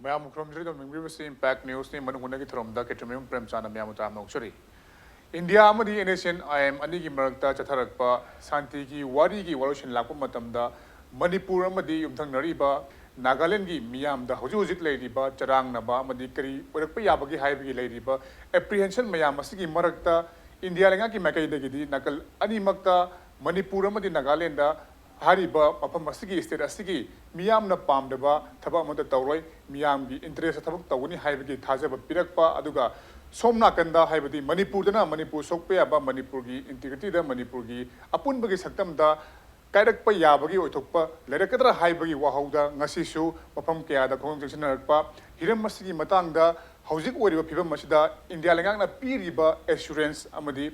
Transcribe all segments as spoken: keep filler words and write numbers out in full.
ꯃꯌꯥꯝꯕꯨ ꯈꯨꯔꯨꯝꯖꯔꯤ꯫ ꯑꯗꯨꯝ ꯌꯦꯡꯕꯤꯔꯤꯕꯁꯤ ꯏꯝꯄꯦꯛ ꯅ꯭ꯌꯨꯁꯅꯤ꯫ ꯃꯅꯨꯡ ꯍꯨꯠꯅꯒꯤ ꯊꯧꯔꯝꯗ ꯀꯦꯇ꯭ꯔꯤꯃꯌꯨꯝ ꯄ꯭ꯔꯦꯝꯆꯥꯟꯅ ꯃꯌꯥꯝꯕꯨ ꯇꯔꯥꯝꯅ ꯑꯣꯛꯆꯔꯤ꯫ ꯏꯟꯗꯤꯌꯥ ꯑꯃꯗꯤ N S N I M ꯑꯅꯤꯒꯤ ꯃꯔꯛꯇ ꯆꯠꯊꯔꯛꯄ ꯁꯥꯟꯇꯤꯒꯤ ꯋꯥꯔꯤꯒꯤ ꯋꯥꯔꯣꯏꯁꯤꯟ ꯂꯥꯛꯄ ꯃꯇꯝꯗ, ꯃꯅꯤꯄꯨꯔ ꯑꯃꯗꯤ ꯌꯨꯝꯊꯪꯅꯔꯤꯕ ꯅꯥꯒꯥꯂꯦꯟꯒꯤ ꯃꯤꯌꯥꯝꯗ ꯍꯧꯖꯤꯛ ꯍꯧꯖꯤꯛ ꯂꯩꯔꯤꯕ ꯆꯔꯥꯡꯅꯕ ꯑꯃꯗꯤ ꯀꯔꯤ ꯑꯣꯏꯔꯛꯄ ꯌꯥꯕꯒꯦ ꯍꯥꯏꯕꯒꯤ ꯂꯩꯔꯤꯕ ꯑꯦꯄ꯭ꯔꯤꯍꯦꯟꯁꯟ ꯃꯌꯥꯝ ꯑꯁꯤꯒꯤ ꯃꯔꯛꯇ, ꯏꯟꯗꯤꯌꯥ ꯂꯩꯉꯥꯛꯀꯤ ꯃꯥꯏꯀꯩꯗꯒꯤꯗꯤ ꯅꯥꯀꯜ ꯑꯅꯤꯃꯛꯇ, ꯃꯅꯤꯄꯨꯔ ꯑꯃꯗꯤ ꯅꯥꯒꯥꯂꯦꯟꯗ, ꯍꯥꯏꯔꯤꯕ ꯃꯐꯝ ꯑꯁꯤꯒꯤ, ꯁ꯭ꯇꯦꯠ ꯑꯁꯤꯒꯤ ꯃꯤꯌꯥꯝꯅ ꯄꯥꯝꯗꯕ ꯊꯕꯛ ꯑꯃꯠꯇ ꯇꯧꯔꯣꯏ, ꯃꯤꯌꯥꯝꯒꯤ ꯏꯟꯇꯔꯦꯁꯇ ꯊꯕꯛ ꯇꯧꯒꯅꯤ ꯍꯥꯏꯕꯒꯤ ꯊꯥꯖꯕ ꯄꯤꯔꯛꯄ, ꯑꯗꯨꯒ ꯁꯣꯝ ꯅꯥꯀꯟꯗ, ꯍꯥꯏꯕꯗꯤ ꯃꯅꯤꯄꯨꯔꯗꯅ ꯃꯅꯤꯄꯨꯔ ꯁꯣꯛꯄ ꯌꯥꯕ, ꯃꯅꯤꯄꯨꯔꯒꯤ ꯏꯟꯇꯤꯒ꯭ꯔꯤꯇꯤꯗ, ꯃꯅꯤꯄꯨꯔꯒꯤ ꯑꯄꯨꯟꯕꯒꯤ ꯁꯛꯇꯝꯗ ꯀꯥꯏꯔꯛꯄ ꯌꯥꯕꯒꯤ ꯑꯣꯏꯊꯣꯛꯄ ꯂꯩꯔꯛꯀꯗ꯭ꯔꯥ ꯍꯥꯏꯕꯒꯤ ꯋꯥꯍꯧꯗ ꯉꯁꯤꯁꯨ ꯃꯐꯝ ꯀꯌꯥꯗ ꯈꯣꯡꯖꯪ ꯆꯪꯁꯤꯟꯅꯔꯛꯄ꯫ ꯍꯤꯔꯝ ꯑꯁꯤꯒꯤ ꯃꯇꯥꯡꯗ ꯍꯧꯖꯤꯛ ꯑꯣꯏꯔꯤꯕ ꯐꯤꯕꯝ ꯑꯁꯤꯗ ꯏꯟꯗꯤꯌꯥ ꯂꯩꯉꯥꯛꯅ ꯄꯤꯔꯤꯕ ꯑꯦꯁꯨꯔꯦꯟꯁ ꯑꯃꯗꯤ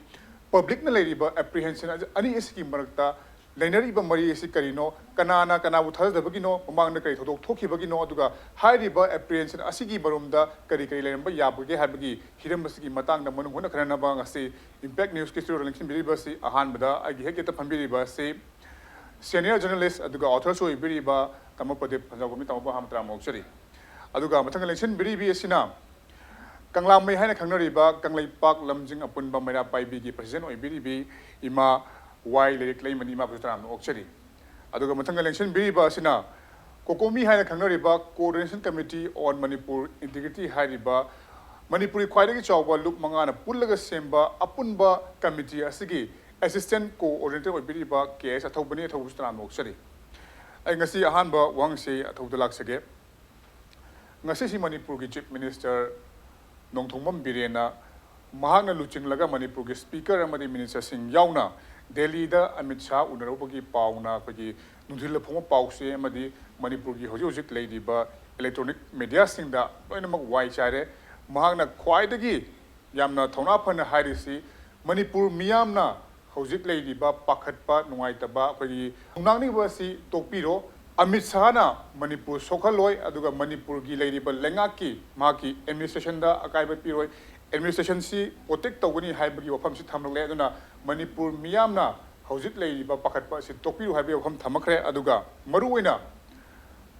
ꯄꯕ꯭ꯂꯤꯛꯅ ꯂꯩꯔꯤꯕ ꯑꯦꯄ꯭ꯔꯤꯍꯦꯟꯁꯟ ꯑꯅꯤ ꯑꯁꯤꯒꯤ ꯃꯔꯛꯇ ꯂꯩꯅꯔꯤꯕ ꯃꯔꯤ ꯑꯁꯤ ꯀꯔꯤꯅꯣ, ꯀꯅꯥꯅ ꯀꯅꯥꯕꯨ ꯊꯥꯖꯗꯕꯒꯤꯅꯣ, ꯃꯃꯥꯡꯗ ꯀꯔꯤ ꯊꯧꯗꯣꯛ ꯊꯣꯛꯈꯤꯕꯒꯤꯅꯣ, ꯑꯗꯨꯒ ꯍꯥꯏꯔꯤꯕ ꯑꯦꯄ꯭ꯔꯤꯍꯦꯟꯁꯟ ꯑꯁꯤꯒꯤ ꯃꯔꯨꯝꯗ ꯀꯔꯤ ꯀꯔꯤ ꯂꯩꯔꯝꯕ ꯌꯥꯕꯒꯦ ꯍꯥꯏꯕꯒꯤ ꯍꯤꯔꯝ ꯑꯁꯤꯒꯤ ꯃꯇꯥꯡꯗ ꯃꯅꯨꯡ ꯍꯨꯠꯅ ꯈꯟꯅꯅꯕ ꯉꯁꯤ ꯏꯝꯄꯦꯛ ꯅ꯭ꯌꯨꯁꯀꯤ ꯁ꯭ꯇꯨꯗꯤꯑꯣꯗ ꯂꯦꯡꯁꯤꯟꯕꯤꯔꯤꯕ ꯑꯁꯤ ꯑꯍꯥꯟꯕꯗ ꯑꯩꯒꯤ ꯍꯦꯛ ꯌꯦꯠꯇ ꯐꯝꯕꯤꯔꯤꯕ ꯑꯁꯤ ꯁꯦꯅꯤꯌꯔ ꯖꯔꯅꯦꯂꯤꯁ ꯑꯗꯨꯒ ꯑꯣꯊꯔꯁꯨ ꯑꯣꯏꯕꯤꯔꯤꯕ ꯇꯥꯃꯣ ꯄ꯭ꯔꯗꯤꯞ ꯐꯖꯥꯎꯕꯝꯅꯤ꯫ ꯇꯥꯃꯣꯕꯨ ꯑꯍꯥꯟꯕ ꯇꯔꯥꯝꯅ ꯑꯣꯛꯆꯔꯤ꯫ ꯑꯗꯨꯒ ꯃꯊꯪꯗ ꯂꯦꯡꯁꯤꯟꯕꯤꯔꯤꯕꯤ ꯑꯁꯤꯅ ꯀꯪꯂꯥꯃꯩ ꯍꯥꯏꯅ ꯈꯪꯅꯔꯤꯕ ꯀꯪꯂꯩꯄꯥꯛ ꯂꯝꯖꯤꯡ ꯑꯄꯨꯟꯕ ꯃꯩꯔꯥ ꯄꯥꯏꯕꯤꯒꯤ ꯄ꯭ꯔꯁꯤꯗꯦꯟ ꯑꯣꯏꯕꯤꯔꯤꯕꯤ ꯏꯃꯥ ꯋꯥꯏ ꯂꯩꯔꯤꯛ ꯂꯩꯃꯅꯤ꯫ ꯏꯃꯥꯕꯨꯁꯨ ꯇꯔꯥꯝꯅ ꯑꯣꯛꯆꯔꯤ꯫ ꯑꯗꯨꯒ ꯃꯊꯪꯗ ꯂꯦꯡꯁꯤꯟꯕꯤꯔꯤꯕ ꯑꯁꯤꯅ ꯀꯣꯀꯣꯃꯤ ꯍꯥꯏꯅ ꯈꯪꯅꯔꯤꯕ Coordination Committee on Manipur Integrity ꯍꯥꯏꯔꯤꯕ ꯃꯅꯤꯄꯨꯔꯒꯤ ꯈ꯭ꯋꯥꯏꯗꯒꯤ ꯆꯥꯎꯕ ꯂꯨꯞ ꯃꯉꯥꯅ ꯄꯨꯜꯂꯒ ꯁꯦꯝꯕ ꯑꯄꯨꯟꯕ ꯀꯃꯤꯇꯤ ꯑꯁꯤꯒꯤ ꯑꯦꯁꯤꯁꯇꯦꯟ ꯀꯣꯑꯣꯔꯗꯤꯅꯦꯇꯔ ꯑꯣꯏꯕꯤꯔꯤꯕ ꯀꯦ ꯑꯦꯁ ꯑꯊꯧꯕꯅꯤ꯫ ꯑꯊꯧꯕꯁꯨ ꯇꯔꯥꯝꯅ ꯑꯣꯛꯆꯔꯤ꯫ ꯑꯩ ꯉꯁꯤ ꯑꯍꯥꯟꯕ ꯋꯥꯍꯪꯁꯤ ꯑꯊꯧꯕꯗ ꯂꯥꯛꯆꯒꯦ꯫ ꯉꯁꯤꯁꯤ ꯃꯅꯤꯄꯨꯔꯒꯤ ꯆꯤꯐ ꯃꯤꯅꯤꯁꯇꯔ ꯅꯣꯡꯊꯣꯝꯕꯝ ꯕꯤꯔꯦꯟꯅ ꯃꯍꯥꯛꯅ ꯂꯨꯆꯤꯡꯂꯒ ꯃꯅꯤꯄꯨꯔꯒꯤ ꯁ꯭ꯄꯤꯀꯔ ꯑꯃꯗꯤ ꯃꯤꯅꯤꯁꯇꯔꯁꯤꯡ ꯌꯥꯎꯅ ꯗꯦꯜꯂꯤꯗ ꯑꯃꯤꯠ ꯁꯥꯍ ꯎꯅꯔꯨꯕꯒꯤ ꯄꯥꯎꯅ ꯑꯩꯈꯣꯏꯒꯤ ꯅꯨꯡꯊꯤꯜꯗ ꯐꯣꯡꯕ ꯄꯥꯎꯆꯦ ꯑꯃꯗꯤ ꯃꯅꯤꯄꯨꯔꯒꯤ ꯍꯧꯖꯤꯛ ꯍꯧꯖꯤꯛ ꯂꯩꯔꯤꯕ ꯏꯂꯦꯛꯇ꯭ꯔꯣꯅꯤꯛ ꯃꯦꯗꯤꯌꯥꯁꯤꯡꯗ ꯂꯣꯏꯅꯃꯛ ꯋꯥꯏ ꯆꯥꯏꯔꯦ꯫ ꯃꯍꯥꯛꯅ ꯈ꯭ꯋꯥꯏꯗꯒꯤ ꯌꯥꯝꯅ ꯊꯧꯅꯥ ꯐꯅ ꯍꯥꯏꯔꯤꯁꯤ ꯃꯅꯤꯄꯨꯔ ꯃꯤꯌꯥꯝꯅ ꯍꯧꯖꯤꯛ ꯂꯩꯔꯤꯕ ꯄꯥꯈꯠꯄ, ꯅꯨꯡꯉꯥꯏꯇꯕ, ꯑꯩꯈꯣꯏꯒꯤ ꯈꯣꯡꯅꯥꯡꯅꯤꯡꯕ ꯑꯁꯤ ꯇꯣꯛꯄꯤꯔꯣ꯫ ꯑꯃꯤꯠ ꯁꯥꯍꯅ ꯃꯅꯤꯄꯨꯔ ꯁꯣꯛꯍꯜꯂꯣꯏ, ꯑꯗꯨꯒ ꯃꯅꯤꯄꯨꯔꯒꯤ ꯂꯩꯔꯤꯕ ꯂꯩꯉꯥꯛꯀꯤ, ꯃꯍꯥꯛꯀꯤ ꯑꯦꯗꯃꯤꯅꯤꯁꯇ꯭ꯔꯦꯁꯟꯗ ꯑꯀꯥꯏꯕ ꯄꯤꯔꯣꯏ, ꯑꯦꯗꯃꯤꯅꯤꯁꯇ꯭ꯔꯦꯁꯟꯁꯤ ꯄ꯭ꯔꯣꯇꯦꯛ ꯇꯧꯒꯅꯤ ꯍꯥꯏꯕꯒꯤ ꯋꯥꯐꯝꯁꯤ ꯊꯝꯂꯛꯂꯦ꯫ ꯑꯗꯨꯅ ꯃꯅꯤꯄꯨꯔ ꯃꯤꯌꯥꯝꯅ ꯍꯧꯖꯤꯛ ꯂꯩꯔꯤꯕ ꯄꯥꯈꯠꯄ ꯑꯁꯤ ꯇꯣꯛꯄꯤꯌꯨ ꯍꯥꯏꯕꯒꯤ ꯋꯥꯐꯝ ꯊꯝꯃꯛꯈ꯭ꯔꯦ꯫ ꯑꯗꯨꯒ ꯃꯔꯨꯑꯣꯏꯅ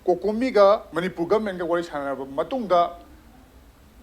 ꯀꯣꯀꯣꯃꯤꯒ ꯃꯅꯤꯄꯨꯔ ꯒꯚꯔꯟꯃꯦꯟꯒ ꯋꯥꯔꯤ ꯁꯥꯟꯅꯔꯕ ꯃꯇꯨꯡꯗ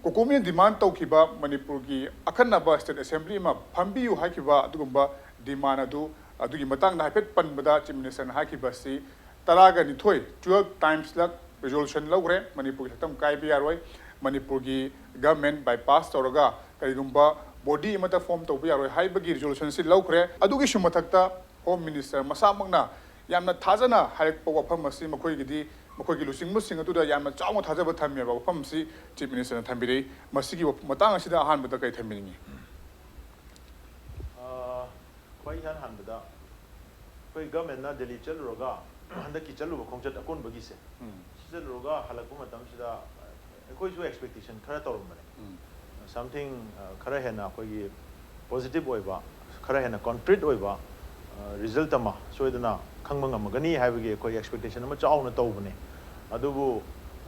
ꯀꯣꯀꯣꯃꯤꯅ ꯗꯤꯃꯥꯟ ꯇꯧꯈꯤꯕ ꯃꯅꯤꯄꯨꯔꯒꯤ ꯑꯈꯟꯅꯕ ꯁ꯭ꯇꯦꯠ ꯑꯦꯁꯦꯝꯕ꯭ꯂꯤ ꯑꯃ ꯐꯝꯕꯤꯌꯨ ꯍꯥꯏꯈꯤꯕ ꯑꯗꯨꯒꯨꯝꯕ ꯗꯤꯃꯥꯟ ꯑꯗꯨ, ꯑꯗꯨꯒꯤ ꯃꯇꯥꯡꯗ ꯍꯥꯏꯐꯦꯠ ꯄꯟꯕꯗ ꯆꯤꯐ ꯃꯤꯅꯤꯁꯇꯔꯅ ꯍꯥꯏꯈꯤꯕꯁꯤ ꯇꯔꯥꯒ ꯅꯤꯊꯣꯏ, twelve timesꯂꯛ ꯔꯤꯖꯣꯂꯨꯁꯟ ꯂꯧꯈ꯭ꯔꯦ꯫ ꯃꯅꯤꯄꯨꯔꯒꯤ ꯁꯛꯇꯝ ꯀꯥꯏꯕ ꯌꯥꯔꯣꯏ, ꯃꯅꯤꯄꯨꯔꯒꯤ ꯒꯚꯔꯟꯃꯦꯟ ꯕꯥꯏꯄꯥꯁ ꯇꯧꯔꯒ ꯀꯔꯤꯒꯨꯝꯕ ꯕꯣꯗꯤ ꯑꯃꯠꯇ ꯐꯣꯔꯝ ꯇꯧꯕ ꯌꯥꯔꯣꯏ ꯍꯥꯏꯕꯒꯤ ꯔꯤꯖꯣꯂꯨꯁꯟꯁꯤ ꯂꯧꯈ꯭ꯔꯦ꯫ ꯑꯗꯨꯒꯤꯁꯨ ꯃꯊꯛꯇ ꯍꯣꯝ ꯃꯤꯅꯤꯁꯇꯔ ꯃꯁꯥꯃꯛꯅ ꯌꯥꯝꯅ ꯊꯥꯖꯅ ꯍꯥꯏꯔꯛꯄ ꯋꯥꯐꯝ ꯑꯁꯤ ꯃꯈꯣꯏꯒꯤꯗꯤ, ꯃꯈꯣꯏꯒꯤ ꯂꯨꯆꯤꯡꯕꯁꯤꯡ ꯑꯗꯨꯗ ꯌꯥꯝꯅ ꯆꯥꯎꯅ ꯊꯥꯖꯕ ꯊꯝꯃꯦꯕ ꯋꯥꯐꯝ ꯑꯁꯤ ꯆꯤꯐ ꯃꯤꯅꯤꯁꯇꯔꯅ ꯊꯝꯕꯤꯔꯛꯏ꯫ ꯃꯁꯤꯒꯤ ꯋꯥꯐ-, ꯃꯇꯥꯡ ꯑꯁꯤꯗ ꯑꯍꯥꯟꯕꯗ ꯀꯔꯤ ꯊꯝꯕꯤꯅꯤꯡꯉꯤ? ꯑ, ꯈ꯭ꯋꯥꯏ ꯏꯍꯥꯟ ꯍꯥꯟꯕꯗ ꯑꯩꯈꯣꯏ ꯒꯚꯔꯟꯃꯦꯟꯅ ꯗꯦꯜꯂꯤ ꯆꯠꯂꯨꯔꯒ ꯍꯟꯗꯛꯀꯤ ꯆꯠꯂꯨꯕ ꯈꯣꯡꯆꯠ ꯑꯀꯣꯟꯕꯒꯤꯁꯦ, ꯎꯝ꯫ ꯁꯤ ꯆꯠꯂꯨꯔꯒ ꯍꯜꯂꯛꯄ ꯃꯇꯝꯁꯤꯗ ꯑꯩꯈꯣꯏꯁꯨ ꯑꯦꯛꯁꯄꯦꯛꯇꯦꯁꯟ ꯈꯔ ꯇꯧꯔꯝꯕꯅꯦ꯫ ꯎꯝ꯫ Something, ꯑ, ꯈꯔ ꯍꯦꯟꯅ ꯑꯩꯈꯣꯏꯒꯤ ꯄꯣꯖꯤꯇꯤꯚ ꯑꯣꯏꯕ, ꯈꯔ ꯍꯦꯟꯅ ꯀꯣꯟꯀ꯭ꯔꯤꯠ ꯑꯣꯏꯕ, ꯑ, ꯔꯤꯖꯜꯠ ꯑꯃ ꯁꯣꯏꯗꯅ ꯈꯪꯕ ꯉꯝꯃꯒꯅꯤ ꯍꯥꯏꯕꯒꯤ ꯑꯩꯈꯣꯏ ꯑꯦꯛꯁꯄꯦꯛꯇꯦꯁꯟ ꯑꯃ ꯆꯥꯎꯅ ꯇꯧꯕꯅꯦ꯫ ꯑꯗꯨꯕꯨ,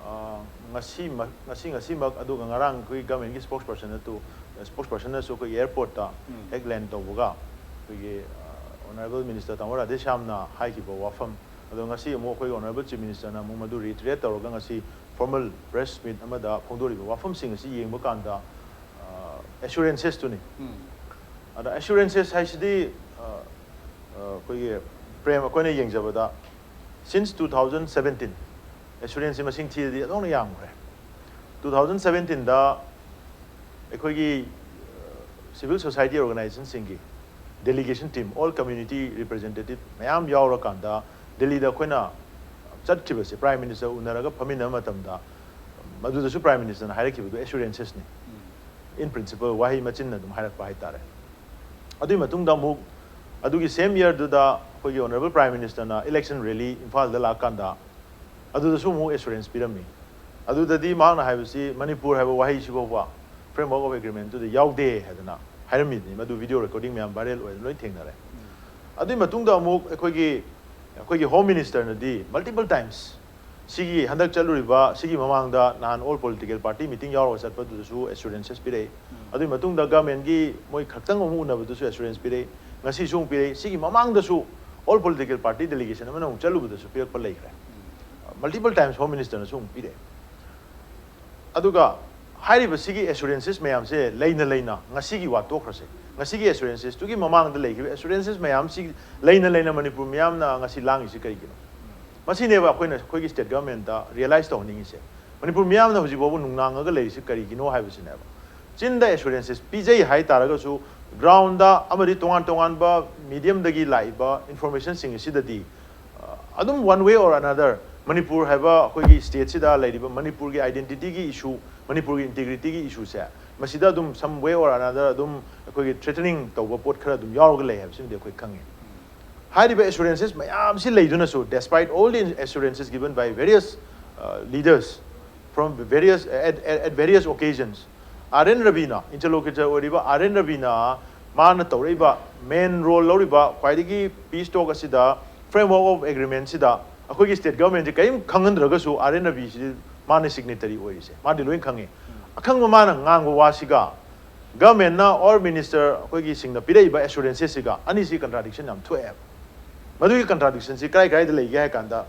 ꯑ, ꯉꯁꯤꯃꯛ, ꯉꯁꯤ, ꯉꯁꯤꯃꯛ, ꯑꯗꯨꯒ ꯉꯔꯥꯡ ꯑꯩꯈꯣꯏꯒꯤ ꯒꯚꯔꯟꯃꯦꯟꯒꯤ ꯁ꯭ꯄꯣꯛꯁ ꯄꯔꯁꯟꯅꯁꯨ, ꯁ꯭ꯄꯣꯛꯁ ꯄꯔꯁꯟꯅꯁꯨ ꯑꯩꯈꯣꯏꯒꯤ ꯑꯦꯌꯔꯄꯣꯔꯠꯇ ꯎꯝ꯫ ꯍꯦꯛ ꯂꯦꯟ ꯇꯧꯕꯒ ꯑꯩꯈꯣꯏꯒꯤ, ꯑ, ꯑꯣꯅꯔꯦꯕꯜ ꯃꯤꯅꯤꯁꯇꯔ ꯇꯥꯃꯣ ꯔꯥꯙꯦꯁ꯭ꯌꯥꯝꯅ ꯍꯥꯏꯈꯤꯕ ꯋꯥꯐꯝ, ꯑꯗꯣ ꯉꯁꯤ ꯑꯃꯨꯛ ꯑꯩꯈꯣꯏꯒꯤ ꯑꯣꯅꯔꯦꯕꯜ ꯆꯤꯐ ꯃꯤꯅꯤꯁꯇꯔꯅ ꯑꯃꯨꯛ ꯃꯗꯨ ꯔꯤꯏꯇꯔꯦꯠ ꯇꯧꯔꯒ ꯉꯁꯤ ꯐꯣꯔꯃꯦꯜ ꯄ꯭ꯔꯦꯁ ꯃꯤꯠ ꯑꯃꯗ ꯐꯣꯡꯗꯣꯔꯤꯕ ꯋꯥꯐꯝꯁꯤꯡ ꯑꯁꯤ ꯌꯦꯡꯕ ꯀꯥꯟꯗ, ꯑ, ꯑꯦꯁꯨꯔꯦꯟꯁꯦꯁꯇꯨꯅꯤ꯫ ꯎꯝ꯫ ꯑꯗ ꯑꯦꯁꯨꯔꯦꯟꯁꯦꯁ ꯍꯥꯏꯁꯤꯗꯤ, ꯑ, ꯑ, ꯑꯩꯈꯣꯏꯒꯤ ꯄ꯭ꯔꯦꯝ, ꯑꯩꯈꯣꯏꯅ ꯌꯦꯡꯖꯕꯗ since two thousand seventeen ꯑꯦꯁꯨꯔꯦꯟꯁꯁꯤ ꯃꯁꯤꯡ ꯊꯤꯔꯗꯤ ꯑꯗꯨꯝꯅ ꯌꯥꯝꯈ꯭ꯔꯦ꯫ Two thousand seventeenꯗ ꯑꯩꯈꯣꯏꯒꯤ, ꯑ, civil society organizationꯁꯤꯡꯒꯤ delegation team, all community representative ꯃꯌꯥꯝ ꯌꯥꯎꯔꯀꯥꯟꯗ ꯗꯦꯜꯂꯤꯗ ꯑꯩꯈꯣꯏꯅ ꯆꯠꯈꯤꯕꯁꯦ, ꯄ꯭ꯔꯥꯏꯝ ꯃꯤꯅꯤꯁꯇꯔ ꯎꯅꯔꯒ ꯐꯝꯃꯤꯟꯅꯕ ꯃꯇꯝꯗ ꯃꯗꯨꯗꯁꯨ ꯄ꯭ꯔꯥꯏꯝ ꯃꯤꯅꯤꯁꯇꯔꯅ ꯍꯥꯏꯔꯛꯈꯤꯕꯗꯨ ꯑꯦꯁꯨꯔꯦꯟꯁꯦꯁꯅꯤ꯫ ꯎꯝ꯫ In principle, ꯋꯥꯍꯩ ꯃꯆꯤꯟꯅ ꯑꯗꯨꯝ ꯍꯥꯏꯔꯛꯄ ꯍꯥꯏꯇꯥꯔꯦ꯫ ꯑꯗꯨꯒꯤ ꯃꯇꯨꯡꯗ ꯑꯃꯨꯛ ꯑꯗꯨꯒꯤ same yearꯗꯨꯗ ꯑꯩꯈꯣꯏꯒꯤ ꯑꯣꯅꯔꯦꯕꯜ ꯄ꯭ꯔꯥꯏꯝ ꯃꯤꯅꯤꯁꯇꯔꯅ election rally ꯏꯝꯐꯥꯜꯗ ꯂꯥꯛꯀꯥꯟꯗ ꯑꯗꯨꯗꯁꯨ ꯑꯃꯨꯛ ꯑꯦꯁꯨꯔꯦꯟꯁ ꯄꯤꯔꯝꯃꯤ꯫ ꯑꯗꯨꯗꯗꯤ ꯃꯍꯥꯛꯅ ꯍꯥꯏꯕꯁꯤ ꯃꯅꯤꯄꯨꯔ ꯍꯥꯏꯕ ꯋꯥꯍꯩꯁꯤꯐꯥꯎꯕ framework of agreementꯇꯨꯗ ꯌꯥꯎꯗꯦ ꯍꯥꯏꯗꯅ ꯍꯥꯏꯔꯝꯃꯤꯗꯨꯅꯤ꯫ ꯃꯗꯨ video recording ꯃꯌꯥꯝ viral ꯑꯣꯏꯗꯅ ꯂꯣꯏ ꯊꯦꯡꯅꯔꯦ꯫ ꯎꯝ꯫ ꯑꯗꯨꯒꯤ ꯃꯇꯨꯡꯗ ꯑꯃꯨꯛ ꯑꯩꯈꯣꯏꯒꯤ, ꯑꯩꯈꯣꯏꯒꯤ ꯍꯣꯝ ꯃꯤꯅꯤꯁꯇꯔꯅꯗꯤ multiple times ꯁꯤꯒꯤ ꯍꯟꯗꯛ ꯆꯠꯂꯨꯔꯤꯕ, ꯁꯤꯒꯤ ꯃꯃꯥꯡꯗ ꯅꯍꯥꯟ all political party meeting ꯌꯥꯎꯔꯒ ꯆꯠꯄꯗꯨꯗꯁꯨ ꯑꯦꯁꯨꯔꯦꯟꯁꯦꯁ ꯄꯤꯔꯛꯏ꯫ ꯎꯝ꯫ ꯑꯗꯨꯒꯤ ꯃꯇꯨꯡꯗ ꯒꯚꯔꯟꯃꯦꯟꯒꯤ ꯃꯣꯏ ꯈꯛꯇꯪ ꯑꯃꯨꯛ ꯎꯅꯕꯗꯁꯨ ꯑꯦꯁꯨꯔꯦꯟꯁ ꯄꯤꯔꯛꯏ꯫ ꯉꯁꯤꯁꯨ ꯑꯃꯨꯛ ꯄꯤꯔꯛꯏ꯫ ꯁꯤꯒꯤ ꯃꯃꯥꯡꯗꯁꯨ all political party delegation ꯑꯃꯅ ꯑꯃꯨꯛ ꯆꯠꯂꯨꯕꯗꯁꯨ ꯄꯤꯔꯛꯄ ꯂꯩꯈ꯭ꯔꯦ꯫ ꯎꯝ꯫ Multiple times Home Minister ꯅꯁꯨ ꯑꯃꯨꯛ ꯄꯤꯔꯛꯑꯦ꯫ ꯑꯗꯨꯒ ꯍꯥꯏꯔꯤꯕꯁꯤꯒꯤ ꯑꯦꯁꯨꯔꯦꯟꯁꯦꯁ ꯃꯌꯥꯝꯁꯦ ꯂꯩꯅ ꯂꯩꯅ ꯉꯁꯤꯒꯤ ꯋꯥ ꯇꯣꯛꯈ꯭ꯔꯁꯦ, ꯉꯁꯤꯒꯤ ꯑꯦꯁꯨꯔꯦꯟꯁꯦꯁꯇꯨꯒꯤ ꯃꯃꯥꯡꯗ ꯂꯩꯈꯤꯕ ꯑꯦꯁꯨꯔꯦꯟꯁꯦꯁ ꯃꯌꯥꯝꯁꯤ ꯂꯩꯅ ꯂꯩꯅ ꯃꯅꯤꯄꯨꯔ ꯃꯤꯌꯥꯝꯅ ꯉꯁꯤ ꯂꯥꯡꯉꯤꯁꯤ ꯀꯔꯤꯒꯤꯅꯣ? ꯃꯁꯤꯅꯦꯕ ꯑꯩꯈꯣꯏꯅ ꯑꯩꯈꯣꯏꯒꯤ ꯁ꯭ꯇꯦꯠ ꯒꯚꯔꯟꯃꯦꯟꯠꯇ ꯔꯤꯌꯦꯂꯥꯏꯁ ꯇꯧꯍꯟꯅꯤꯡꯉꯤꯁꯦ꯫ ꯃꯅꯤꯄꯨꯔ ꯃꯤꯌꯥꯝꯅ ꯍꯧꯖꯤꯛ ꯐꯥꯎꯕ ꯅꯨꯡꯅꯥꯡꯉꯒ ꯂꯩꯔꯤꯁꯤ ꯀꯔꯤꯒꯤꯅꯣ ꯍꯥꯏꯕꯁꯤꯅꯦꯕ꯫ ꯆꯤꯟꯗ ꯑꯦꯁꯨꯔꯦꯟꯁꯦꯁ ꯄꯤꯖꯩ ꯍꯥꯏ ꯇꯥꯔꯒꯁꯨ, ꯒ꯭ꯔꯥꯎꯟꯗ ꯑꯃꯗꯤ ꯇꯣꯉꯥꯟ ꯇꯣꯉꯥꯟꯕ ꯃꯤꯗꯤꯌꯝꯗꯒꯤ ꯂꯥꯛꯏꯕ ꯏꯟꯐꯣꯔꯃꯦꯁꯟꯁꯤꯡ ꯑꯁꯤꯗꯗꯤ, ꯑ, ꯑꯗꯨꯝ one way or another Manipur ꯍꯥꯏꯕ ꯑꯩꯈꯣꯏꯒꯤ ꯁ꯭ꯇꯦꯠꯁꯤꯗ ꯂꯩꯔꯤꯕ ꯃꯅꯤꯄꯨꯔꯒꯤ ꯑꯥꯏꯗꯦꯟꯇꯤꯇꯤꯒꯤ ꯏꯁꯨ, ꯃꯅꯤꯄꯨꯔꯒꯤ ꯏꯟꯇꯤꯒ꯭ꯔꯤꯇꯤꯒꯤ ꯏꯁꯨꯁꯦ, ꯃꯁꯤꯗ ꯑꯗꯨꯝ some way or another ꯑꯗꯨꯝ ꯑꯩꯈꯣꯏꯒꯤ ꯊ꯭ꯔꯦꯇꯅꯤꯡ ꯇꯧꯕ ꯄꯣꯠ ꯈꯔ ꯑꯗꯨꯝ ꯌꯥꯎꯔꯒ ꯂꯩ ꯍꯥꯏꯕꯁꯤꯃꯗꯤ ꯑꯩꯈꯣꯏ ꯈꯪꯉꯤ꯫ ꯍꯥꯏꯔꯤꯕ ꯑꯦꯁꯨꯔꯦꯟꯁꯦꯁ ꯃꯌꯥꯝꯁꯤ ꯂꯩꯗꯨꯅꯁꯨ, despite all the assurances given by various, uh, leaders from various, at, at, at various occasions, R N ꯔꯕꯤꯅ, ꯏꯟꯇꯔꯂꯣꯀ꯭ꯌꯨꯇꯔ ꯑꯣꯏꯔꯤꯕ ꯑꯥꯔ ꯑꯦꯟ ꯔꯕꯤꯅ ꯃꯥꯅ ꯇꯧꯔꯛꯏꯕ, ꯃꯦꯟ ꯔꯣꯜ ꯂꯧꯔꯤꯕ ꯈ꯭ꯋꯥꯏꯗꯒꯤ ꯄꯤꯁ ꯇꯣꯛ ꯑꯁꯤꯗ, ꯐ꯭ꯔꯦꯝꯋꯥꯔꯛ ꯑꯣꯐ ꯑꯦꯒ꯭ꯔꯤꯃꯦꯟꯁꯤꯗ ꯑꯩꯈꯣꯏꯒꯤ ꯁ꯭ꯇꯦꯠ ꯒꯚꯔꯟꯃꯦꯟꯠꯁꯦ ꯀꯔꯤꯝ ꯈꯪꯍꯟꯗ꯭ꯔꯒꯁꯨ ꯑꯥꯔ ꯑꯦꯟ ꯔꯕꯤꯁꯤꯗꯤ ꯃꯥꯅ ꯁꯤꯒꯅꯦꯇꯔꯤ ꯑꯣꯏꯔꯤꯁꯦ, ꯃꯥꯗꯤ ꯂꯣꯏ ꯈꯪꯉꯤ꯫ ꯑꯈꯪꯕ ꯃꯥꯅ ꯉꯥꯡꯕ ꯋꯥꯁꯤꯒ ꯒꯚꯔꯟꯃꯦꯟꯠꯅ ꯑꯣꯔ ꯃꯤꯅꯤꯁꯇꯔ ꯑꯩꯈꯣꯏꯒꯤ ꯁꯤꯡꯅ ꯄꯤꯔꯛꯏꯕ ꯑꯦꯁꯨꯔꯦꯟꯁꯦꯁꯁꯤꯒ ꯑꯅꯤꯁꯤ ꯀꯟꯇ꯭ꯔꯥꯗꯤꯛꯁꯟ ꯌꯥꯝ ꯊꯣꯛꯑꯦꯕ꯫ ꯃꯗꯨꯒꯤ ꯀꯟꯇ꯭ꯔꯥꯗꯤꯛꯁꯟꯁꯤ ꯀꯔꯥꯏ ꯀꯔꯥꯏꯗ ꯂꯩꯒꯦ ꯍꯥꯏ ꯀꯥꯟꯗ,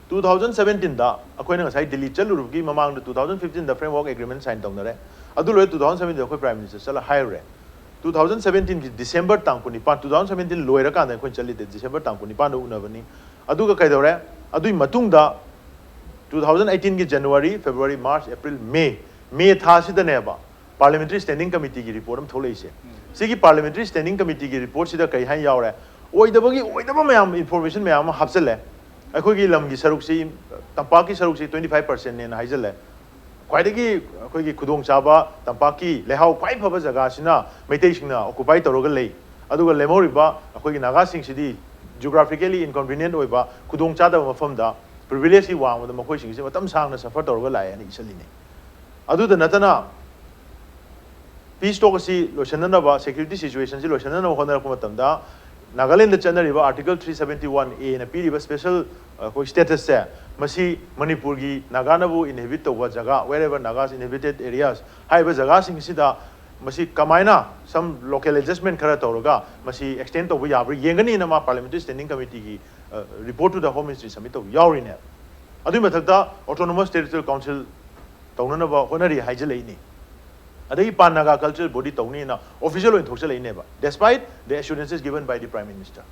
ꯇꯨ ꯊꯥꯎꯖꯟ ꯁꯕꯦꯟꯇꯤꯟꯗ ꯑꯩꯈꯣꯏꯅ ꯉꯁꯥꯏ ꯗꯤꯜꯂꯤ ꯆꯠꯂꯨꯕꯒꯤ ꯃꯃꯥꯡꯗ ꯇꯨ ꯊꯥꯎꯖꯟ ꯐꯤꯐꯇꯤꯟꯗ ꯐ꯭ꯔꯦꯝꯋꯥꯔꯛ ꯑꯦꯒ꯭ꯔꯤꯃꯦꯟꯠ ꯁꯥꯏꯟ ꯇꯧꯅꯔꯦ꯫ ꯑꯗꯨ ꯂꯣꯏꯔ ꯇꯨ ꯊꯥꯎꯖꯟ ꯁꯕꯦꯟꯇꯤꯟꯗ ꯑꯩꯈꯣꯏ ꯄ꯭ꯔꯥꯏꯝ ꯃꯤꯅꯤꯁꯇꯔ ꯆꯠꯂ ꯍꯥꯏꯔꯨꯔꯦ꯫ ꯇꯨ ꯊꯥꯎꯖꯟ ꯁꯕꯦꯟꯇꯤꯟꯒꯤ ꯗꯤꯁꯦꯝꯕꯔ ꯇꯥꯡ ꯀꯨꯟꯅꯤꯄꯥꯟ, ꯇꯨ ꯊꯥꯎꯖꯟ ꯁꯕꯦꯟꯇꯤꯟ ꯂꯣꯏꯔꯀꯥꯟꯗ ꯑꯩꯈꯣꯏꯅ ꯆꯠꯂꯤꯗꯤ ꯗꯤꯁꯦꯝꯕꯔ ꯇꯥꯡ ꯀꯨꯟꯅꯤꯄꯥꯟꯗ ꯎꯅꯕꯅꯤ꯫ ꯑꯗꯨꯒ ꯀꯩꯗꯧꯔꯦ? ꯑꯗꯨꯒꯤ ꯃꯇꯨꯡꯗ ꯇꯨ ꯊꯥꯎꯖꯟ ꯑꯩꯠꯇꯤꯟꯒꯤ January, February, March, April, May, May ꯊꯥꯁꯤꯗꯅꯦꯕ ꯄꯥꯔꯂꯤꯌꯥꯃꯦꯟꯇꯔꯤ ꯁ꯭ꯇꯦꯟꯗꯤꯡ ꯀꯃꯤꯇꯤꯒꯤ ꯔꯤꯄꯣꯔꯠ ꯑꯃ ꯊꯣꯛꯂꯛꯏꯁꯦ꯫ ꯁꯤꯒꯤ ꯄꯥꯔꯂꯤꯌꯥꯃꯦꯟꯇꯔꯤ ꯁ꯭ꯇꯦꯟꯗꯤꯡ ꯀꯃꯤꯇꯤꯒꯤ ꯔꯤꯄꯣꯔꯠꯁꯤꯗ ꯀꯔꯤ ꯍꯥꯏꯅ ꯌꯥꯎꯔꯦ? ꯑꯣꯏꯗꯕꯒꯤ ꯑꯣꯏꯗꯕ ꯃꯌꯥꯝ, ꯏꯟꯐꯣꯔꯃꯦꯁꯟ ꯃꯌꯥꯝ ꯑꯃ ꯍꯥꯞꯆꯜꯂꯦ꯫ ꯑꯩꯈꯣꯏꯒꯤ ꯂꯝꯒꯤ ꯁꯔꯨꯛꯁꯤ, ꯇꯝꯄꯥꯛꯀꯤ ꯁꯔꯨꯛꯁꯤ twenty five percentꯅꯦꯅ ꯍꯥꯏꯖꯜꯂꯦ꯫ ꯈ꯭ꯋꯥꯏꯗꯒꯤ ꯑꯩꯈꯣꯏꯒꯤ ꯈꯨꯗꯣꯡꯆꯥꯕ, ꯇꯝꯄꯥꯛꯀꯤ ꯂꯩꯍꯥꯎ ꯈ꯭ꯋꯥꯏ ꯐꯕ ꯖꯒꯥꯁꯤꯅ ꯃꯩꯇꯩꯁꯤꯡꯅ ꯑꯣꯀꯨꯄꯥꯏ ꯇꯧꯔꯒ ꯂꯩ꯫ ꯑꯗꯨꯒ ꯂꯦꯝꯍꯧꯔꯤꯕ ꯑꯩꯈꯣꯏꯒꯤ ꯅꯥꯒꯥꯁꯤꯡꯁꯤꯗꯤ geographically inconvenient ꯑꯣꯏꯕ, ꯈꯨꯗꯣꯡꯆꯥꯗꯕ ꯃꯐꯝꯗ, ꯄ꯭ꯔꯤꯚꯤꯂꯦꯖꯀꯤ ꯋꯥꯡꯃꯗ ꯃꯈꯣꯏꯁꯤꯡꯁꯤ ꯃꯇꯝ ꯁꯥꯡꯅ ꯁꯐꯔ ꯇꯧꯔꯒ ꯂꯥꯛꯑꯦ ꯍꯥꯏꯅ ꯏꯁꯜꯂꯤꯅꯤ꯫ ꯑꯗꯨꯗ ꯅꯠꯇꯅ, ꯄꯤꯁ ꯇꯣꯛ ꯑꯁꯤ ꯂꯣꯏꯁꯤꯟꯅꯅꯕ, ꯁꯦꯀ꯭ꯌꯨꯔꯤꯇꯤ ꯁꯤꯆꯨꯋꯦꯁꯟꯁꯤ ꯂꯣꯏꯁꯤꯟꯅꯅꯕ ꯍꯣꯠꯅꯔꯛꯄ ꯃꯇꯝꯗ, ꯅꯥꯒꯥꯂꯦꯟꯗ ꯆꯠꯅꯔꯤꯕ Article three seventy one Aꯅ ꯄꯤꯔꯤꯕ ꯁ꯭ꯄꯦꯁꯦꯜ, ꯑꯩꯈꯣꯏ, ꯁ꯭ꯇꯦꯇꯁꯁꯦ, ꯃꯁꯤ ꯃꯅꯤꯄꯨꯔꯒꯤ ꯅꯥꯒꯥꯅꯕꯨ ꯏꯟꯍꯦꯕꯤꯠ ꯇꯧꯕ ꯖꯒꯥ, wherever Nagas inhabited areas ꯍꯥꯏꯔꯤꯕ ꯖꯒꯥꯁꯤꯡꯁꯤꯗ ꯃꯁꯤ ꯀꯃꯥꯏꯅ some local adjustment ꯈꯔ ꯇꯧꯔꯒ ꯃꯁꯤ extend ꯇꯧꯕ ꯌꯥꯕ꯭ꯔꯥ ꯌꯦꯡꯒꯅꯤꯅ ꯃꯥ parliamentary standing committeeꯒꯤ reportꯇꯨꯗ Home Ministry submit ꯇꯧꯕ ꯌꯥꯎꯔꯤꯅꯦꯕ꯫ ꯑꯗꯨꯒꯤ ꯃꯊꯛꯇ Autonomous Territorial Council ꯇꯧꯅꯅꯕ ꯍꯣꯠꯅꯔꯤ ꯍꯥꯏꯖꯤꯜꯂꯛꯏꯅꯤ꯫ ꯑꯗꯒꯤ Pan Naga Cultural Body ꯇꯧꯅꯤꯅ official ꯑꯣꯏꯅ ꯊꯣꯛꯆꯜꯂꯛꯏꯅꯦꯕ, despite the assurances given by the Prime Minister꯫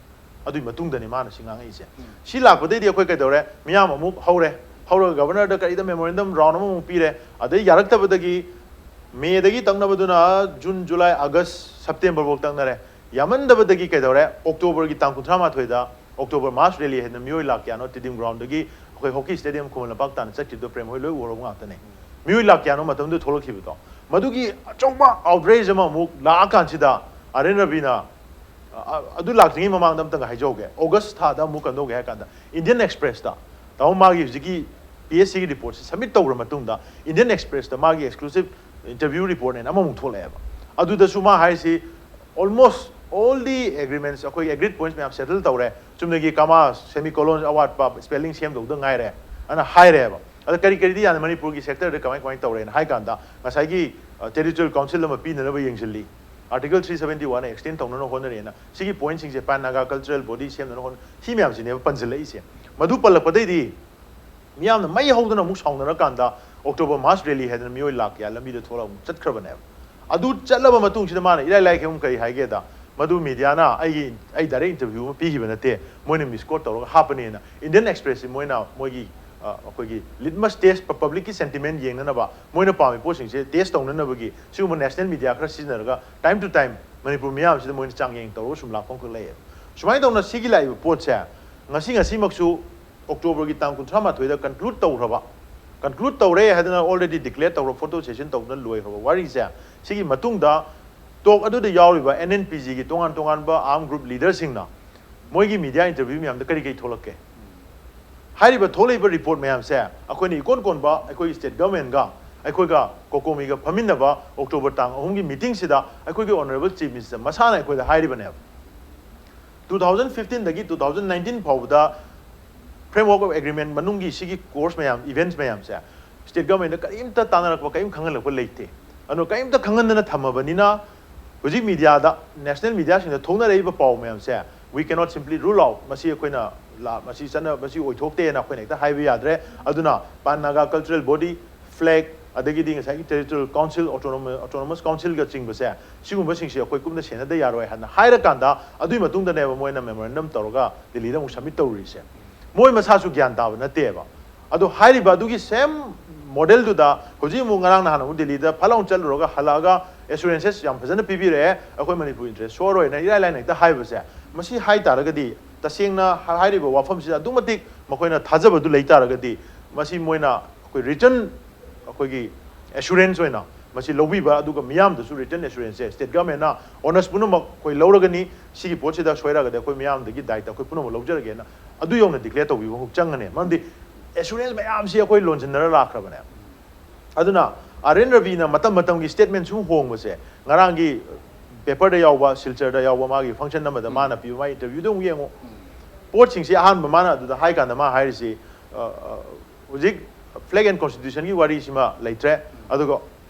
ꯑꯗꯨꯒꯤ ꯃꯇꯨꯡꯗꯅꯤ ꯃꯥꯅ ꯁꯤ ꯉꯥꯡꯉꯛꯏꯁꯦ꯫ ꯁꯤ ꯂꯥꯛꯄꯗꯩꯗꯤ ꯑꯩꯈꯣꯏ ꯀꯩꯗꯧꯔꯦ? ꯃꯤꯌꯥꯝ ꯑꯃꯨꯛ ꯍꯧꯔꯦ꯫ ꯍꯧꯔꯒ governorꯗ ꯀꯔꯤꯗ memorandum round ꯑꯃꯃꯨꯛ ꯄꯤꯔꯦ꯫ ꯑꯗꯩ ꯌꯥꯔꯛꯇꯕꯗꯒꯤ Mayꯗꯒꯤ ꯇꯛꯅꯕꯗꯨꯅ June, July, August, September ꯐꯥꯎ ꯇꯛꯅꯔꯦ꯫ ꯌꯥꯝꯃꯟꯗꯕꯗꯒꯤ ꯀꯩꯗꯧꯔꯦ? Octoberꯒꯤ ꯇꯥꯡ ꯀꯨꯟꯊ꯭ꯔꯥ ꯃꯥꯊꯣꯏꯗ October Mass Rally ꯍꯥꯏꯗꯅ ꯃꯤꯑꯣꯏ ꯂꯥꯛ ꯀꯌꯥꯅꯣ Stadium Groundꯗꯒꯤ ꯑꯩꯈꯣꯏ hockey stadium ꯈꯨꯃꯟ ꯂꯝꯄꯥꯛ ꯇꯥꯟꯅ ꯆꯠꯈꯤꯕꯗꯣ ꯄ꯭ꯔꯦꯝ ꯍꯣꯏ ꯂꯣꯏ ꯎꯍꯧꯕ ꯉꯥꯛꯇꯅꯦ꯫ ꯃꯤꯑꯣꯏ ꯂꯥꯛ ꯀꯌꯥꯅꯣ ꯃꯇꯝꯗꯨꯗ ꯊꯣꯛꯂꯛꯈꯤꯕꯗꯣ꯫ ꯃꯗꯨꯒꯤ ꯑꯆꯧꯕ outrage ꯑꯃ ꯑꯃꯨꯛ ꯂꯥꯛꯑꯀꯥꯟꯁꯤꯗ ꯑꯥꯔ ꯑꯦꯟ ꯔꯕꯤꯅ, ꯑ-, ꯑ-, ꯑꯗꯨ ꯂꯥꯛꯇ꯭ꯔꯤꯉꯩ ꯃꯃꯥꯡꯗ ꯑꯝꯇꯪꯒ ꯍꯥꯏꯖꯍꯧꯒꯦ꯫ August ꯊꯥꯗ ꯑꯃꯨꯛ ꯀꯝꯗꯧꯒꯦ ꯍꯥꯏ ꯀꯥꯟꯗ Indian Expressꯇ ꯇꯥꯃꯣ ꯃꯥꯒꯤ ꯍꯧꯖꯤꯛꯀꯤ P S Cꯒꯤ reportꯁꯦ submit ꯇꯧꯈ꯭ꯔ ꯃꯇꯨꯡꯗ Indian Expressꯇ ꯃꯥꯒꯤ exclusive interview reportꯅꯦꯅ ꯑꯃꯃꯨꯛ ꯊꯣꯛꯂꯛꯑꯦꯕ꯫ ꯑꯗꯨꯗꯁꯨ ꯃꯥ ꯍꯥꯏꯔꯤꯁꯤ almost all the agreements, ꯑꯩꯈꯣꯏꯒꯤ agreed points ꯃꯌꯥꯝ settle ꯇꯧꯔꯦ, ꯆꯨꯝꯅꯒꯤ comma, semicolon ꯑꯋꯥꯠꯄ spelling ꯁꯦꯝꯗꯧꯗ ꯉꯥꯏꯔꯦ ꯑꯅ ꯍꯥꯏꯔꯦꯕ꯫ ꯑꯗ ꯀꯔꯤ ꯀꯔꯤꯗꯤ ꯌꯥꯅꯤ, ꯃꯅꯤꯄꯨꯔꯒꯤ sectorꯗ ꯀꯃꯥꯏ ꯀꯃꯥꯏꯅ ꯇꯧꯔꯦꯅ ꯍꯥꯏ ꯀꯥꯟꯗ ꯉꯁꯥꯏꯒꯤ, ꯑ, territorial council ꯑꯃ ꯄꯤꯅꯅꯕ ꯌꯦꯡꯁꯤꯜꯂꯤ, Article three seventy one extend ꯇꯧꯅꯅꯕ ꯍꯣꯠꯅꯔꯦꯅ ꯁꯤꯒꯤ pointꯁꯤꯡꯁꯦ Pan Naga Cultural Body ꯁꯦꯝꯅꯅꯕ ꯍꯣꯠꯅ-, ꯁꯤ ꯃꯌꯥꯝꯁꯤꯅꯦꯕ ꯄꯟꯁꯤꯜꯂꯛꯏꯁꯦ꯫ ꯃꯗꯨ ꯄꯜꯂꯛꯄꯗꯩꯗꯤ ꯃꯤꯌꯥꯝꯅ ꯃꯩ ꯍꯧꯗꯅ ꯑꯃꯨꯛ ꯁꯥꯎꯅꯔꯀꯥꯟꯗ October Mass Rally ꯍꯥꯏꯗꯅ ꯃꯤꯑꯣꯏ ꯂꯥꯛ ꯀꯌꯥ ꯂꯝꯕꯤꯗ ꯊꯣꯛꯂꯒ ꯑꯃꯨꯛ ꯆꯠꯈ꯭ꯔꯕꯅꯦꯕ꯫ ꯑꯗꯨ ꯆꯠꯂꯕ ꯃꯇꯨꯡꯁꯤꯗ ꯃꯥꯅ ꯏꯔꯥꯏ ꯂꯥꯏ ꯀꯩꯒꯨꯝ ꯀꯔꯤ ꯍꯥꯏꯒꯦꯗ, ꯃꯗꯨ mediaꯅ ꯑꯩꯒꯤ, ꯑꯩ direct interview ꯑꯃ ꯄꯤꯈꯤꯕ ꯅꯠꯇꯦ, ꯃꯣꯏꯅ misquote ꯇꯧꯔꯒ ꯍꯥꯞꯄꯅꯦꯅ꯫ Indian Expressꯁꯤ ꯃꯣꯏꯅ ꯃꯣꯏꯒꯤ, ꯑ, ꯑꯩꯈꯣꯏꯒꯤ litmus test, ꯄ-, publicꯀꯤ sentiment ꯌꯦꯡꯅꯅꯕ, ꯃꯣꯏꯅ ꯄꯥꯝꯃꯤ ꯄꯣꯠꯁꯤꯡꯁꯦ test ꯇꯧꯅꯅꯕꯒꯤ ꯁꯤꯒꯨꯝꯕ national media ꯈꯔ ꯁꯤꯖꯤꯟꯅꯔꯒ time to time ꯃꯅꯤꯄꯨꯔ ꯃꯤꯌꯥꯝꯁꯤꯗ ꯃꯣꯏꯅ ꯆꯥꯡꯌꯦꯡ ꯇꯧꯔꯒ ꯁꯨꯝ ꯂꯥꯛꯄ ꯑꯃꯈꯛ ꯂꯩꯌꯦꯕ꯫ ꯁꯨꯃꯥꯏꯅ ꯇꯧꯅ ꯁꯤꯒꯤ ꯂꯥꯛꯏꯕ ꯄꯣꯠꯁꯦ ꯉꯁꯤ, ꯉꯁꯤꯃꯛꯁꯨ Octoberꯒꯤ ꯇꯥꯡ ꯀꯨꯟꯊ꯭ꯔꯥ ꯃꯥꯊꯣꯏꯗ conclude ꯇꯧꯈ꯭ꯔꯕ, conclude ꯇꯧꯔꯦ ꯍꯥꯏꯗꯅ already declare ꯇꯧꯔ photo session ꯇꯧꯗꯅ ꯂꯣꯏꯈ꯭ꯔꯕ ꯋꯥꯔꯤꯁꯦ, ꯁꯤꯒꯤ ꯃꯇꯨꯡꯗ talk ꯑꯗꯨꯗ ꯌꯥꯎꯔꯤꯕ N N P Gꯒꯤ ꯇꯣꯉꯥꯟ ꯇꯣꯉꯥꯟꯕ arm group leaderꯁꯤꯡꯅ ꯃꯣꯏꯒꯤ media interview ꯃꯌꯥꯝꯗ ꯀꯔꯤ ꯀꯔꯤ ꯊꯣꯛꯂꯛꯀꯦ? ꯍꯥꯏꯔꯤꯕ ꯊꯣꯛꯂꯛꯏꯕ report ꯃꯌꯥꯝꯁꯦ ꯑꯩꯈꯣꯏꯅ ꯏꯀꯣꯟ ꯀꯣꯟꯕ ꯑꯩꯈꯣꯏꯒꯤ state governmentꯒ ꯑꯩꯈꯣꯏꯒ COCOMIꯒ ꯐꯝꯃꯤꯟꯅꯕ October ꯇꯥꯡ ꯑꯍꯨꯝꯒꯤ meetingꯁꯤꯗ ꯑꯩꯈꯣꯏꯒꯤ honourable chief minister ꯃꯁꯥꯅ ꯑꯩꯈꯣꯏꯗ ꯍꯥꯏꯔꯤꯕꯅꯦꯕ꯫ Two thousand fifteenꯗꯒꯤ two thousand nineteen ꯐꯥꯎꯕꯗ framework of agreement ꯃꯅꯨꯡꯒꯤ ꯁꯤꯒꯤ course ꯃꯌꯥꯝ, events ꯃꯌꯥꯝꯁꯦ state governmentꯗ ꯀꯔꯤꯝꯇ ꯇꯥꯟꯅꯔꯛꯄ, ꯀꯔꯤꯝ ꯈꯪꯍꯜꯂꯛꯄ ꯂꯩꯇꯦ꯫ ꯑꯗꯨꯅ ꯀꯔꯤꯝꯇ ꯈꯪꯍꯟꯗꯅ ꯊꯝꯃꯕꯅꯤꯅ, ꯍꯧꯖꯤꯛ ꯃꯤꯗꯤꯌꯥꯗ, ꯅꯦꯁꯅꯦꯜ ꯃꯤꯗꯤꯌꯥꯁꯤꯡꯗ ꯊꯣꯛꯅꯔꯛꯏꯕ ꯄꯥꯎ ꯃꯌꯥꯝꯁꯦ, we cannot simply rule out, ꯃꯁꯤ ꯑꯩꯈꯣꯏꯅ ꯂꯥ-, ꯃꯁꯤ ꯆꯠꯅ-, ꯃꯁꯤ ꯑꯣꯏꯊꯣꯛꯇꯦꯅ ꯑꯩꯈꯣꯏꯅ ꯍꯦꯛꯇ ꯍꯥꯏꯕ ꯌꯥꯗ꯭ꯔꯦ꯫ ꯑꯗꯨꯅ Pan Naga Cultural Body, flag, ꯑꯗꯒꯤꯗꯤ ꯉꯁꯥꯏꯒꯤ territorial council, autonomous, autonomous councilꯒ ꯆꯤꯡꯕꯁꯦ, ꯁꯤꯒꯨꯝꯕꯁꯤꯡꯁꯦ ꯑꯩꯈꯣꯏ ꯀꯨꯞꯅ ꯁꯦꯟꯅꯗ ꯌꯥꯔꯣꯏ ꯍꯥꯏꯅ ꯍꯥꯏꯔꯀꯥꯟꯗ, ꯑꯗꯨꯒꯤ ꯃꯇꯨꯡꯗꯅꯦꯕ ꯃꯣꯏꯅ memorandum ꯇꯧꯔꯒ ꯗꯤꯜꯂꯤꯗ ꯑꯃꯨꯛ submit ꯇꯧꯔꯨꯔꯤꯁꯦ꯫ ꯃꯣꯏ ꯃꯁꯥꯁꯨ ꯒ꯭ꯌꯥꯟ ꯇꯥꯕ ꯅꯠꯇꯦꯕ꯫ ꯑꯗꯣ ꯍꯥꯏꯔꯤꯕ ꯑꯗꯨꯒꯤ same modelꯗꯨꯗ ꯍꯧꯖꯤꯛ ꯑꯃꯨꯛ ꯉꯔꯥꯡ ꯅꯍꯥꯟ ꯑꯃꯨꯛ ꯗꯤꯜꯂꯤꯗ ꯐꯠ ꯂꯥꯎꯅ ꯆꯠꯂꯨꯔꯒ ꯍꯜꯂꯛꯑꯒ assurances ꯌꯥꯝ ꯐꯖꯅ ꯄꯤꯕꯤꯔꯛꯑꯦ, ꯑꯩꯈꯣꯏ ꯃꯅꯤꯄꯨꯔ interest ꯁꯣꯛꯑꯔꯣꯏꯅ ꯏꯔꯥꯏ ꯂꯥꯏꯅ ꯍꯦꯛꯇ ꯍꯥꯏꯕꯁꯦ, ꯃꯁꯤ ꯍꯥꯏ ꯇꯥꯔꯒꯗꯤ ꯇꯁꯦꯡꯅ ꯍꯥꯏꯔꯤꯕ ꯋꯥꯐꯝꯁꯤꯗ ꯑꯗꯨꯛ ꯃꯇꯤꯛ ꯃꯈꯣꯏꯅ ꯊꯥꯖꯕꯗꯨ ꯂꯩ ꯇꯥꯔꯒꯗꯤ, ꯃꯁꯤ ꯃꯣꯏꯅ ꯑꯩꯈꯣꯏ written, ꯑꯩꯈꯣꯏꯒꯤ assurance ꯑꯣꯏꯅ ꯃꯁꯤ ꯂꯧꯕꯤꯕ, ꯑꯗꯨꯒ ꯃꯤꯌꯥꯝꯗꯁꯨ written assuranceꯁꯦ state governmentꯅ honest ꯄꯨꯝꯅꯃꯛ ꯑꯩꯈꯣꯏ ꯂꯧꯔꯒꯅꯤ, ꯁꯤꯒꯤ ꯄꯣꯠꯁꯤꯗ ꯁꯣꯏꯔꯛꯑꯒꯗꯤ ꯑꯩꯈꯣꯏ ꯃꯤꯌꯥꯝꯗꯒꯤ ꯗꯥꯏꯇ ꯑꯩꯈꯣꯏ ꯄꯨꯝꯅꯃꯛ ꯂꯧꯖꯔꯒꯦꯅ ꯑꯗꯨ ꯌꯧꯅ declare ꯇꯧꯕꯤꯕ ꯑꯃꯨꯛ ꯆꯪꯒꯅꯤ꯫ ꯃꯔꯝꯗꯤ assurance ꯃꯌꯥꯝꯁꯤ ꯑꯩꯈꯣꯏ ꯂꯣꯟꯁꯤꯟꯅꯔ ꯂꯥꯛꯈ꯭ꯔꯕꯅꯦ꯫ ꯑꯗꯨꯅ ꯑꯥꯔ ꯑꯦꯟ ꯔꯕꯤꯅ ꯃꯇꯝ ꯃꯇꯝꯒꯤ statement ꯁꯨꯝ ꯍꯣꯡꯕꯁꯦ, ꯉꯔꯥꯡꯒꯤ paperꯗ ꯌꯥꯎꯕ, ꯁꯤꯜꯆꯔꯗ ꯌꯥꯎꯕ ꯃꯥꯒꯤ function ꯑꯃꯗ ꯃꯥꯅ ꯄꯤꯕ ꯃꯥꯒꯤ interviewꯗ ꯑꯃꯨꯛ ꯌꯦꯡꯉꯨ꯫ ꯄꯣꯠꯁꯤꯡꯁꯤ ꯑꯍꯥꯟꯕ ꯃꯥꯅ ꯑꯗꯨꯗ ꯍꯥꯏ ꯀꯥꯟꯗ ꯃꯥ ꯍꯥꯏꯔꯤꯁꯤ, ꯑ, ꯑ, ꯍꯧꯖꯤꯛ flag and constitutionꯒꯤ ꯋꯥꯔꯤꯁꯤꯃ ꯂꯩꯇ꯭ꯔꯦ, ꯑꯗꯨꯒ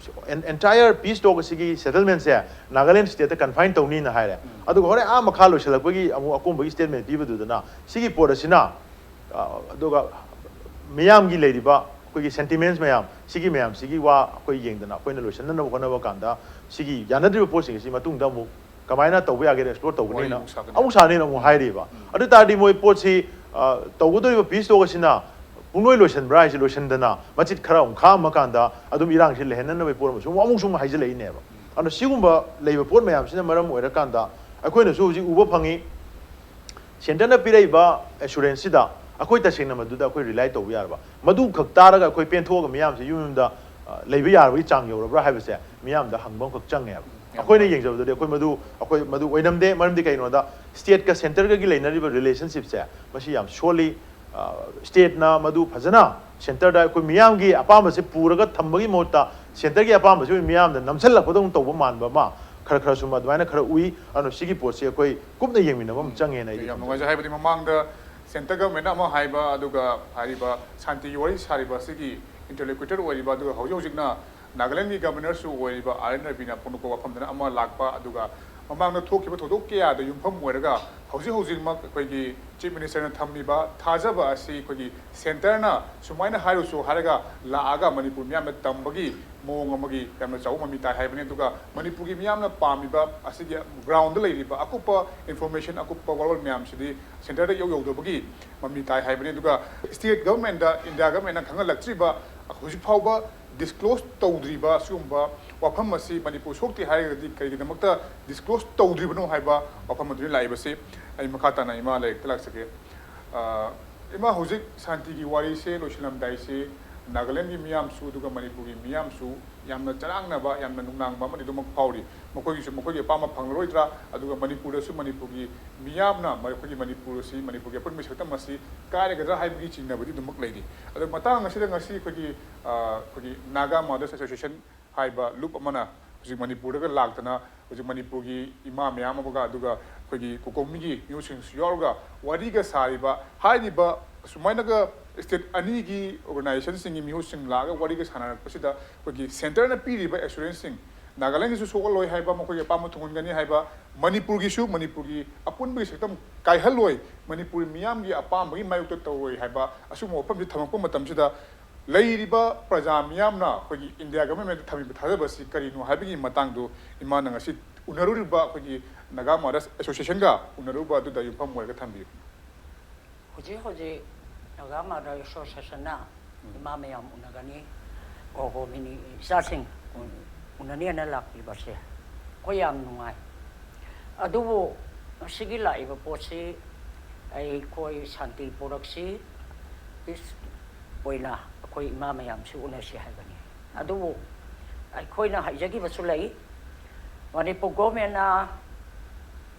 en-, entire peace talk ꯑꯁꯤꯒꯤ settlementꯁꯦ ꯅꯥꯒꯥꯂꯦꯟ stateꯇ confine ꯇꯧꯅꯤꯅ ꯍꯥꯏꯔꯦ꯫ ꯑꯗꯨꯒ ꯍꯣꯔꯦꯟ ꯑꯥ ꯃꯈꯥ ꯂꯣꯏꯁꯤꯜꯂꯛꯄꯒꯤ ꯑꯃꯨꯛ ꯑꯀꯣꯟꯕꯒꯤ statement ꯄꯤꯕꯗꯨꯗꯅ ꯁꯤꯒꯤ ꯄꯣꯠ ꯑꯁꯤꯅ, ꯑ, ꯑꯗꯨꯒ ꯃꯤꯌꯥꯝꯒꯤ ꯂꯩꯔꯤꯕ ꯑꯩꯈꯣꯏꯒꯤ sentiments ꯃꯌꯥꯝ, ꯁꯤꯒꯤ ꯃꯌꯥꯝꯁꯤꯒꯤ ꯋꯥ ꯑꯩꯈꯣꯏ ꯌꯦꯡꯗꯅ ꯑꯩꯈꯣꯏꯅ ꯂꯣꯏꯁꯤꯟꯅꯅꯕ ꯍꯣꯠꯅꯕ ꯀꯥꯟꯗ ꯁꯤꯒꯤ ꯌꯥꯅꯗ꯭ꯔꯤꯕ ꯄꯣꯠꯁꯤꯡ ꯑꯁꯤ ꯃꯇꯨꯡꯗ ꯑꯃꯨꯛ ꯀꯃꯥꯏꯅ ꯇꯧꯕ ꯌꯥꯒꯦꯅ explore ꯇꯧꯒꯅꯤꯅ ꯋꯥꯔꯤ ꯑꯃꯨꯛ ꯁꯥꯒꯅꯤ꯫ ꯑꯃꯨꯛ ꯁꯥꯅꯤꯅ ꯑꯃꯨꯛ ꯍꯥꯏꯔꯤꯕ꯫ ꯑꯗꯨ ꯇꯥꯔꯗꯤ ꯃꯣꯏ ꯄꯣꯠꯁꯤ, ꯑ, ꯇꯧꯒꯗꯧꯔꯤꯕ peace talk ꯑꯁꯤꯅ ꯄꯨꯡꯂꯣꯏ ꯂꯣꯏꯁꯤꯟꯕ꯭ꯔꯥ ꯍꯥꯏꯁꯤ ꯂꯣꯏꯁꯤꯟꯗꯅ ꯃꯆꯤꯠ ꯈꯔ ꯑꯃꯨꯛ ꯈꯥꯛꯑꯝꯃ ꯀꯥꯟꯗ ꯑꯗꯨꯝ ꯏꯔꯥꯡꯁꯤ ꯂꯩꯍꯟꯅꯅꯕꯒꯤ ꯄꯣꯠ ꯑꯃꯁꯨ ꯑꯃꯨꯛ, ꯑꯃꯨꯛꯁꯨ ꯑꯃꯨꯛ ꯍꯥꯏꯖꯤꯜꯂꯛꯏꯅꯦꯕ꯫ ꯑꯗꯨꯅ ꯁꯤꯒꯨꯝꯕ ꯂꯩꯕ ꯄꯣꯠ ꯃꯌꯥꯝꯁꯤꯅ ꯃꯔꯝ ꯑꯣꯏꯔꯀꯥꯟꯗ ꯑꯩꯈꯣꯏꯅꯁꯨ ꯍꯧꯖꯤꯛ ꯎꯕ ꯐꯪꯉꯤ, centreꯅ ꯄꯤꯔꯛꯏꯕ assuranceꯁꯤꯗ ꯑꯩꯈꯣꯏ ꯇꯁꯦꯡꯅ ꯃꯗꯨꯗ ꯑꯩꯈꯣꯏ rely ꯇꯧꯕ ꯌꯥꯔꯕ? ꯃꯗꯨ ꯈꯛ ꯇꯥꯔꯒ ꯑꯩꯈꯣꯏ ꯄꯦꯟꯊꯣꯛꯑꯒ ꯃꯤꯌꯥꯝꯁꯦ ꯌꯨꯝ ꯌꯨꯝꯗ, ꯑ, ꯂꯩꯕ ꯌꯥꯔꯕꯒꯤ ꯆꯥꯡ ꯌꯧꯔꯕ꯭ꯔꯥ ꯍꯥꯏꯕꯁꯦ ꯃꯤꯌꯥꯝꯗ ꯍꯪꯕ ꯑꯃꯈꯛ ꯆꯪꯉꯦꯕ꯫ ꯑꯩꯈꯣꯏꯅ ꯌꯦꯡꯖꯕꯗꯗꯤ ꯑꯩꯈꯣꯏ ꯃꯗꯨ, ꯑꯩꯈꯣꯏ ꯃꯗꯨ ꯑꯣꯏꯔꯝꯗꯦ꯫ ꯃꯔꯝꯗꯤ ꯀꯩꯒꯤꯅꯣꯗ stateꯀ centreꯒꯒꯤ ꯂꯩꯅꯔꯤꯕ relationshipꯁꯦ ꯃꯁꯤ ꯌꯥꯝ ꯁꯣꯜꯂꯤ꯫ ꯑ, stateꯅ ꯃꯗꯨ ꯐꯖꯅ centreꯗ ꯑꯩꯈꯣꯏ ꯃꯤꯌꯥꯝꯒꯤ ꯑꯄꯥꯝꯕꯁꯦ ꯄꯨꯔꯒ ꯊꯝꯕꯒꯤ ꯃꯍꯨꯠꯇ centreꯒꯤ ꯑꯄꯥꯝꯕꯁꯦ ꯑꯣꯏꯅ ꯃꯤꯌꯥꯝꯗ ꯅꯝꯁꯤꯜꯂꯛꯄꯗꯧꯅ ꯇꯧꯕ ꯃꯥꯟꯕ ꯑꯃ ꯈꯔ ꯈꯔ ꯁꯨꯝ ꯑꯗꯨꯃꯥꯏꯅ ꯈꯔ ꯎꯏ꯫ ꯑꯗꯨꯅ ꯁꯤꯒꯤ ꯄꯣꯠꯁꯤ ꯑꯩꯈꯣꯏ ꯀꯨꯞꯅ ꯌꯦꯡꯃꯤꯟꯅꯕ ꯑꯃ ꯆꯪꯉꯦꯅ ꯑꯩꯗꯤ ꯌꯥꯝ ꯈꯟꯖꯩ꯫ ꯅꯨꯡꯉꯥꯏꯖꯩ꯫ ꯍꯥꯏꯕꯗꯤ ꯃꯃꯥꯡꯗ centre governmentꯅ ꯑꯃ ꯍꯥꯏꯕ, ꯑꯗꯨꯒ ꯍꯥꯏꯔꯤꯕ ꯁꯥꯟꯇꯤꯒꯤ ꯋꯥꯔꯤ ꯁꯥꯔꯤꯕ ꯑꯁꯤꯒꯤ interlocutor ꯑꯣꯏꯔꯤꯕ, ꯑꯗꯨꯒ ꯍꯧꯖꯤꯛ ꯍꯧꯖꯤꯛꯅ ꯅꯥꯒꯥꯂꯦꯟꯒꯤ ꯒꯕꯔꯅꯔꯁꯨ ꯑꯣꯏꯔꯤꯕ ꯑꯥꯔ ꯑꯦꯟ ꯔꯕꯤꯅ ꯐꯣꯡꯗꯣꯛꯄ ꯋꯥꯐꯝꯗꯅ ꯑꯃ ꯂꯥꯛꯄ, ꯑꯗꯨꯒ ꯃꯃꯥꯡꯗ ꯊꯣꯛꯈꯤꯕ ꯊꯧꯗꯣꯛ ꯀꯌꯥꯗ ꯌꯨꯝꯐꯝ ꯑꯣꯏꯔꯒ ꯍꯧꯖꯤꯛ ꯍꯧꯖꯤꯛꯃꯛ ꯑꯩꯈꯣꯏꯒꯤ ꯆꯤꯐ ꯃꯤꯅꯤꯁꯇꯔꯅ ꯊꯝꯃꯤꯕ ꯊꯥꯖꯕ ꯑꯁꯤ ꯑꯩꯈꯣꯏꯒꯤ ꯁꯦꯟꯇꯔꯅ ꯁꯨꯃꯥꯏꯅ ꯍꯥꯏꯔꯨꯁꯨ ꯍꯥꯏꯔꯒ ꯂꯥꯛꯑꯒ ꯃꯅꯤꯄꯨꯔ ꯃꯤꯌꯥꯝꯅ ꯇꯝꯕꯒꯤ ꯃꯑꯣꯡ ꯑꯃꯒꯤ ꯌꯥꯝꯅ ꯆꯥꯎꯕ ꯃꯃꯤ ꯇꯥꯏ ꯍꯥꯏꯕꯅꯤ꯫ ꯑꯗꯨꯒ ꯃꯅꯤꯄꯨꯔꯒꯤ ꯃꯤꯌꯥꯝꯅ ꯄꯥꯝꯃꯤꯕ ꯑꯁꯤꯒꯤ ꯒ꯭ꯔꯥꯎꯟꯗ ꯂꯩꯔꯤꯕ ꯑꯀꯨꯞꯄ ꯏꯟꯐꯣꯔꯃꯦꯁꯟ, ꯑꯀꯨꯞꯄ ꯋꯥꯔꯣꯜ ꯃꯌꯥꯝꯁꯤꯗꯤ ꯁꯦꯟꯇꯔꯗ ꯏꯌꯧ ꯌꯧꯗꯕꯒꯤ ꯃꯃꯤ ꯇꯥꯏ ꯍꯥꯏꯕꯅꯤ꯫ ꯑꯗꯨꯒ ꯁ꯭ꯇꯦꯠ ꯒꯚꯔꯟꯃꯦꯟꯗ, ꯏꯟꯗꯤꯌꯥ ꯒꯚꯔꯟꯃꯦꯟꯅ ꯈꯪꯍꯜꯂꯛꯇ꯭ꯔꯤꯕ, ꯍꯧꯖꯤꯛ ꯐꯥꯎꯕ ꯗꯤꯁꯀ꯭ꯂꯣꯁ ꯇꯧꯗ꯭ꯔꯤꯕ ꯑꯁꯤꯒꯨꯝꯕ ꯋꯥꯐꯝ ꯑꯁꯤ ꯃꯅꯤꯄꯨꯔ ꯁꯣꯛꯇꯦ ꯍꯥꯏꯔꯒꯗꯤ ꯀꯔꯤꯒꯤꯗꯃꯛꯇ ꯗꯤꯁꯀ꯭ꯂꯣꯁ ꯇꯧꯗ꯭ꯔꯤꯕꯅꯣ ꯍꯥꯏꯕ ꯋꯥꯐꯝ ꯑꯗꯨꯅꯤ ꯂꯥꯛꯏꯕꯁꯤ꯫ ꯑꯩ ꯃꯈꯥ ꯇꯥꯅ ꯏꯃꯥ ꯂꯥꯏꯔꯤꯛꯇ ꯂꯥꯛꯆꯒꯦ꯫ ꯑ, ꯏꯃꯥ, ꯍꯧꯖꯤꯛ ꯁꯥꯟꯇꯤꯒꯤ ꯋꯥꯔꯤꯁꯦ ꯂꯣꯏꯁꯤꯜꯂꯝꯗꯥꯏꯁꯦ ꯅꯥꯒꯥꯂꯦꯟꯒꯤ ꯃꯤꯌꯥꯝꯁꯨ ꯑꯗꯨꯒ ꯃꯅꯤꯄꯨꯔꯒꯤ ꯃꯤꯌꯥꯝꯁꯨ ꯌꯥꯝꯅ ꯆꯔꯥꯡꯅꯕ, ꯌꯥꯝꯅ ꯅꯨꯡꯅꯥꯡꯕ ꯑꯃꯗꯤ ꯑꯗꯨꯃꯛ ꯐꯥꯎꯔꯤ꯫ ꯃꯈꯣꯏꯒꯤꯁꯨ ꯃꯈꯣꯏꯒꯤ ꯑꯄꯥꯝꯕ ꯐꯪꯂꯔꯣꯏꯗ꯭ꯔꯥ, ꯑꯗꯨꯒ ꯃꯅꯤꯄꯨꯔꯗꯁꯨ ꯃꯅꯤꯄꯨꯔꯒꯤ ꯃꯤꯌꯥꯝꯅ ꯃ-, ꯑꯩꯈꯣꯏꯒꯤ ꯃꯅꯤꯄꯨꯔ ꯑꯁꯤ, ꯃꯅꯤꯄꯨꯔꯒꯤ ꯑꯄꯨꯟꯕ ꯁꯛꯇꯝ ꯑꯁꯤ ꯀꯥꯏꯔꯒꯗ꯭ꯔꯥ ꯍꯥꯏꯕꯒꯤ ꯆꯤꯡꯅꯕꯗꯤ ꯑꯗꯨꯃꯛ ꯂꯩꯔꯤ꯫ ꯑꯗꯣ ꯃꯇꯥꯡ ꯑꯁꯤꯗ ꯉꯁꯤ ꯑꯩꯈꯣꯏꯒꯤ, ꯑ, ꯑꯩꯈꯣꯏꯒꯤ Naga Mothers Association ꯍꯥꯏꯕ ꯂꯨꯞ ꯑꯃꯅ ꯍꯧꯖꯤꯛ ꯃꯅꯤꯄꯨꯔꯗꯒ ꯂꯥꯛꯇꯅ ꯍꯧꯖꯤꯛ ꯃꯅꯤꯄꯨꯔꯒꯤ ꯏꯃꯥ ꯃꯌꯥꯝ ꯑꯃꯒ, ꯑꯗꯨꯒ ꯑꯩꯈꯣꯏꯒꯤ ꯀꯣꯀꯣꯃꯤꯒꯤ ꯃꯤꯑꯣꯏꯁꯤꯡꯁꯨ ꯌꯥꯎꯔꯒ ꯋꯥꯔꯤꯒ ꯁꯥꯔꯤꯕ, ꯍꯥꯏꯔꯤꯕ ꯁꯨꯃꯥꯏꯅꯒ ꯁ꯭ꯇꯦꯠ ꯑꯅꯤꯒꯤ ꯑꯣꯔꯒꯅꯥꯏꯖꯦꯁꯟꯁꯤꯡꯒꯤ ꯃꯤꯍꯨꯠꯁꯤꯡ ꯂꯥꯛꯑꯒ ꯋꯥꯔꯤꯒ ꯁꯥꯟꯅꯔꯛꯄꯁꯤꯗ ꯑꯩꯈꯣꯏꯒꯤ ꯁꯦꯟꯇꯔꯅ ꯄꯤꯔꯤꯕ ꯑꯦꯁꯨꯔꯦꯟꯁꯁꯤꯡ, ꯅꯥꯒꯥꯂꯦꯟꯒꯤꯁꯨ ꯁꯣꯛꯍꯜꯂꯣꯏ ꯍꯥꯏꯕ, ꯃꯈꯣꯏꯒꯤ ꯑꯄꯥꯝꯕ ꯊꯨꯡꯍꯟꯒꯅꯤ ꯍꯥꯏꯕ, ꯃꯅꯤꯄꯨꯔꯒꯤꯁꯨ, ꯃꯅꯤꯄꯨꯔꯒꯤ ꯑꯄꯨꯟꯕꯒꯤ ꯁꯛꯇꯝ ꯀꯥꯏꯍꯜꯂꯣꯏ, ꯃꯅꯤꯄꯨꯔ ꯃꯤꯌꯥꯝꯒꯤ ꯑꯄꯥꯝꯕꯒꯤ ꯃꯥꯌꯣꯛꯇ ꯇꯧꯔꯣꯏ ꯍꯥꯏꯕ ꯑꯁꯤꯒꯨꯝꯕ ꯋꯥꯐꯝꯁꯤ ꯊꯝꯃꯛꯄ ꯃꯇꯝꯁꯤꯗ, ꯂꯩꯔꯤꯕ ꯄ꯭ꯔꯖꯥ ꯃꯤꯌꯥꯝꯅ ꯑꯩꯈꯣꯏꯒꯤ ꯏꯟꯗꯤꯌꯥ ꯒꯚꯔꯟꯃꯦꯟꯗ ꯊꯝꯃꯤꯕ ꯊꯥꯖꯕ ꯑꯁꯤ ꯀꯔꯤꯅꯣ ꯍꯥꯏꯕꯒꯤ ꯃꯇꯥꯡꯗꯨ ꯏꯃꯥꯅ ꯉꯁꯤ ꯎꯅꯔꯨꯔꯤꯕ ꯑꯩꯈꯣꯏꯒꯤ ꯅꯥꯒꯥ ꯃꯣꯊꯔꯁ ꯑꯦꯁꯣꯁꯤꯌꯦꯁꯟꯒ ꯎꯅꯔꯨꯕ ꯑꯗꯨꯗ ꯌꯨꯝꯐꯝ ꯑꯣꯏꯔꯒ ꯊꯝꯕꯤꯌꯨ꯫ ꯍꯧꯖꯤꯛ ꯍꯧꯖꯤꯛ ꯅꯥꯒꯥ ꯃꯣꯊꯔꯁ ꯑꯦꯁꯣꯁꯤꯌꯦꯁꯟꯅ ꯏꯃꯥ ꯃꯌꯥꯝ ꯎꯅꯒꯅꯤ, ꯀꯣꯀꯣꯃꯤꯒꯤ ꯏꯆꯥꯁꯤꯡ ꯎꯅꯅꯤꯅ ꯂꯥꯛꯄꯤꯕꯁꯦ ꯑꯩꯈꯣꯏ ꯌꯥꯝ ꯅꯨꯡꯉꯥꯏ꯫ ꯑꯗꯨꯕꯨ ꯉꯁꯤꯒꯤ ꯂꯥꯛꯏꯕ ꯄꯣꯠꯁꯤ ꯑꯩꯈꯣꯏ ꯁꯥꯟꯇꯤ ꯄꯨꯔꯛꯁꯤ, ꯄꯤꯁ ꯑꯣꯏꯅ ꯑꯩꯈꯣꯏ ꯏꯃꯥ ꯃꯌꯥꯝꯁꯤ ꯎꯅꯁꯤ ꯍꯥꯏꯕꯅꯤ꯫ ꯑꯗꯨꯕꯨ ꯑꯩꯈꯣꯏꯅ ꯍꯥꯏꯖꯈꯤꯕꯁꯨ ꯂꯩ, ꯃꯅꯤꯄꯨꯔ ꯒꯣꯔꯃꯦꯟꯅ,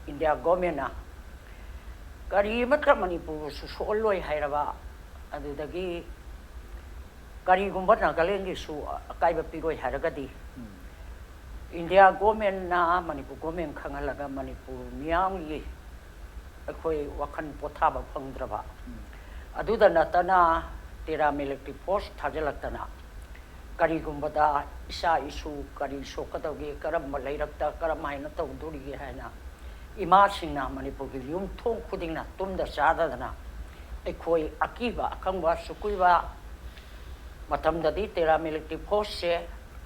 ꯏꯟꯗꯤꯌꯥ ꯒꯣꯔꯃꯦꯟꯅ ꯀꯔꯤ ꯑꯃꯠꯇ ꯃꯅꯤꯄꯨꯔꯕꯨꯁꯨ ꯁꯣꯛꯍꯜꯂꯣꯏ ꯍꯥꯏꯔꯕ, ꯑꯗꯨꯗꯒꯤ ꯀꯔꯤꯒꯨꯝꯕ ꯅꯥꯒꯥꯂꯦꯟꯒꯤꯁꯨ ꯑꯀꯥꯏꯕ ꯄꯤꯔꯣꯏ ꯍꯥꯏꯔꯒꯗꯤ, ꯏꯟꯗꯤꯌꯥ ꯒꯣꯔꯃꯦꯟꯅ ꯃꯅꯤꯄꯨꯔ ꯒꯣꯔꯃꯦꯟ ꯈꯪꯍꯜꯂꯒ ꯃꯅꯤꯄꯨꯔ ꯃꯤꯌꯥꯝꯒꯤ ꯑꯩꯈꯣꯏ ꯋꯥꯈꯜ ꯄꯣꯊꯥꯕ ꯐꯪꯗ꯭ꯔꯕ, ꯑꯗꯨꯗ ꯅꯠꯇꯅ ꯇꯦꯔꯥ ꯃꯤꯂꯤꯇꯔꯤ ꯐꯣꯔꯁ ꯊꯥꯖꯤꯜꯂꯛꯇꯅ ꯀꯔꯤꯒꯨꯝꯕꯗ ꯏꯆꯥ ꯏꯁꯨ ꯀꯔꯤ ꯁꯣꯛꯀꯗꯧꯒꯦ, ꯀꯔꯝꯕ ꯂꯩꯔꯛꯇ ꯀꯔꯝ ꯍꯥꯏꯅ ꯇꯧꯗꯣꯔꯤꯒꯦ ꯍꯥꯏꯅ ꯏꯃꯥꯁꯤꯡꯅ ꯃꯅꯤꯄꯨꯔꯒꯤ ꯌꯨꯝꯊꯣꯡ ꯈꯨꯗꯤꯡꯅ ꯇꯨꯝꯗ ꯆꯥꯗꯗꯅ ꯑꯩꯈꯣꯏ ꯑꯀꯤꯕ ꯑꯈꯪꯕ ꯆꯨꯛꯀꯨꯏꯕ ꯃꯇꯝꯗꯗꯤ ꯇꯦꯔꯥ ꯃꯤꯂꯤꯇꯔꯤ ꯐꯣꯔꯁꯁꯦ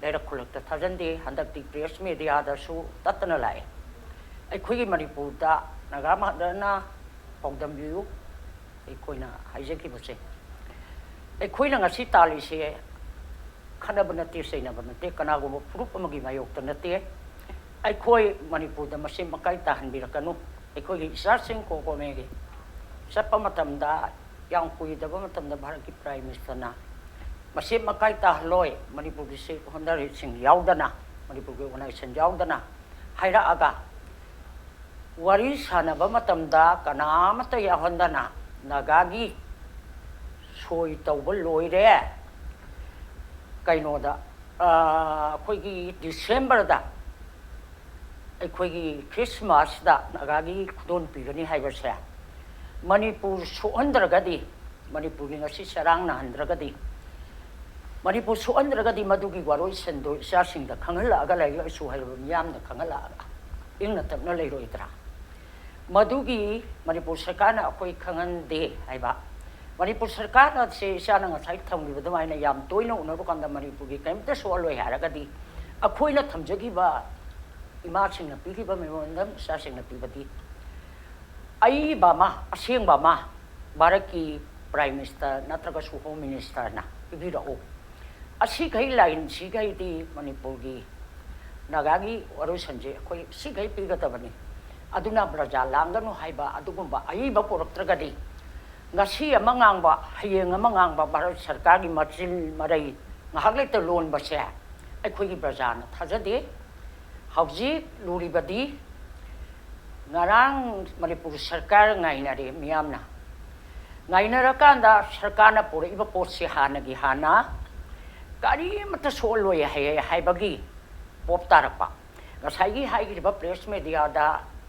ꯂꯩꯔꯛ ꯈꯨꯜꯂꯛꯇ ꯊꯥꯖꯤꯟꯗꯦ꯫ ꯍꯟꯗꯛꯇꯤ ꯄ꯭ꯔꯦꯁ ꯃꯦꯗꯤꯌꯥꯗꯁꯨ ꯇꯠꯇꯅ ꯂꯥꯛꯑꯦ꯫ ꯑꯩꯈꯣꯏꯒꯤ ꯃꯅꯤꯄꯨꯔꯗ ꯅꯥꯒꯥ ꯃꯥꯗꯔꯅ ꯄꯥꯎꯗꯝꯕꯤꯌꯨ꯫ ꯑꯩꯈꯣꯏꯅ ꯍꯥꯏꯖꯈꯤꯕꯁꯦ, ꯑꯩꯈꯣꯏꯅ ꯉꯁꯤ ꯇꯥꯜꯂꯤꯁꯦ ꯈꯠꯅꯕ ꯅꯠꯇꯦ, ꯆꯩꯅꯕ ꯅꯠꯇꯦ, ꯀꯅꯥꯒꯨꯝꯕ ꯐꯨꯔꯨꯞ ꯑꯃꯒꯤ ꯃꯥꯌꯣꯛꯇ ꯅꯠꯇꯦ꯫ ꯑꯩꯈꯣꯏ ꯃꯅꯤꯄꯨꯔꯗ ꯃꯆꯦꯠ ꯃꯀꯥꯏ ꯇꯥꯍꯟꯕꯤꯔꯛꯀꯅꯨ꯫ ꯑꯩꯈꯣꯏꯒꯤ ꯏꯆꯥꯁꯤꯡ ꯀꯣꯀꯣꯃꯦꯒꯤ ꯆꯠꯄ ꯃꯇꯝꯗ, ꯌꯥꯝ ꯀꯨꯏꯗꯕ ꯃꯇꯝꯗ ꯚꯥꯔꯠꯀꯤ ꯄ꯭ꯔꯥꯏꯝ ꯃꯤꯅꯤꯁꯇꯔꯅ ꯃꯆꯦꯠ ꯃꯀꯥꯏ ꯇꯥꯍꯜꯂꯣꯏ, ꯃꯅꯤꯄꯨꯔꯒꯤ ꯁꯦꯛ ꯍꯣꯜꯗꯔꯁꯤꯡ ꯌꯥꯎꯗꯅ, ꯃꯅꯤꯄꯨꯔꯒꯤ ꯑꯣꯔꯒꯅꯥꯏꯖꯦꯁꯟ ꯌꯥꯎꯗꯅ ꯍꯥꯏꯔꯛꯑꯒ, ꯋꯥꯔꯤ ꯁꯥꯟꯅꯕ ꯃꯇꯝꯗ ꯀꯅꯥꯃꯠꯇ ꯌꯥꯎꯍꯟꯗꯅ ꯅꯥꯒꯥꯒꯤ ꯁꯣꯏ ꯇꯧꯕ ꯂꯣꯏꯔꯦ꯫ ꯀꯩꯅꯣꯗ, ꯑ, ꯑꯩꯈꯣꯏꯒꯤ ꯗꯤꯁꯦꯝꯕꯔꯗ ꯑꯩꯈꯣꯏꯒꯤ ꯈ꯭ꯔꯤꯁꯃꯥꯁꯇ ꯅꯥꯒꯥꯒꯤ ꯈꯨꯗꯣꯜ ꯄꯤꯒꯅꯤ ꯍꯥꯏꯕꯁꯦ ꯃꯅꯤꯄꯨꯔ ꯁꯣꯛꯍꯟꯗ꯭ꯔꯒꯗꯤ, ꯃꯅꯤꯄꯨꯔꯒꯤ ꯉꯁꯤ ꯆꯔꯥꯡꯅꯍꯟꯗ꯭ꯔꯒꯗꯤ, ꯃꯅꯤꯄꯨꯔ ꯁꯣꯛꯍꯟꯗ꯭ꯔꯒꯗꯤ ꯃꯗꯨꯒꯤ ꯋꯥꯔꯣꯏꯁꯤꯟꯗꯨ ꯏꯆꯥꯁꯤꯡꯗ ꯈꯪꯍꯜꯂꯛꯑꯒ, ꯂꯥꯏꯔꯤꯛ ꯂꯥꯏꯁꯨ ꯍꯩꯔꯕ ꯃꯤꯌꯥꯝꯗ ꯈꯪꯍꯜꯂꯛꯑꯒ ꯏꯪꯅ ꯇꯞꯅ ꯂꯩꯔꯣꯏꯗ꯭ꯔꯥ? ꯃꯗꯨꯒꯤ ꯃꯅꯤꯄꯨꯔ ꯁꯔꯀꯥꯔꯅ ꯑꯩꯈꯣꯏ ꯈꯪꯍꯟꯗꯦ ꯍꯥꯏꯕ꯫ ꯃꯅꯤꯄꯨꯔ ꯁꯔꯀꯥꯔꯅ ꯁꯦ ꯏꯆꯥꯅ ꯉꯁꯥꯏ ꯊꯝꯈꯤꯕ ꯑꯗꯨꯃꯥꯏꯅ ꯌꯥꯝ ꯇꯣꯏꯅ ꯎꯅꯔꯨꯀꯥꯟꯗ ꯃꯅꯤꯄꯨꯔꯒꯤ ꯀꯔꯤꯝꯇ ꯁꯣꯛꯍꯜꯂꯣꯏ ꯍꯥꯏꯔꯒꯗꯤ, ꯑꯩꯈꯣꯏꯅ ꯊꯝꯖꯈꯤꯕ ꯏꯃꯥꯁꯤꯡꯅ ꯄꯤꯈꯤꯕ memorandum ꯏꯆꯥꯁꯤꯡꯅ ꯄꯤꯕꯗꯤ ꯑꯏꯕ ꯑꯃ, ꯑꯁꯦꯡꯕ ꯑꯃ ꯚꯥꯔꯠꯀꯤ ꯄ꯭ꯔꯥꯏꯝ ꯃꯤꯅꯤꯁꯇꯔ ꯅꯠꯇ꯭ꯔꯒꯁꯨ ꯍꯣꯝ ꯃꯤꯅꯤꯁꯇꯔꯅ ꯄꯤꯕꯤꯔꯛꯎ꯫ ꯑꯁꯤꯈꯩ ꯂꯥꯏꯟꯁꯤꯈꯩꯗꯤ ꯃꯅꯤꯄꯨꯔꯒꯤ ꯅꯥꯒꯥꯒꯤ ꯋꯥꯔꯣꯏꯁꯟꯁꯦ ꯑꯩꯈꯣꯏ ꯁꯤꯈꯩ ꯄꯤꯒꯗꯕꯅꯤ, ꯑꯗꯨꯅ ꯄ꯭ꯔꯖꯥ ꯂꯥꯡꯒꯅꯨ ꯍꯥꯏꯕ ꯑꯗꯨꯒꯨꯝꯕ ꯑꯏꯕ ꯄꯨꯔꯛꯇ꯭ꯔꯒꯗꯤ ꯉꯁꯤ ꯑꯃ ꯉꯥꯡꯕ, ꯍꯌꯦꯡ ꯑꯃ ꯉꯥꯡꯕ, ꯚꯥꯔꯠ ꯁꯔꯀꯥꯔꯒꯤ ꯃꯆꯤꯟ ꯃꯔꯩ ꯉꯥꯏꯍꯥꯛ ꯂꯩꯇ ꯂꯣꯟꯕꯁꯦ ꯑꯩꯈꯣꯏꯒꯤ ꯄ꯭ꯔꯖꯥꯅ ꯊꯥꯖꯗꯦ꯫ ꯍꯧꯖꯤꯛ ꯂꯨꯔꯤꯕꯗꯤ ꯉꯔꯥꯡ ꯃꯅꯤꯄꯨꯔ ꯁꯔꯀꯥꯔ ꯉꯥꯏꯅꯔꯦ ꯃꯤꯌꯥꯝꯅ꯫ ꯉꯥꯏꯅꯔꯀꯥꯟꯗ ꯁꯔꯀꯥꯔꯅ ꯄꯨꯔꯛꯏꯕ ꯄꯣꯠꯁꯤ ꯍꯥꯟꯅꯒꯤ ꯍꯥꯟꯅ ꯀꯔꯤꯃꯠꯇ ꯁꯣꯛꯍꯜꯂꯣꯏ ꯍꯥꯏ-, ꯍꯥꯏꯕꯒꯤ ꯄꯣꯞ ꯇꯥꯔꯛꯄ꯫ ꯉꯁꯥꯏꯒꯤ ꯍꯥꯏꯈ꯭ꯔꯤꯕ ꯄ꯭ꯔꯦꯁ ꯃꯦꯗꯤꯌꯥꯗ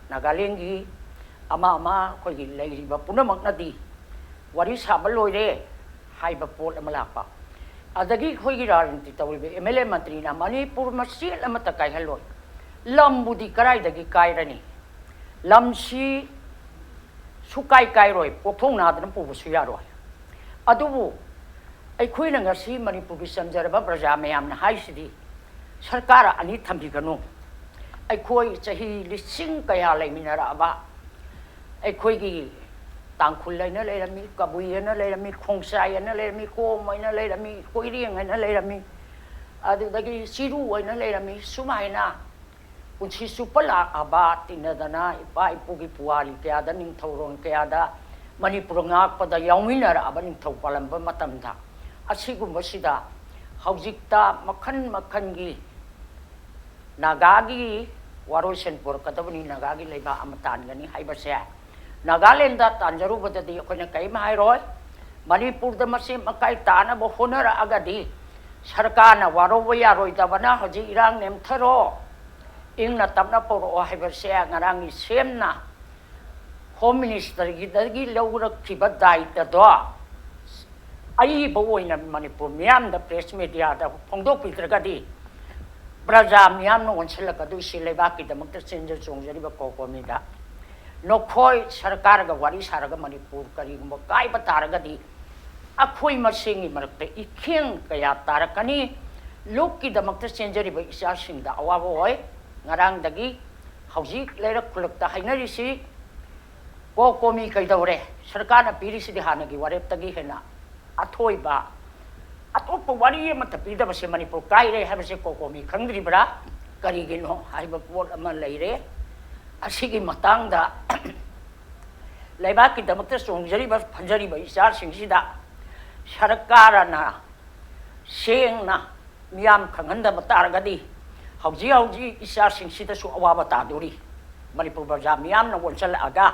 ꯅꯥꯒꯥꯂꯦꯟꯒꯤ ꯑꯃ ꯑꯃ ꯑꯩꯈꯣꯏꯒꯤ ꯂꯩꯔꯤꯕ ꯄꯨꯝꯅꯃꯛꯅꯗꯤ ꯋꯥꯔꯤ ꯁꯥꯕ ꯂꯣꯏꯔꯦ ꯍꯥꯏꯕ ꯄꯣꯠ ꯑꯃ ꯂꯥꯛꯄ꯫ ꯑꯗꯒꯤ ꯑꯩꯈꯣꯏꯒꯤ ꯔꯥꯖꯅꯤꯇꯤ ꯇꯧꯔꯤꯕ ꯑꯦꯝ ꯑꯦꯜ ꯑꯦ ꯃꯟꯇ꯭ꯔꯤꯅ ꯃꯅꯤꯄꯨꯔ ꯃꯆꯦꯠ ꯑꯃꯠꯇ ꯀꯥꯏꯍꯜꯂꯣꯏ꯫ ꯂꯝꯕꯨꯗꯤ ꯀꯗꯥꯏꯗꯒꯤ ꯀꯥꯏꯔꯅꯤ? ꯂꯝꯁꯤ ꯁꯨꯀꯥꯏ ꯀꯥꯏꯔꯣꯏ, ꯄꯣꯛꯊꯣꯛ ꯅꯥꯗꯅ ꯄꯨꯕꯁꯨ ꯌꯥꯔꯣꯏ꯫ ꯑꯗꯨꯕꯨ ꯑꯩꯈꯣꯏꯅ ꯉꯁꯤ ꯃꯅꯤꯄꯨꯔꯒꯤ ꯆꯝꯖꯔꯕ ꯄ꯭ꯔꯖꯥ ꯃꯌꯥꯝꯅ ꯍꯥꯏꯁꯤꯗꯤ, ꯁꯔꯀꯥꯔ ꯑꯅꯤ ꯊꯝꯕꯤꯒꯅꯨ, ꯑꯩꯈꯣꯏ ꯆꯍꯤ ꯂꯤꯁꯤꯡ ꯀꯌꯥ ꯂꯩꯃꯤꯟꯅꯔꯛꯑꯕ ꯑꯩꯈꯣꯏꯒꯤ ꯇꯥꯡꯈꯨꯜ ꯍꯥꯏꯅ ꯂꯩꯔꯝꯃꯤ, ꯀꯕꯨꯏ ꯍꯥꯏꯅ ꯂꯩꯔꯝꯃꯤ, ꯈꯣꯡꯆꯥꯏ ꯍꯥꯏꯅ ꯂꯩꯔꯝꯃꯤ, ꯀꯣꯝ ꯍꯥꯏꯅ ꯂꯩꯔꯝꯃꯤ, ꯀꯣꯏꯔꯦꯡ ꯍꯥꯏꯅ ꯂꯩꯔꯝꯃꯤ, ꯑꯗꯨꯗꯒꯤ ꯆꯤꯔꯨ ꯍꯥꯏꯅ ꯂꯩꯔꯝꯃꯤ꯫ ꯁꯨꯃꯥꯏꯅ ꯄꯨꯟꯁꯤ ꯆꯨꯞꯄ ꯂꯥꯛꯑꯕ ꯇꯤꯟꯅꯗꯅ ꯏꯄꯥ ꯏꯄꯨꯒꯤ ꯄꯨꯋꯥꯔꯤ ꯀꯌꯥꯗ, ꯅꯤꯡꯊꯧꯔꯣꯟ ꯀꯌꯥꯗ ꯃꯅꯤꯄꯨꯔ ꯉꯥꯛꯄꯗ ꯌꯥꯎꯃꯤꯟꯅꯔꯛꯑꯕ ꯅꯤꯡꯊꯧ ꯄꯥꯜꯂꯝꯕ ꯃꯇꯝꯗ, ꯑꯁꯤꯒꯨꯝꯕꯁꯤꯗ ꯍꯧꯖꯤꯛꯇ ꯃꯈꯜ ꯃꯈꯜꯒꯤ ꯅꯥꯒꯥꯒꯤ ꯋꯥꯔꯣꯏꯁꯤꯟ ꯄꯨꯔꯛꯀꯗꯕꯅꯤ, ꯅꯥꯒꯥꯒꯤ ꯂꯩꯕꯥꯛ ꯑꯃ ꯇꯥꯟꯒꯅꯤ ꯍꯥꯏꯕꯁꯦ ꯅꯥꯒꯥꯂꯦꯟꯗ ꯇꯥꯟꯖꯔꯨꯕꯗꯗꯤ ꯑꯩꯈꯣꯏꯅ ꯀꯔꯤꯝ ꯍꯥꯏꯔꯣꯏ꯫ ꯃꯅꯤꯄꯨꯔꯗ ꯃꯁꯤ ꯃꯀꯥꯏ ꯇꯥꯅꯕ ꯍꯣꯠꯅꯔꯛꯑꯒꯗꯤ ꯁꯔꯀꯥꯔꯅ ꯋꯥꯔꯧꯕ ꯌꯥꯔꯣꯏꯗꯕꯅ ꯍꯧꯖꯤꯛ ꯏꯔꯥꯡ ꯅꯦꯝꯊꯔꯣ, ꯏꯪꯅ ꯇꯞꯅ ꯄꯧꯔꯛꯑꯣ ꯍꯥꯏꯕꯁꯦ ꯉꯔꯥꯡꯒꯤ ꯁꯦꯝꯅ ꯍꯣꯝ ꯃꯤꯅꯤꯁꯇꯔꯒꯤꯗꯒꯤ ꯂꯧꯔꯛꯈꯤꯕ ꯗꯥꯏꯇꯗꯣ ꯑꯏꯕ ꯑꯣꯏꯅ ꯃꯅꯤꯄꯨꯔ ꯃꯤꯌꯥꯝꯗ, ꯄ꯭ꯔꯦꯁ ꯃꯦꯗꯤꯌꯥꯗ ꯐꯣꯡꯗꯣꯛꯄꯤꯗ꯭ꯔꯒꯗꯤ ꯄ꯭ꯔꯖꯥ ꯃꯤꯌꯥꯝꯅ ꯑꯣꯟꯁꯤꯜꯂꯛꯀꯗꯣꯏꯁꯤ ꯂꯩꯕꯥꯛꯀꯤꯗꯃꯛꯇ ꯆꯦꯟꯖ ꯆꯣꯡꯖꯔꯤꯕ ꯀꯣꯀꯣꯃꯤꯗ꯫ ꯅꯈꯣꯏ ꯁꯔꯀꯥꯔꯒ ꯋꯥꯔꯤ ꯁꯥꯔꯒ ꯃꯅꯤꯄꯨꯔ ꯀꯔꯤꯒꯨꯝꯕ ꯀꯥꯏꯕ ꯇꯥꯔꯒꯗꯤ ꯑꯩꯈꯣꯏ ꯃꯁꯦꯟꯒꯤ ꯃꯔꯛꯇ ꯏꯈꯦꯡ ꯀꯌꯥ ꯇꯥꯔꯛꯀꯅꯤ꯫ ꯂꯨꯞꯀꯤꯗꯃꯛꯇ ꯆꯦꯟꯖꯔꯤꯕ ꯏꯆꯥꯁꯤꯡꯗ ꯑꯋꯥꯕ ꯑꯣꯏ꯫ ꯉꯔꯥꯡꯗꯒꯤ ꯍꯧꯖꯤꯛ ꯂꯩꯔꯛ ꯈꯨꯜꯂꯛꯇ ꯍꯥꯏꯅꯔꯤꯁꯤ, ꯀꯣꯀꯣꯃꯤ ꯀꯩꯗꯧꯔꯦ? ꯁꯔꯀꯥꯔꯅ ꯄꯤꯔꯤꯁꯤꯗꯤ ꯍꯥꯟꯅꯒꯤ ꯋꯥꯔꯦꯞꯇꯒꯤ ꯍꯦꯟꯅ ꯑꯊꯣꯏꯕ, ꯑꯇꯣꯞꯄ ꯋꯥꯔꯤ ꯑꯃꯠꯇ ꯄꯤꯗꯕꯁꯦ ꯃꯅꯤꯄꯨꯔ ꯀꯥꯏꯔꯦ ꯍꯥꯏꯕꯁꯦ ꯀꯣꯀꯣꯃꯤ ꯈꯪꯗ꯭ꯔꯤꯕ꯭ꯔꯥ? ꯀꯔꯤꯒꯤꯅꯣ ꯍꯥꯏꯕ ꯄꯣꯠ ꯑꯃ ꯂꯩꯔꯦ꯫ ꯑꯁꯤꯒꯤ ꯃꯇꯥꯡꯗ ꯂꯩꯕꯥꯛꯀꯤꯗꯃꯛꯇ ꯆꯣꯡꯖꯔꯤꯕ ꯐꯟꯖꯔꯤꯕ ꯏꯆꯥꯁꯤꯡꯁꯤꯗ ꯁꯔꯀꯥꯔꯅ ꯁꯦꯡꯅ ꯃꯤꯌꯥꯝ ꯈꯪꯍꯟꯗꯕ ꯇꯥꯔꯒꯗꯤ ꯍꯧꯖꯤꯛ ꯍꯧꯖꯤꯛ ꯏꯆꯥꯁꯤꯡꯁꯤꯗꯁꯨ ꯑꯋꯥꯕ ꯇꯥꯗꯣꯔꯤ꯫ ꯃꯅꯤꯄꯨꯔ ꯄ꯭ꯔꯖꯥ ꯃꯤꯌꯥꯝꯅ ꯑꯣꯟꯁꯤꯜꯂꯛꯑꯒ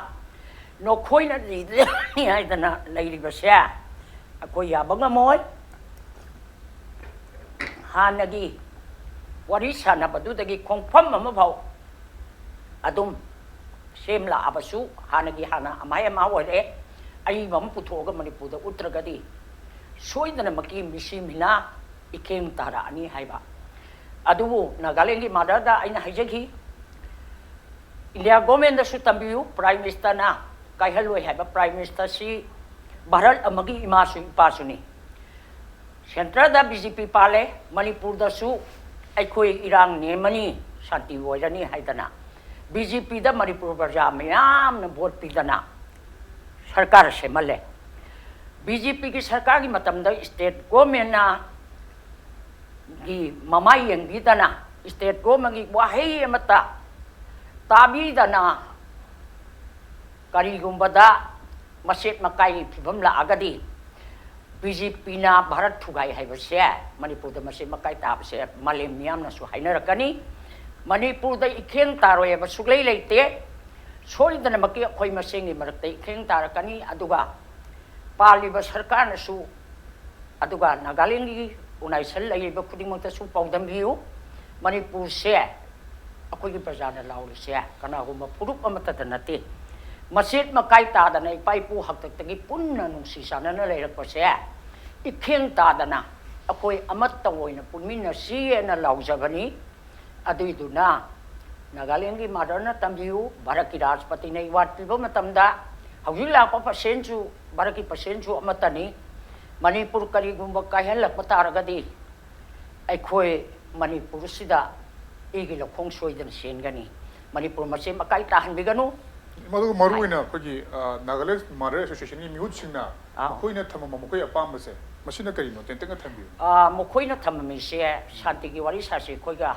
ꯅꯈꯣꯏꯅ ꯂꯤꯗꯔꯅꯤ ꯍꯥꯏꯗꯅ ꯂꯩꯔꯤꯕꯁꯦ ꯑꯩꯈꯣꯏ ꯌꯥꯕ ꯉꯝꯃꯣꯏ꯫ ꯍꯥꯟꯅꯒꯤ ꯋꯥꯔꯤ ꯁꯥꯟꯅꯕꯗꯨꯗꯒꯤ ꯈꯣꯡꯐꯝ ꯑꯃꯐꯥꯎ ꯑꯗꯨꯝ ꯁꯦꯝ ꯂꯥꯛꯑꯕꯁꯨ ꯍꯥꯟꯅꯒꯤ ꯍꯥꯟꯅ ꯑꯃꯥꯏ ꯑꯃ ꯑꯣꯏꯔꯦ꯫ ꯑꯏꯕ ꯑꯃ ꯄꯨꯊꯣꯛꯑꯒ ꯃꯅꯤꯄꯨꯔꯗ ꯎꯠꯇ꯭ꯔꯒꯗꯤ ꯁꯣꯏꯗꯅꯃꯛꯀꯤ ꯃꯤꯁꯤ ꯃꯤꯅꯥ ꯏꯀꯦꯡ ꯇꯥꯔꯛꯑꯅꯤ ꯍꯥꯏꯕ꯫ ꯑꯗꯨꯕꯨ ꯅꯥꯒꯥꯂꯦꯟꯒꯤ ꯃꯥꯗꯔꯗ ꯑꯩꯅ ꯍꯥꯏꯖꯈꯤ, ꯏꯟꯗꯤꯌꯥ ꯒꯣꯔꯃꯦꯟꯗꯁꯨ ꯇꯝꯕꯤꯌꯨ, ꯄ꯭ꯔꯥꯏꯝ ꯃꯤꯅꯤꯁꯇꯔꯅ ꯀꯥꯏꯍꯜꯂꯣꯏ ꯍꯥꯏꯕ꯫ ꯄ꯭ꯔꯥꯏꯝ ꯃꯤꯅꯤꯁꯇꯔꯁꯤ ꯚꯥꯔꯠ ꯑꯃꯒꯤ ꯏꯃꯥꯁꯨ ꯏꯄꯥꯁꯨꯅꯤ꯫ ꯁꯦꯟꯇꯔꯗ ꯕꯤ ꯖꯦ ꯄꯤ ꯄꯥꯜꯂꯦ, ꯃꯅꯤꯄꯨꯔꯗꯁꯨ ꯑꯩꯈꯣꯏ ꯏꯔꯥꯡ ꯅꯦꯝꯃꯅꯤ, ꯁꯥꯟꯇꯤ ꯑꯣꯏꯔꯅꯤ ꯍꯥꯏꯗꯅ ꯕꯤ ꯖꯦ ꯄꯤꯗ ꯃꯅꯤꯄꯨꯔ ꯄ꯭ꯔꯖꯥ ꯃꯌꯥꯝꯅ ꯚꯣꯠ ꯄꯤꯗꯅ ꯁꯔꯀꯥꯔ ꯁꯦꯝꯍꯜꯂꯦ꯫ ꯕꯤ ꯖꯦ ꯄꯤꯒꯤ ꯁꯔꯀꯥꯔꯒꯤ ꯃꯇꯝꯗ ꯁ꯭ꯇꯦꯠ ꯒꯣꯔꯃꯦꯟꯅ ꯒꯤ ꯃꯃꯥꯏ ꯌꯦꯡꯕꯤꯗꯅ, ꯁ꯭ꯇꯦꯠ ꯒꯣꯔꯃꯦꯟꯒꯤ ꯋꯥꯍꯩ ꯑꯃꯠꯇ ꯇꯥꯕꯤꯗꯅ, ꯀꯔꯤꯒꯨꯝꯕꯗ ꯃꯆꯦꯠ ꯃꯀꯥꯏꯒꯤ ꯐꯤꯕꯝ ꯂꯥꯛꯑꯒꯗꯤ ꯕꯤ ꯖꯦ ꯄꯤꯅ ꯚꯥꯔꯠ ꯊꯨꯒꯥꯏ ꯍꯥꯏꯕꯁꯦ, ꯃꯅꯤꯄꯨꯔꯗ ꯃꯆꯦꯠ ꯃꯀꯥꯏ ꯇꯥꯕꯁꯦ ꯃꯥꯂꯦꯝ ꯃꯤꯌꯥꯝꯅꯁꯨ ꯍꯥꯏꯅꯔꯛꯀꯅꯤ꯫ ꯃꯅꯤꯄꯨꯔꯗ ꯏꯈꯦꯡ ꯇꯥꯔꯣꯏ ꯍꯥꯏꯕ ꯁꯨꯛꯂꯩ ꯂꯩꯇꯦ꯫ ꯁꯣꯏꯗꯅꯃꯛꯀꯤ ꯑꯩꯈꯣꯏ ꯃꯁꯦꯟꯒꯤ ꯃꯔꯛꯇ ꯏꯈꯦꯡ ꯇꯥꯔꯛꯀꯅꯤ꯫ ꯑꯗꯨꯒ ꯄꯥꯜꯂꯤꯕ ꯁꯔꯀꯥꯔꯅꯁꯨ ꯑꯗꯨꯒ ꯅꯥꯒꯥꯂꯦꯟꯒꯤ ꯎꯅꯥꯏꯁꯜ ꯂꯩꯔꯤꯕ ꯈꯨꯗꯤꯡꯃꯛꯇꯁꯨ ꯄꯥꯎꯗꯝꯕꯤꯌꯨ꯫ ꯃꯅꯤꯄꯨꯔꯁꯦ ꯑꯩꯈꯣꯏꯒꯤ ꯄ꯭ꯔꯖꯥꯅ ꯂꯥꯎꯔꯤꯁꯦ ꯀꯅꯥꯒꯨꯝꯕ ꯐꯨꯔꯨꯞ ꯑꯃꯠꯇꯗ ꯅꯠꯇꯦ꯫ ꯃꯆꯦꯠ ꯃꯀꯥꯏ ꯇꯥꯗꯅ ꯏꯄꯥ ꯏꯄꯨ ꯍꯥꯛꯇꯛꯇꯒꯤ ꯄꯨꯟꯅ ꯅꯨꯡꯁꯤ ꯆꯥꯟꯅꯅ ꯂꯩꯔꯛꯄꯁꯦ ꯏꯈꯦꯡ ꯇꯥꯗꯅ ꯑꯩꯈꯣꯏ ꯑꯃꯠꯇ ꯑꯣꯏꯅ ꯄꯨꯟꯃꯤꯟꯅꯁꯤ ꯍꯥꯏꯅ ꯂꯥꯎꯖꯕꯅꯤ꯫ ꯑꯗꯨꯏꯗꯨꯅ ꯅꯥꯒꯥꯂꯦꯟꯒꯤ ꯃꯥꯗꯔꯅ ꯇꯝꯕꯤꯌꯨ, ꯚꯥꯔꯠꯀꯤ ꯔꯥꯁꯇ꯭ꯔꯄꯇꯤꯅ ꯑꯦꯋꯥꯔꯗ ꯄꯤꯕ ꯃꯇꯝꯗ ꯍꯧꯖꯤꯛ ꯂꯥꯛꯄ ꯄ꯭ꯔꯁꯤꯗꯦꯟꯁꯨ ꯚꯥꯔꯠꯀꯤ ꯄ꯭ꯔꯁꯤꯗꯦꯟꯁꯨ ꯑꯃꯠꯇꯅꯤ꯫ ꯃꯅꯤꯄꯨꯔ ꯀꯔꯤꯒꯨꯝꯕ ꯀꯥꯏꯍꯜꯂꯛꯄ ꯇꯥꯔꯒꯗꯤ ꯑꯩꯈꯣꯏ ꯃꯅꯤꯄꯨꯔꯁꯤꯗ ꯏꯒꯤ ꯂꯧꯈꯣꯡ ꯁꯣꯏꯗꯅ ꯆꯦꯟꯒꯅꯤ꯫ ꯃꯅꯤꯄꯨꯔ ꯃꯆꯦꯠ ꯃꯀꯥꯏ ꯇꯥꯍꯟꯕꯤꯒꯅꯨ꯫ ꯃꯗꯨꯒ ꯃꯔꯨ ꯑꯣꯏꯅ ꯑꯩꯈꯣꯏꯒꯤ, ꯑ, ꯅꯥꯒꯥꯂꯦꯟ ꯃꯥꯗꯔ ꯑꯦꯁꯣꯁꯤꯌꯦꯁꯟꯒꯤ ꯃꯤꯍꯨꯠꯁꯤꯡꯅ ꯑꯥ꯫ ꯃꯈꯣꯏꯅ ꯊꯝꯃꯝꯕ ꯃꯈꯣꯏꯒꯤ ꯑꯄꯥꯝꯕꯁꯦ ꯃꯁꯤꯅ ꯀꯔꯤꯅꯣ? ꯇꯦꯟꯇꯛꯅ ꯊꯝꯕꯤꯌꯨ꯫ ꯑꯥ, ꯃꯈꯣꯏꯅ ꯊꯝꯃꯝꯃꯤꯁꯦ ꯁꯥꯟꯇꯤꯒꯤ ꯋꯥꯔꯤ ꯁꯥꯁꯤ ꯑꯩꯈꯣꯏꯒ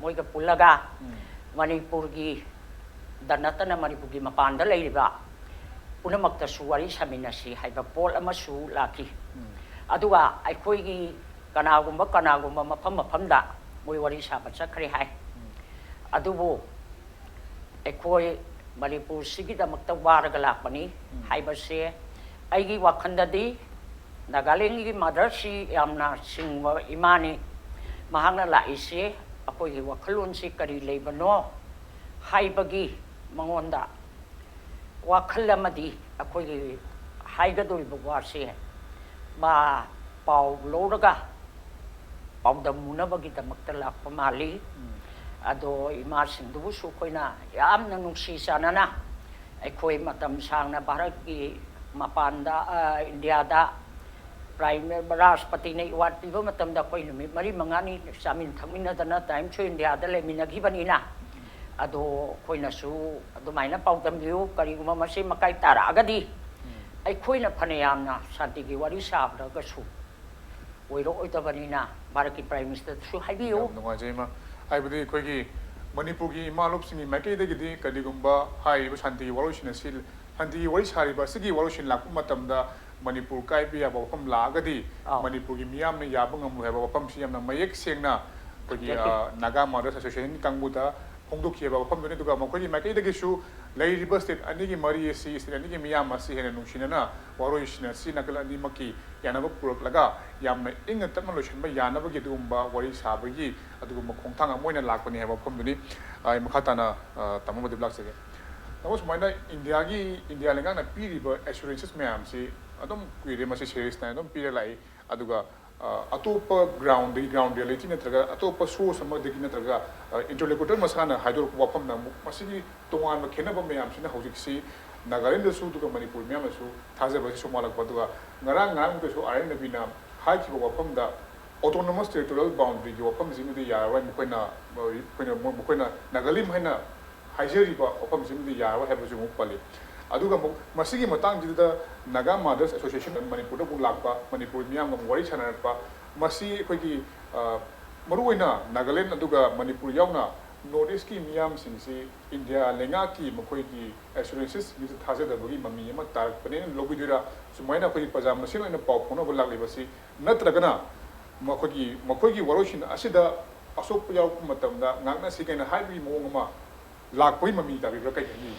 ꯃꯣꯏꯒ ꯄꯨꯜꯂꯒ ꯎꯝ꯫ ꯃꯅꯤꯄꯨꯔꯒꯤ ꯗ ꯅꯠꯇꯅ ꯃꯅꯤꯄꯨꯔꯒꯤ ꯃꯄꯥꯟꯗ ꯂꯩꯔꯤꯕ ꯄꯨꯝꯅꯃꯛꯇꯁꯨ ꯋꯥꯔꯤ ꯁꯥꯃꯤꯟꯅꯁꯤ ꯍꯥꯏꯕ ꯄꯣꯠ ꯑꯃꯁꯨ ꯂꯥꯛꯈꯤ꯫ ꯎꯝ꯫ ꯑꯗꯨꯒ ꯑꯩꯈꯣꯏꯒꯤ ꯀꯅꯥꯒꯨꯝꯕ ꯀꯅꯥꯒꯨꯝꯕ ꯃꯐꯝ ꯃꯐꯝꯗ ꯃꯣꯏ ꯋꯥꯔꯤ ꯁꯥꯕ ꯆꯠꯈ꯭ꯔꯦ ꯍꯥꯏ꯫ ꯎꯝ꯫ ꯑꯗꯨꯕꯨ ꯑꯩꯈꯣꯏ ꯃꯅꯤꯄꯨꯔꯁꯤꯒꯤꯗꯃꯛꯇ ꯋꯥꯔꯒ ꯂꯥꯛꯄꯅꯤ ꯎꯝ꯫ ꯍꯥꯏꯕꯁꯦ ꯑꯩꯒꯤ ꯋꯥꯈꯜꯗꯗꯤ ꯅꯥꯒꯥꯂꯦꯟꯒꯤ ꯃꯥꯗꯔꯁꯤ ꯌꯥꯝꯅ ꯁꯤꯡꯕ ꯏꯃꯥꯅꯤ꯫ ꯃꯍꯥꯛꯅ ꯂꯥꯛꯏꯁꯤ ꯑꯩꯈꯣꯏꯒꯤ ꯋꯥꯈꯜꯂꯣꯟꯁꯤ ꯀꯔꯤ ꯂꯩꯕꯅꯣ ꯍꯥꯏꯕꯒꯤ ꯃꯉꯣꯟꯗ ꯋꯥꯈꯜ ꯑꯃꯗꯤ ꯑꯩꯈꯣꯏꯒꯤ ꯍꯥꯏꯒꯗꯧꯔꯤꯕ ꯋꯥꯁꯦ ꯃꯥ ꯄꯥꯎ ꯂꯧꯔꯒ ꯄꯥꯎꯗꯝꯃꯨꯅꯕꯒꯤꯗꯃꯛꯇ ꯂꯥꯛꯄ ꯃꯥꯜꯂꯤ꯫ ꯑꯗꯣ ꯏꯃꯥꯁꯤꯡꯗꯨꯕꯨꯁꯨ ꯑꯩꯈꯣꯏꯅ ꯌꯥꯝꯅ ꯅꯨꯡꯁꯤ ꯆꯥꯟꯅꯅ ꯑꯩꯈꯣꯏ ꯃꯇꯝ ꯁꯥꯡꯅ ꯚꯥꯔꯠꯀꯤ ꯃꯄꯥꯟꯗ, ꯑ, ꯏꯟꯗꯤꯌꯥꯗ ꯄ꯭ꯔꯥꯏꯝ ꯔꯥꯁꯇ꯭ꯔꯄꯇꯤꯅ ꯑꯦꯋꯥꯔꯗ ꯄꯤꯕ ꯃꯇꯝꯗ ꯑꯩꯈꯣꯏ ꯅꯨꯃꯤꯠ ꯃꯔꯤ ꯃꯉꯥꯅꯤ ꯆꯥꯃꯤꯟ ꯊꯛꯃꯤꯟꯅꯗꯅ ꯇꯥꯏꯝꯁ ꯑꯣꯐ ꯏꯟꯗꯤꯌꯥꯗ ꯂꯩꯃꯤꯟꯅꯈꯤꯕꯅꯤꯅ, ꯑꯗꯣ ꯑꯩꯈꯣꯏꯅꯁꯨ ꯑꯗꯨꯃꯥꯏꯅ ꯄꯥꯎꯗꯝꯕꯤꯌꯨ꯫ ꯀꯔꯤꯒꯨꯝꯕ ꯃꯁꯤ ꯃꯀꯥꯏ ꯇꯥꯔꯛꯑꯒꯗꯤ ꯑꯩꯈꯣꯏꯅ ꯐꯅꯌꯥꯝꯅ ꯁꯥꯟꯇꯤꯒꯤ ꯋꯥꯔꯤ ꯁꯥꯕꯗꯒꯁꯨ ꯑꯣꯏꯔꯛꯑꯣꯏꯗꯕꯅꯤꯅ ꯚꯥꯔꯠꯀꯤ ꯄ꯭ꯔꯥꯏꯝ ꯃꯤꯅꯤꯁꯇꯔꯗꯁꯨ ꯍꯥꯏꯕꯤꯌꯨ꯫ ꯌꯥꯝ ꯅꯨꯡꯉꯥꯏꯖꯩ, ꯏꯃꯥ꯫ ꯍꯥꯏꯕꯗꯤ ꯑꯩꯈꯣꯏꯒꯤ ꯃꯅꯤꯄꯨꯔꯒꯤ ꯏꯃꯥ ꯂꯣꯞꯁꯤꯡꯒꯤ ꯃꯥꯏꯀꯩꯗꯒꯤꯗꯤ ꯀꯔꯤꯒꯨꯝꯕ ꯍꯥꯏꯔꯤꯕ ꯁꯥꯟꯇꯤꯒꯤ ꯋꯥꯔꯣꯏꯁꯤꯟ ꯑꯁꯤ, ꯁꯥꯟꯇꯤꯒꯤ ꯋꯥꯔꯤ ꯁꯥꯔꯤꯕ ꯑꯁꯤꯒꯤ ꯋꯥꯔꯣꯏꯁꯤꯟ ꯂꯥꯛꯄ ꯃꯇꯝꯗ ꯃꯅꯤꯄꯨꯔ ꯀꯥꯏꯕ ꯌꯥꯕ ꯋꯥꯐꯝ ꯂꯥꯛꯑꯒꯗꯤ ꯑꯥꯎ꯫ ꯃꯅꯤꯄꯨꯔꯒꯤ ꯃꯤꯌꯥꯝꯅ ꯌꯥꯕ ꯉꯝꯂꯣꯏ ꯍꯥꯏꯕ ꯋꯥꯐꯝꯁꯤ ꯌꯥꯝꯅ ꯃꯌꯦꯛ ꯁꯦꯡꯅ ꯑꯩꯈꯣꯏꯒꯤ, Exactly. ꯑ, ꯅꯥꯒꯥ ꯃꯥꯗꯔꯁ ꯑꯦꯁꯣꯁꯤꯌꯦꯁꯟꯒꯤ ꯀꯥꯡꯕꯨꯗ ꯐꯣꯡꯗꯣꯛꯈꯤꯕ ꯋꯥꯐꯝꯗꯨꯅꯤ꯫ ꯑꯗꯨꯒ ꯃꯈꯣꯏꯒꯤ ꯃꯥꯏꯀꯩꯗꯒꯤꯁꯨ ꯂꯩꯔꯤꯕ ꯁ꯭ꯇꯦꯠ ꯑꯅꯤꯒꯤ ꯃꯔꯤ ꯑꯁꯤ, ꯁ꯭ꯇꯦꯠ ꯑꯅꯤꯒꯤ ꯃꯤꯌꯥꯝ ꯑꯁꯤ ꯍꯦꯟꯅ ꯅꯨꯡꯁꯤꯅꯅ ꯋꯥꯔꯣꯏꯁꯤꯟ ꯑꯁꯤ ꯅꯥꯀꯜ ꯑꯅꯤꯃꯛꯀꯤ ꯌꯥꯅꯕ ꯄꯨꯔꯛꯂꯒ ꯌꯥꯝꯅ ꯏꯪꯅ ꯇꯞꯅ ꯂꯣꯏꯁꯤꯟꯕ ꯌꯥꯅꯕꯒꯤ ꯑꯗꯨꯒꯨꯝꯕ ꯋꯥꯔꯤ ꯁꯥꯕꯒꯤ ꯑꯗꯨꯒꯨꯝꯕ ꯈꯣꯡꯊꯥꯡ ꯑꯃ ꯑꯣꯏꯅ ꯂꯥꯛꯄꯅꯤ ꯍꯥꯏꯕ ꯋꯥꯐꯝꯗꯨꯅꯤ꯫ ꯑꯩ ꯃꯈꯥ ꯇꯥꯅ, ꯑ, ꯇꯥꯃꯣ ꯃꯗꯤꯞ ꯂꯥꯛꯆꯒꯦ꯫ ꯇꯥꯃꯣ, ꯁꯨꯃꯥꯏꯅ ꯏꯟꯗꯤꯌꯥꯒꯤ, ꯏꯟꯗꯤꯌꯥ ꯂꯩꯉꯥꯛꯅ ꯄꯤꯔꯤꯕ ꯑꯦꯁꯨꯔꯦꯟꯁꯦꯁ ꯃꯌꯥꯝꯁꯤ ꯑꯗꯨꯝ ꯀꯨꯏꯔꯦ, ꯃꯁꯤ ꯁꯦꯔꯤꯌꯁ ꯅꯥꯏꯅ ꯑꯗꯨꯝ ꯄꯤꯔ ꯂꯥꯛꯏ꯫ ꯑꯗꯨꯒ, ꯑ, ꯑꯇꯣꯞꯄ ꯒ꯭ꯔꯥꯎꯟꯗꯒꯤ, ꯒ꯭ꯔꯥꯎꯟ ꯔꯤꯌꯦꯂꯤꯇꯤ ꯅꯠꯇ꯭ꯔꯒ ꯑꯇꯣꯞꯄ ꯁꯣꯔꯁ ꯑꯃꯗꯒꯤ ꯅꯠꯇ꯭ꯔꯒ, ꯑ, ꯏꯟꯇꯔꯂꯣꯀꯨꯇꯔ ꯃꯁꯥꯅ ꯍꯥꯏꯗꯣꯔꯛꯄ ꯋꯥꯐꯝꯅ ꯑꯃꯨꯛ ꯃꯁꯤꯒꯤ ꯇꯣꯉꯥꯟꯕ ꯈꯦꯠꯅꯕ ꯃꯌꯥꯝꯁꯤꯅ ꯍꯧꯖꯤꯛꯁꯤ ꯅꯥꯒꯥꯂꯦꯟꯗꯁꯨ ꯑꯗꯨꯒ ꯃꯅꯤꯄꯨꯔ ꯃꯤꯌꯥꯝꯅꯁꯨ ꯊꯥꯖꯕꯁꯤ ꯁꯨꯝ ꯋꯥꯠꯂꯛꯄ꯫ ꯑꯗꯨꯒ ꯉꯔꯥꯡ ꯉꯔꯥꯡꯗꯁꯨ ꯑꯥꯔ ꯑꯦꯟ ꯔꯕꯤꯅ ꯍꯥꯏꯈꯤꯕ ꯋꯥꯐꯝꯗ ꯑꯣꯇꯣꯅꯣꯃꯁ ꯇꯦꯔꯤꯇꯣꯔꯤꯌꯦꯜ ꯕꯥꯎꯟꯗꯔꯤꯒꯤ ꯋꯥꯐꯝꯁꯤꯃꯗꯤ ꯌꯥꯔꯔꯣꯏ, ꯃꯈꯣꯏꯅ, ꯑꯩꯈꯣꯏꯅ, ꯃꯈꯣꯏꯅ ꯅꯥꯒꯥꯂꯦꯟ ꯍꯥꯏꯅ ꯍꯥꯏꯖꯔꯤꯕ ꯋꯥꯐꯝꯁꯤꯃꯗꯤ ꯌꯥꯔꯔꯣꯏ ꯍꯥꯏꯕꯁꯨ ꯑꯃꯨꯛ ꯄꯜꯂꯤ꯫ ꯑꯗꯨꯒ ꯑꯃꯨꯛ ꯃꯁꯤꯒꯤ ꯃꯇꯥꯡꯁꯤꯗ ꯅꯥꯒꯥ ꯃꯥꯗꯔꯁ ꯑꯦꯁꯣꯁꯤꯌꯦꯁꯟ ꯃꯅꯤꯄꯨꯔꯗ ꯑꯃꯨꯛ ꯂꯥꯛꯄ, ꯃꯅꯤꯄꯨꯔ ꯃꯤꯌꯥꯝꯒ ꯑꯃꯨꯛ ꯋꯥꯔꯤ ꯁꯥꯟꯅꯔꯛꯄ, ꯃꯁꯤ ꯑꯩꯈꯣꯏꯒꯤ, ꯑ, ꯃꯔꯨꯑꯣꯏꯅ ꯅꯥꯒꯥꯂꯦꯟ ꯑꯗꯨꯒ ꯃꯅꯤꯄꯨꯔ ꯌꯥꯎꯅ ꯅꯣꯔꯠ ꯏꯁꯀꯤ ꯃꯤꯌꯥꯝꯁꯤꯡꯁꯤ ꯏꯟꯗꯤꯌꯥ ꯂꯩꯉꯥꯛꯀꯤ ꯃꯈꯣꯏꯒꯤ ꯑꯦꯁꯨꯔꯦꯟꯁꯦꯁꯁꯤꯡꯁꯤꯗ ꯊꯥꯖꯗꯕꯒꯤ ꯃꯃꯤ ꯑꯃ ꯇꯥꯔꯛꯄꯅꯦꯅ ꯂꯧꯕꯤꯗꯣꯏꯔꯥ? ꯁꯨꯃꯥꯏꯅ ꯑꯩꯈꯣꯏꯒꯤ ꯄ꯭ꯔꯖꯥ ꯃꯁꯦꯟ ꯑꯣꯏꯅ ꯄꯥꯎ ꯐꯥꯎꯅꯕ ꯂꯥꯛꯂꯤꯕꯁꯤ, ꯅꯠꯇ꯭ꯔꯒꯅ ꯃꯈꯣꯏꯒꯤ, ꯃꯈꯣꯏꯒꯤ ꯋꯥꯔꯣꯏꯁꯤꯟ ꯑꯁꯤꯗ ꯑꯁꯣꯛꯄ ꯌꯥꯎꯔꯛꯄ ꯃꯇꯝꯗ ꯉꯥꯛꯅꯁꯤ ꯀꯥꯏꯅ ꯍꯥꯏꯕꯒꯤ ꯃꯑꯣꯡ ꯑꯃ ꯂꯥꯛꯄꯒꯤ ꯃꯃꯤ ꯇꯥꯕꯤꯕ꯭ꯔꯥ? ꯀꯩ ꯍꯥꯏꯅꯤ?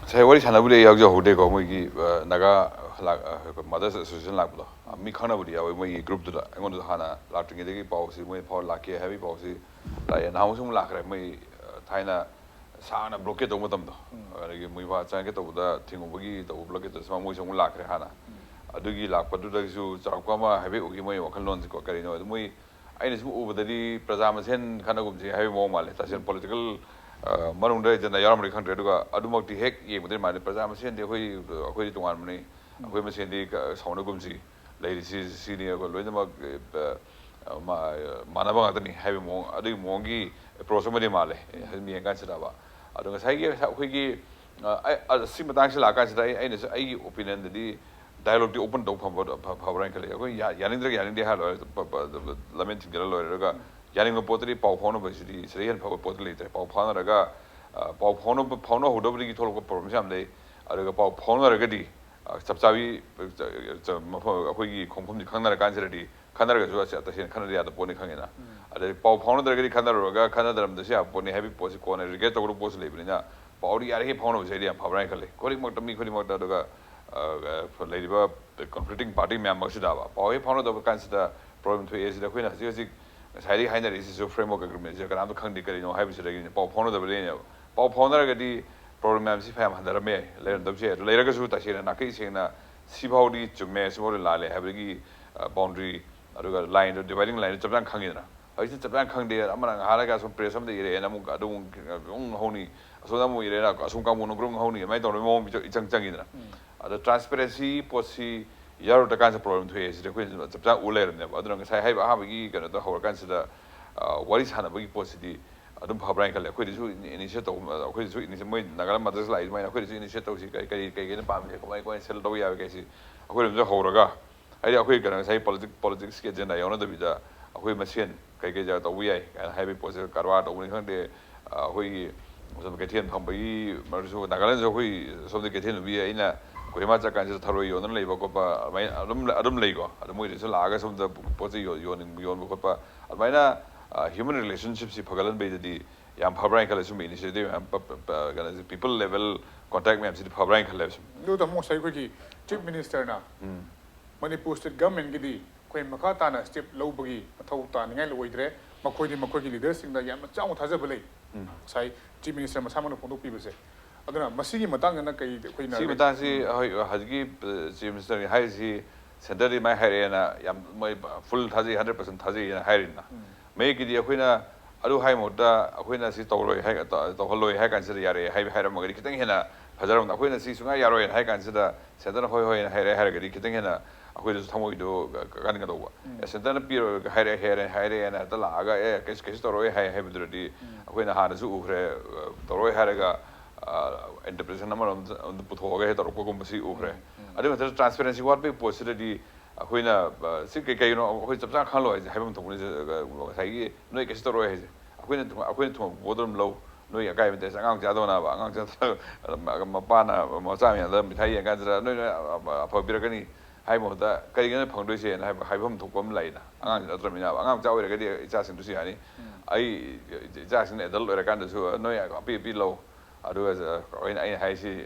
ꯉꯁꯥꯏ ꯋꯥꯔꯤ ꯁꯥꯟꯅꯕꯗꯤ ꯑꯩ ꯌꯥꯎꯖꯍꯧꯗꯦꯀꯣ, ꯃꯣꯏꯒꯤ, ꯑ, ꯅꯥꯒꯥ ꯂꯥꯛ-, ꯑ, ꯃꯥꯗꯔꯁ ꯑꯦꯁꯣꯁꯤꯌꯦꯁꯟ ꯂꯥꯛꯄꯗꯣ꯫ ꯑ, ꯃꯤ ꯈꯪꯅꯕꯗꯤ ꯌꯥꯎꯋꯦ, ꯃꯣꯏꯒꯤ ꯒ꯭ꯔꯨꯞꯇꯨꯗ ꯑꯩꯉꯣꯟꯗꯁꯨ ꯍꯥꯟꯅ ꯂꯥꯛꯇ꯭ꯔꯤꯉꯩꯗꯒꯤ ꯄꯥꯎꯁꯤ ꯃꯣꯏ ꯐꯥꯎꯔ ꯂꯥꯛꯀꯦ ꯍꯥꯏꯕꯒꯤ ꯄꯥꯎꯁꯤ ꯂꯥꯛꯑꯦ꯫ ꯅꯍꯥꯟꯃꯨꯛꯁꯨ ꯑꯃꯨꯛ ꯂꯥꯛꯈ꯭ꯔꯦ, ꯃꯣꯏ, ꯑ, ꯊꯥꯏꯅ ꯁꯥꯡꯅ ꯕ꯭ꯂꯣꯀꯦꯠ ꯇꯧꯕ ꯃꯇꯝꯗꯣ, ꯎꯝ꯫ ꯑꯗꯒꯤ ꯃꯣꯏ ꯐꯥ ꯆꯪꯉꯛꯀꯦ ꯇꯧꯕꯗ ꯊꯤꯡꯉꯨꯕꯒꯤ ꯇꯧꯕ ꯕ꯭ꯂꯣꯀꯦꯠ ꯇꯧꯕ ꯃꯣꯏꯁꯨ ꯑꯃꯨꯛ ꯂꯥꯛꯈ꯭ꯔꯦ ꯍꯥꯟꯅ꯫ ꯎꯝ꯫ ꯑꯗꯨꯒꯤ ꯂꯥꯛꯄꯗꯨꯗꯒꯤꯁꯨ ꯆꯥꯎꯔꯥꯛꯄ ꯑꯃ ꯍꯥꯏꯐꯦꯠ ꯎꯈꯤ ꯃꯣꯏ ꯋꯥꯈꯜꯂꯣꯟꯁꯤꯀꯣ꯫ ꯀꯔꯤꯅꯣ ꯍꯥꯏꯗꯤ ꯃꯣꯏ, ꯑꯩꯅ ꯁꯨꯝ ꯎꯕꯗꯗꯤ ꯄ꯭ꯔꯖꯥ ꯃꯁꯦꯟ ꯈꯠꯅꯒꯨꯝꯁꯤ ꯍꯥꯏꯕꯒꯤ ꯃꯑꯣꯡ ꯃꯥꯜꯂꯦ꯫ ꯇꯁꯦꯡꯅ ꯄꯣꯂꯤꯇꯤꯀꯦꯜ ꯃꯅꯨꯡꯗ ꯑꯦꯖꯦꯟꯗꯥ ꯌꯥꯎꯔꯝꯕꯗꯤ ꯈꯪꯗ꯭ꯔꯦ꯫ ꯑꯗꯨꯒ ꯑꯗꯨꯃꯛꯇꯤ ꯍꯦꯛ ꯌꯦꯡꯕꯗꯗꯤ ꯃꯥꯜꯂꯦ, ꯄ꯭ꯔꯖꯥ ꯃꯁꯦꯟꯗꯤ ꯑꯩꯈꯣꯏ, ꯑꯩꯈꯣꯏꯗꯤ ꯇꯣꯉꯥꯟꯕꯅꯤ, ꯑꯩꯈꯣꯏ ꯃꯁꯦꯟꯗꯤ ꯁꯥꯎꯅꯒꯨꯝꯁꯤ, ꯂꯩꯔꯤꯁꯤ ꯁꯤꯅꯤ, ꯑꯩꯈꯣꯏ ꯂꯣꯏꯅꯃꯛ ꯃꯥꯟꯅꯕ ꯉꯥꯛꯇꯅꯤ ꯍꯥꯏꯕꯒꯤ ꯃꯑꯣꯡ, ꯑꯗꯨꯒꯤ ꯃꯑꯣꯡꯒꯤ ꯑꯦꯄ꯭ꯔꯣꯆ ꯑꯃꯗꯤ ꯃꯥꯜꯂꯦ ꯁꯨꯝ ꯌꯦꯡ ꯀꯥꯟꯁꯤꯗꯕ꯫ ꯑꯗꯣ ꯉꯁꯥꯏꯒꯤ ꯑꯩꯈꯣꯏꯒꯤ, ꯑ, ꯑꯩ, ꯑ, ꯁꯤ ꯃꯇꯥꯡꯁꯤ ꯂꯥꯛꯀꯥꯟꯁꯤꯗ ꯑꯩ, ꯑꯩꯅꯁꯨ ꯑꯩꯒꯤ ꯑꯣꯄꯤꯅꯤꯌꯟꯗꯗꯤ ꯗꯥꯏꯂꯣꯛꯇꯤ ꯑꯣꯄꯟ ꯇꯧ ꯐꯕ, ꯐ-, ꯐꯕ꯭ꯔꯥ ꯍꯥꯏꯅ ꯈꯜꯂꯤ꯫ ꯑꯩꯈꯣꯏ ꯌꯥ-, ꯌꯥꯅꯤꯡꯗ꯭ꯔꯒ ꯌꯥꯅꯤꯡꯗꯦ ꯍꯥꯏꯔ ꯂꯣꯏꯔꯦ, ꯄ-, ꯄ-, ꯂꯃꯦꯟ ꯊꯤꯡꯖꯤꯜꯂ ꯂꯣꯏꯔꯦ꯫ ꯑꯗꯨꯒ ꯌꯥꯅꯤꯡꯕ ꯄꯣꯠꯇꯗꯤ ꯄꯥꯎ ꯐꯥꯎꯅꯕꯁꯤꯗꯤ ꯁꯤꯗꯩ ꯍꯦꯟꯅ ꯐꯕ ꯄꯣꯠꯇꯤ ꯂꯩꯇ꯭ꯔꯦ꯫ ꯄꯥꯎ ꯐꯥꯎꯅꯔꯒ, ꯑ, ꯄꯥꯎ ꯐꯥꯎꯅꯕ, ꯐꯥꯎꯅꯍꯧꯗꯕꯗꯒꯤ ꯊꯣꯛꯂꯛꯄ ꯄ꯭ꯔꯣꯕ꯭ꯂꯦꯝꯁꯨ ꯌꯥꯝ ꯂꯩ꯫ ꯑꯗꯨꯒ ꯄꯥꯎ ꯐꯥꯎꯅꯔꯒꯗꯤ, ꯑ, ꯆꯞ ꯆꯥꯕꯤ, ꯑ, ꯆ-, ꯃꯐꯝ, ꯑꯩꯈꯣꯏꯒꯤ ꯈꯣꯡꯐꯝꯁꯤ ꯈꯪꯅꯔ ꯀꯥꯟꯁꯤꯗꯗꯤ, ꯈꯟꯅꯔꯒꯁꯨ ꯑꯁ ꯇꯁꯦꯡꯅ ꯈꯟꯅꯗ ꯌꯥꯗꯕ ꯄꯣꯠꯅꯤ ꯈꯪꯉꯦꯅ꯫ ꯑꯗꯩ ꯄꯥꯎ ꯐꯥꯎꯅꯗ꯭ꯔꯒꯗꯤ ꯈꯟꯅꯔꯨꯔꯒ ꯈꯟꯅꯗꯔꯝꯗꯁꯨ ꯌꯥꯕ ꯄꯣꯠꯅꯤ ꯍꯥꯏꯕꯒꯤ ꯄꯣꯠꯁꯤ ꯀꯣꯟꯅ ꯔꯤꯒ꯭ꯔꯦꯠ ꯇꯧꯒꯗꯕ ꯄꯣꯠꯁꯨ ꯂꯩꯕꯅꯤꯅ, ꯄꯥꯎꯗꯤ ꯌꯥꯔꯤꯈꯩ ꯐꯥꯎꯅꯕꯁꯦ ꯑꯩꯗꯤ ꯌꯥꯝ ꯐꯕ꯭ꯔꯥ ꯍꯥꯏꯅ ꯈꯜꯂꯤ꯫ ꯈꯨꯗꯤꯡꯃꯛꯇ, ꯃꯤ ꯈꯨꯗꯤꯡꯃꯛꯇ꯫ ꯑꯗꯨꯒ, ꯑ, ꯑ, ꯂꯩꯔꯤꯕ ꯀꯟꯐ꯭ꯂꯤꯛꯇꯤꯡ ꯄꯥꯔꯇꯤ ꯃꯌꯥꯝ ꯃꯔꯛꯁꯤꯗꯕ ꯄꯥꯎ ꯍꯦꯛ ꯐꯥꯎꯅꯗꯕ ꯀꯥꯟꯁꯤꯗ ꯄ꯭ꯔꯣꯕ꯭ꯂꯦꯝ ꯊꯣꯛꯑꯦ꯫ ꯁꯤꯗ ꯑꯩꯈꯣꯏꯅ ꯍꯧꯖꯤꯛ ꯍꯧꯖꯤꯛ ꯉꯁꯥꯏꯗꯒꯤ ꯍꯥꯏꯅꯔꯛꯏꯁꯤꯁꯨ ꯐ꯭ꯔꯦꯝꯋꯔꯛ ꯑꯦꯒ꯭ꯔꯤꯃꯦꯟꯁꯤꯗ ꯀꯅꯥꯝꯇ ꯈꯪꯗꯦ, ꯀꯔꯤꯅꯣ ꯍꯥꯏꯕꯁꯤꯗꯒꯤꯅꯦ꯫ ꯄꯥꯎ ꯐꯥꯎꯅꯗꯕꯗꯒꯤꯅꯦꯕ꯫ ꯄꯥꯎ ꯐꯥꯎꯅꯔꯒꯗꯤ ꯄ꯭ꯔꯣꯕ꯭ꯂꯦꯝ ꯃꯌꯥꯝꯁꯤ ꯐꯅꯌꯥꯝ ꯍꯟꯊꯔꯝꯃꯦ, ꯂꯩꯔꯝꯗꯕꯁꯨ ꯌꯥꯏ꯫ ꯑꯗꯨ ꯂꯩꯔꯒꯁꯨ ꯇꯁꯦꯡꯅ ꯅꯥꯈꯩ ꯁꯦꯡꯅ ꯁꯤꯐꯥꯎꯗꯤ ꯆꯨꯝꯃꯦ, ꯁꯤꯐꯥꯎꯗꯤ ꯂꯥꯜꯂꯦ ꯍꯥꯏꯕꯒꯤ, ꯑ, ꯕꯥꯎꯟꯗꯔꯤ, ꯑꯗꯨꯒ ꯂꯥꯏꯟꯗꯣ, ꯗꯤꯚꯥꯏꯗꯤꯡ ꯂꯥꯏꯟꯗꯣ ꯆꯞ ꯆꯥꯅ ꯈꯪꯉꯤꯗꯅ꯫ ꯍꯧꯖꯤꯛꯇꯤ ꯆꯞ ꯆꯥꯅ ꯈꯪꯗꯦ꯫ ꯑꯃꯅ ꯉꯥꯏꯍꯥꯛ ꯂꯩꯔꯒ ꯑꯁꯨꯝ ꯄ꯭ꯔꯦꯁ ꯑꯃꯗ ꯏꯔꯛꯑꯦꯅ ꯑꯃꯨꯛ ꯑꯗꯨ ꯑꯃꯨꯛ, ꯑꯃꯨꯛ ꯍꯧꯅꯤ, ꯑꯁꯣꯝꯗ ꯑꯃꯨꯛ ꯏꯔꯛꯑꯦꯅ ꯑꯁꯨꯝ ꯀꯥꯡꯕꯨꯅ ꯒ꯭ꯔꯨꯞ ꯍꯧꯅꯤ, ꯑꯗꯨꯃꯥꯏꯅ ꯇꯧꯅꯕꯒꯤ ꯃꯑꯣꯡ ꯏꯆꯪ, ꯏꯆꯪ ꯆꯪꯉꯤꯗꯅ꯫ ꯑꯗꯣ ꯇ꯭ꯔꯥꯟꯁꯄꯦꯔꯦꯟꯁꯤ ꯄꯣꯠꯁꯤ ꯌꯥꯎꯔꯛꯇ꯭ꯔꯀꯥꯟꯁꯤꯗ ꯄ꯭ꯔꯣꯕ꯭ꯂꯦꯝ ꯊꯣꯛꯑꯦ ꯁꯤꯗꯤ ꯑꯩꯈꯣꯏꯅ ꯆꯞ ꯆꯥꯅ ꯎ ꯂꯩꯔꯕꯅꯦꯕ꯫ ꯑꯗꯨꯅ ꯉꯁꯥꯏ ꯍꯥꯏꯕ ꯑꯍꯥꯟꯕꯒꯤ ꯀꯩꯅꯣꯗꯣ ꯍꯧꯔꯀꯥꯟꯁꯤꯗ, ꯑ, ꯋꯥꯔꯤ ꯁꯥꯟꯅꯕꯒꯤ ꯄꯣꯠꯁꯤꯗꯤ ꯑꯗꯨꯝ ꯐꯕ꯭ꯔꯥ ꯍꯥꯏꯅ ꯈꯜꯂꯦ꯫ ꯑꯩꯈꯣꯏꯗꯁꯨ ꯏꯅꯤꯁꯤꯌꯦꯠ ꯇꯧ-, ꯑꯩꯈꯣꯏꯗꯁꯨ ꯏꯅꯤꯁꯤꯌꯦꯠ, ꯃꯣꯏ ꯅꯥꯒꯥꯂꯦꯟ ꯃꯗ꯭ꯔꯁ ꯂꯥꯛꯏ ꯑꯗꯨꯃꯥꯏꯅ ꯑꯩꯈꯣꯏꯗꯁꯨ ꯏꯅꯤꯁꯤꯌꯦꯠ ꯇꯧꯁꯤ, ꯀꯔꯤ, ꯀꯔꯤ, ꯀꯩ ꯀꯩꯅꯣ ꯄꯥꯝꯃꯤꯁꯦ, ꯀꯃꯥꯏ, ꯀꯃꯥꯏꯅ ꯁꯦꯜ ꯇꯧꯕ ꯌꯥꯕꯒꯦ ꯁꯤ ꯑꯩꯈꯣꯏ ꯑꯗꯨꯝꯁꯨ ꯍꯧꯔꯒ, ꯍꯥꯏꯗꯤ ꯑꯩꯈꯣꯏ ꯀꯩꯅꯣ ꯉꯁꯥꯏ ꯄꯣꯂꯤꯇꯤꯛ-, ꯄꯣꯂꯤꯇꯤꯛꯁꯀꯤ ꯑꯦꯖꯦꯟꯗꯥ ꯌꯥꯎꯅꯗꯕꯤꯗ ꯑꯩꯈꯣꯏ ꯃꯁꯦꯟ ꯀꯩ ꯀꯩ ꯖꯒꯥ ꯇꯧꯕ ꯌꯥꯏ ꯀꯥꯏꯅ ꯍꯥꯏꯕꯒꯤ ꯄꯣꯠꯁꯦ, ꯀꯔꯕꯥꯔ ꯇꯧꯕꯅꯤ ꯈꯪꯗꯦ, ꯑ, ꯑꯩꯈꯣꯏꯒꯤ ꯁꯣꯝꯗ ꯀꯩꯊꯦꯜ ꯐꯝꯕꯒꯤ ꯃꯔꯛꯁꯨ, ꯅꯥꯒꯥꯂꯦꯟꯗꯁꯨ ꯑꯩꯈꯣꯏ ꯁꯣꯝꯗ ꯀꯩꯊꯦꯜ ꯅꯨꯄꯤ ꯑꯩꯅ ꯀꯣꯍꯤꯃꯥ ꯆꯠꯀꯥꯟꯁꯤꯗ ꯊꯔꯣꯏ ꯌꯣꯟꯗꯅ ꯂꯩꯕ ꯈꯣꯠꯄ ꯑꯗꯨꯃꯥꯏꯅ ꯑꯗꯨꯝ, ꯑꯗꯨꯝ ꯂꯩꯀꯣ꯫ ꯑꯗꯨ ꯃꯣꯏꯗꯁꯨ ꯂꯥꯛꯑꯒ ꯁꯣꯝꯗ ꯄꯣꯠ ꯆꯩ ꯌꯣ-, ꯌꯣꯟꯅꯤꯡꯕ, ꯌꯣꯟꯕ ꯈꯣꯠꯄ ꯑꯗꯨꯃꯥꯏꯅ, ꯑ, ꯍ꯭ꯌꯨꯃꯦꯟ ꯔꯤꯂꯦꯁꯟꯁꯤꯞꯁꯤ ꯐꯒꯠꯍꯟꯕꯩꯗꯗꯤ ꯌꯥꯝ ꯐꯕ꯭ꯔꯥ ꯍꯥꯏꯅ ꯈꯜꯂꯦ꯫ ꯁꯨꯝꯕ ꯏꯅꯤꯁꯤꯌꯦꯇꯤꯚ ꯃꯌꯥꯝ ꯄ-, ꯄ-, ꯄ-, ꯀꯩꯅꯣꯁꯦ, ꯄꯤꯄꯜ ꯂꯦꯚꯦꯜ ꯀꯣꯟꯇꯦꯛ ꯃꯌꯥꯝꯁꯤꯗꯤ ꯐꯕ꯭ꯔꯥ ꯍꯥꯏꯅ ꯈꯜꯂꯦꯕ ꯁꯨꯝ꯫ ꯑꯗꯨ ꯇꯥꯃꯣ, ꯉꯁꯥꯏ ꯑꯩꯈꯣꯏꯒꯤ ꯆꯤꯐ ꯃꯤꯅꯤꯁꯇꯔꯅ ꯎꯝ꯫ ꯃꯅꯤꯄꯨꯔ ꯁ꯭ꯇꯦꯠ ꯒꯚꯔꯟꯃꯦꯟꯠꯀꯤꯗꯤ ꯑꯩꯈꯣꯏ ꯃꯈꯥ ꯇꯥꯅ ꯁ꯭ꯇꯦꯞ ꯂꯧꯕꯒꯤ ꯃꯊꯧ ꯇꯥꯅꯤꯡꯉꯥꯏ ꯑꯣꯏꯗ꯭ꯔꯦ, ꯃꯈꯣꯏꯗꯤ ꯃꯈꯣꯏꯒꯤ ꯂꯤꯗꯔꯁꯤꯡꯗ ꯌꯥꯝꯅ ꯆꯥꯎꯅ ꯊꯥꯖꯕ ꯂꯩ꯫ ꯎꯝ꯫ ꯉꯁꯥꯏ ꯆꯤꯐ ꯃꯤꯅꯤꯁꯇꯔ ꯃꯁꯥꯃꯛꯅ ꯐꯣꯡꯗꯣꯛꯄꯤꯕꯁꯦ꯫ ꯑꯗꯨꯅ ꯃꯁꯤꯒꯤ ꯃꯇꯥꯡꯗꯅ ꯀꯩ ꯑꯩꯈꯣꯏꯅ ꯁꯤꯒꯤ ꯃꯇꯥꯡꯁꯤ ꯍꯣꯏ ꯍꯧꯖꯤꯛꯀꯤ ꯆꯤꯐ ꯃꯤꯅꯤꯁꯇꯔꯅ ꯍꯥꯏꯔꯤꯁꯤ ꯁꯦꯟꯇꯔꯗꯤ ꯃꯥꯏ ꯍꯥꯏꯔꯛꯑꯦꯅ ꯌꯥꯝ ꯃꯣꯏ ꯐꯨꯜ ꯊꯥꯖꯩ, ꯍꯟꯗ꯭ꯔꯦꯠ ꯄꯥꯔꯁꯦꯟ ꯊꯥꯖꯩꯅ ꯍꯥꯏꯔꯤꯅ꯫ ꯃꯌꯦꯛꯀꯤꯗꯤ ꯑꯩꯈꯣꯏꯅ ꯑꯗꯨ ꯍꯥꯏ ꯃꯍꯨꯠꯇ ꯑꯩꯈꯣꯏꯅ ꯁꯤ ꯇꯧꯔꯣꯏ ꯍꯥꯏ ꯇꯧꯍꯜꯂꯣꯏ ꯍꯥꯏ ꯀꯥꯟꯁꯤꯗ ꯌꯥꯔꯦ ꯍꯥꯏ ꯍꯥꯏꯔꯝꯃꯒꯗꯤ ꯈꯤꯇꯪ ꯍꯦꯟꯅ ꯐꯖꯔꯝꯗ꯫ ꯑꯩꯈꯣꯏꯅ ꯁꯤ ꯁꯨꯡꯌꯥ ꯌꯥꯔꯣꯏꯅ ꯍꯥꯏ ꯀꯥꯟꯁꯤꯗ ꯁꯦꯟꯇꯔꯅ ꯍꯣꯏ ꯍꯣꯏꯅ ꯍꯥꯏꯔꯦ ꯍꯥꯏꯔꯒꯗꯤ ꯈꯤꯇꯪ ꯍꯦꯟꯅ ꯑꯩꯈꯣꯏꯗꯁꯨ ꯊꯃꯣꯏꯗꯣ ꯀꯟꯒꯗꯧꯕ꯫ ꯑꯦ, ꯁꯦꯟꯇꯔꯅ ꯄꯤꯔꯣꯏ ꯍꯥꯏꯔꯦ ꯍꯥꯏꯔꯦ ꯍꯥꯏꯔꯦꯅ ꯍꯦꯛꯇ ꯂꯥꯛꯑꯒ ꯑꯦ ꯀꯩꯁꯨ ꯀꯩꯁꯨ ꯇꯧꯔꯣꯏ ꯍꯥꯏ ꯍꯥꯏꯕꯗꯨꯗꯗꯤ ꯑꯩꯈꯣꯏꯅ ꯍꯥꯟꯅꯁꯨ ꯎꯈ꯭ꯔꯦ꯫ ꯇꯧꯔꯣꯏ ꯍꯥꯏꯔꯒ ꯏꯟꯇꯔꯄ꯭ꯔꯤꯇꯦꯁꯟ ꯑꯃꯔꯣꯝꯗ ꯄꯨꯊꯣꯛꯑꯒ ꯍꯦꯛ ꯇꯧꯔꯛꯄꯒꯨꯝꯕꯁꯤ ꯎꯈ꯭ꯔꯦ꯫ ꯑꯗꯨꯒꯤ ꯃꯊꯛꯇ ꯇ꯭ꯔꯥꯟꯁꯄꯦꯔꯦꯟꯁꯤ ꯋꯥꯠꯄꯒꯤ ꯄꯣꯠꯁꯤꯗꯗꯤ ꯑꯩꯈꯣꯏꯅ ꯁꯤ ꯀꯩ ꯀꯩꯅꯣ ꯑꯩꯈꯣꯏ ꯆꯞ ꯆꯥꯅ ꯈꯪꯍꯜꯂꯣ ꯍꯥꯏꯁꯦ ꯍꯥꯏꯐꯝ ꯊꯣꯛꯄꯅꯤ꯫ ꯉꯁꯥꯏꯒꯤ ꯅꯣꯏ ꯀꯩꯁꯨ ꯇꯧꯔꯣꯏ ꯍꯥꯏꯁꯦ ꯑꯩꯈꯣꯏꯅ ꯑꯩꯈꯣꯏꯅ ꯊꯨꯡꯉꯛꯄ ꯄꯣꯠꯇꯣ ꯑꯗꯨꯝ ꯂꯧ꯫ ꯅꯣꯏ ꯑꯀꯥꯏꯕ ꯇꯧꯔꯤꯁꯦ ꯑꯉꯥꯡ ꯆꯥꯗꯧꯅꯕ ꯑꯉꯥꯡ ꯆꯥꯗꯧꯅꯕ ꯃꯄꯥꯅ ꯃꯆꯥ ꯃꯌꯥꯝꯗ ꯃꯤꯊꯥꯏ ꯌꯦꯡꯀꯥꯟꯁꯤꯗ ꯅꯣꯏ ꯅꯣꯏ ꯑꯐꯕ ꯄꯤꯔꯛꯀꯅꯤ ꯍꯥꯏꯕ ꯃꯍꯨꯠꯇ ꯀꯔꯤꯒꯤꯅꯣ ꯐꯪꯗꯣꯏꯁꯦꯅ ꯍꯥꯏꯕ ꯍꯥꯏꯐꯝ ꯊꯣꯛꯄ ꯑꯃ ꯂꯩꯅ ꯑꯉꯥꯡꯁꯤ ꯅꯠꯇ꯭ꯔꯕꯅꯤꯅ ꯑꯉꯥꯡ ꯃꯆꯥ ꯑꯣꯏꯔꯒꯗꯤ ꯏꯆꯥꯁꯤꯡꯗꯨꯁꯨ ꯌꯥꯅꯤ꯫ ꯑꯩ ꯏꯆꯥꯁꯤꯡꯅ ꯑꯦꯗꯜ ꯑꯣꯏꯔꯀꯥꯟꯗꯁꯨ ꯅꯣꯏ ꯑꯄꯤ ꯑꯄꯤ ꯂꯧ꯫ ꯑꯗꯨꯒ ꯑꯩꯅ ꯑꯩꯅ ꯍꯥꯏꯁꯤ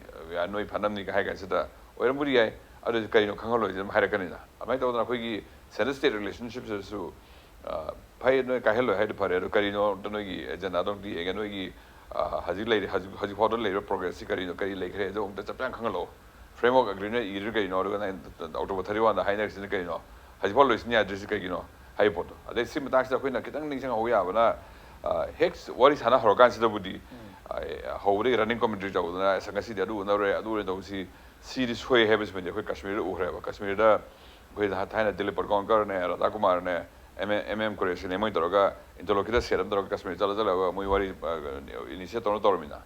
ꯅꯣꯏ ꯐꯅꯕꯅꯤ ꯍꯥꯏ ꯀꯥꯟꯁꯤꯗ ꯑꯣꯏꯔꯝꯕꯗꯤ ꯌꯥꯏ꯫ ꯑꯗꯨ ꯀꯔꯤꯅꯣ ꯈꯪꯍꯜꯂꯣꯏꯁꯤ ꯑꯗꯨꯝ ꯍꯥꯏꯔꯛꯀꯅꯤꯅ꯫ ꯑꯗꯨꯃꯥꯏꯅ ꯇꯧꯗꯅ ꯑꯩꯈꯣꯏꯒꯤ ꯁꯦꯟꯇꯔ ꯁ꯭ꯇꯦꯠ ꯔꯤꯂꯦꯁꯟꯁꯤꯞꯁꯤꯗꯁꯨ ꯐꯩ ꯅꯣꯏ ꯀꯥꯏꯍꯜꯂꯣꯏ ꯍꯥꯏꯗꯤ ꯐꯔꯦ꯫ ꯑꯗꯣ ꯀꯔꯤꯅꯣ ꯑꯝꯇ ꯅꯣꯏꯒꯤ ꯑꯦꯖꯦꯟꯗꯥꯗꯣ ꯑꯝꯇ ꯌꯦꯡꯒꯦ꯫ ꯅꯣꯏꯒꯤ ꯍꯧꯖꯤꯛ ꯂꯩꯔꯤ ꯍꯧꯖꯤꯛ ꯍꯧꯖꯤꯛ ꯐꯥꯎꯗ ꯂꯩꯔꯤꯕ ꯄ꯭ꯔꯣꯒ꯭ꯔꯦꯁꯁꯤ ꯀꯔꯤꯅꯣ ꯀꯔꯤ ꯂꯩꯈ꯭ꯔꯦ ꯑꯗꯨ ꯑꯝꯇ ꯆꯞ ꯆꯥꯅ ꯈꯪꯍꯜꯂꯛꯑꯣ꯫ ꯐ꯭ꯔꯦꯝꯋꯥꯔꯛ ꯑꯦꯒ꯭ꯔꯤꯃꯦꯟ ꯏꯔꯤꯗꯨ ꯀꯩꯅꯣ? ꯑꯗꯨꯒ ꯅꯪ ꯑꯣꯛꯇꯣꯕꯔ ꯊꯥꯔꯇꯤ ꯋꯥꯟꯗ ꯍꯥꯏꯅꯔꯤꯁꯤꯅ ꯀꯩꯅꯣ? ꯍꯧꯖꯤꯛꯐꯥꯎ ꯂꯣꯏꯁꯤꯟ ꯌꯥꯗ꯭ꯔꯤꯁꯤ ꯀꯩꯒꯤꯅꯣ ꯍꯥꯏꯕ ꯄꯣꯠꯇꯣ꯫ ꯑꯗꯩ ꯁꯤ ꯃꯇꯥꯡꯁꯤꯗ ꯑꯩꯈꯣꯏꯅ ꯈꯤꯇꯪ ꯅꯤꯡꯁꯤꯡꯍꯧꯕ ꯌꯥꯕꯅ ꯍꯦꯛ ꯋꯥꯔꯤ ꯁꯥꯟꯅ ꯍꯧꯔꯀꯥꯟꯁꯤꯗꯕꯨꯗꯤ ꯍꯧꯕꯗꯒꯤ ꯔꯟꯅꯤꯡ ꯀꯃꯦꯟꯇ꯭ꯔꯤ ꯇꯧꯗꯅ "ꯑꯁ ꯉꯁꯤꯗꯤ ꯑꯗꯨ ꯎꯅꯔꯨꯔꯦ ꯑꯗꯨ ꯎꯅꯔꯦ" ꯇꯧꯕꯁꯤ ꯁꯤꯗꯤ ꯁꯣꯏ ꯍꯥꯏꯕꯁꯤꯃꯗꯤ ꯑꯩꯈꯣꯏ ꯀꯥꯁꯃꯤꯔꯗ ꯎꯈ꯭ꯔꯦꯕ꯫ ꯀꯥꯁꯃꯤꯔꯗ ꯑꯩꯈꯣꯏ ꯊꯥꯏꯅ ꯗꯤꯂꯤꯞ ꯄꯔꯒꯣꯟꯀꯔꯅꯦ, ꯔꯥꯙꯥ ꯀꯨꯃꯥꯔꯅꯦ, ꯑꯦꯝ ꯑꯦꯝ ꯀꯨꯔꯦꯁꯤꯅꯦ ꯃꯣꯏ ꯇꯧꯔꯒ ꯏꯟꯇꯔꯂꯣꯀꯤꯇꯔ ꯁꯦꯠ ꯑꯃ ꯇꯧꯔꯒ ꯀꯥꯁꯃꯤꯔ ꯆꯠꯂ ꯆꯠꯂꯒ ꯃꯣꯏ ꯋꯥꯔꯤ ꯏꯅꯤꯁꯤꯌꯦꯠ ꯇꯧꯅ ꯇꯧꯔꯝꯃꯤꯅ꯫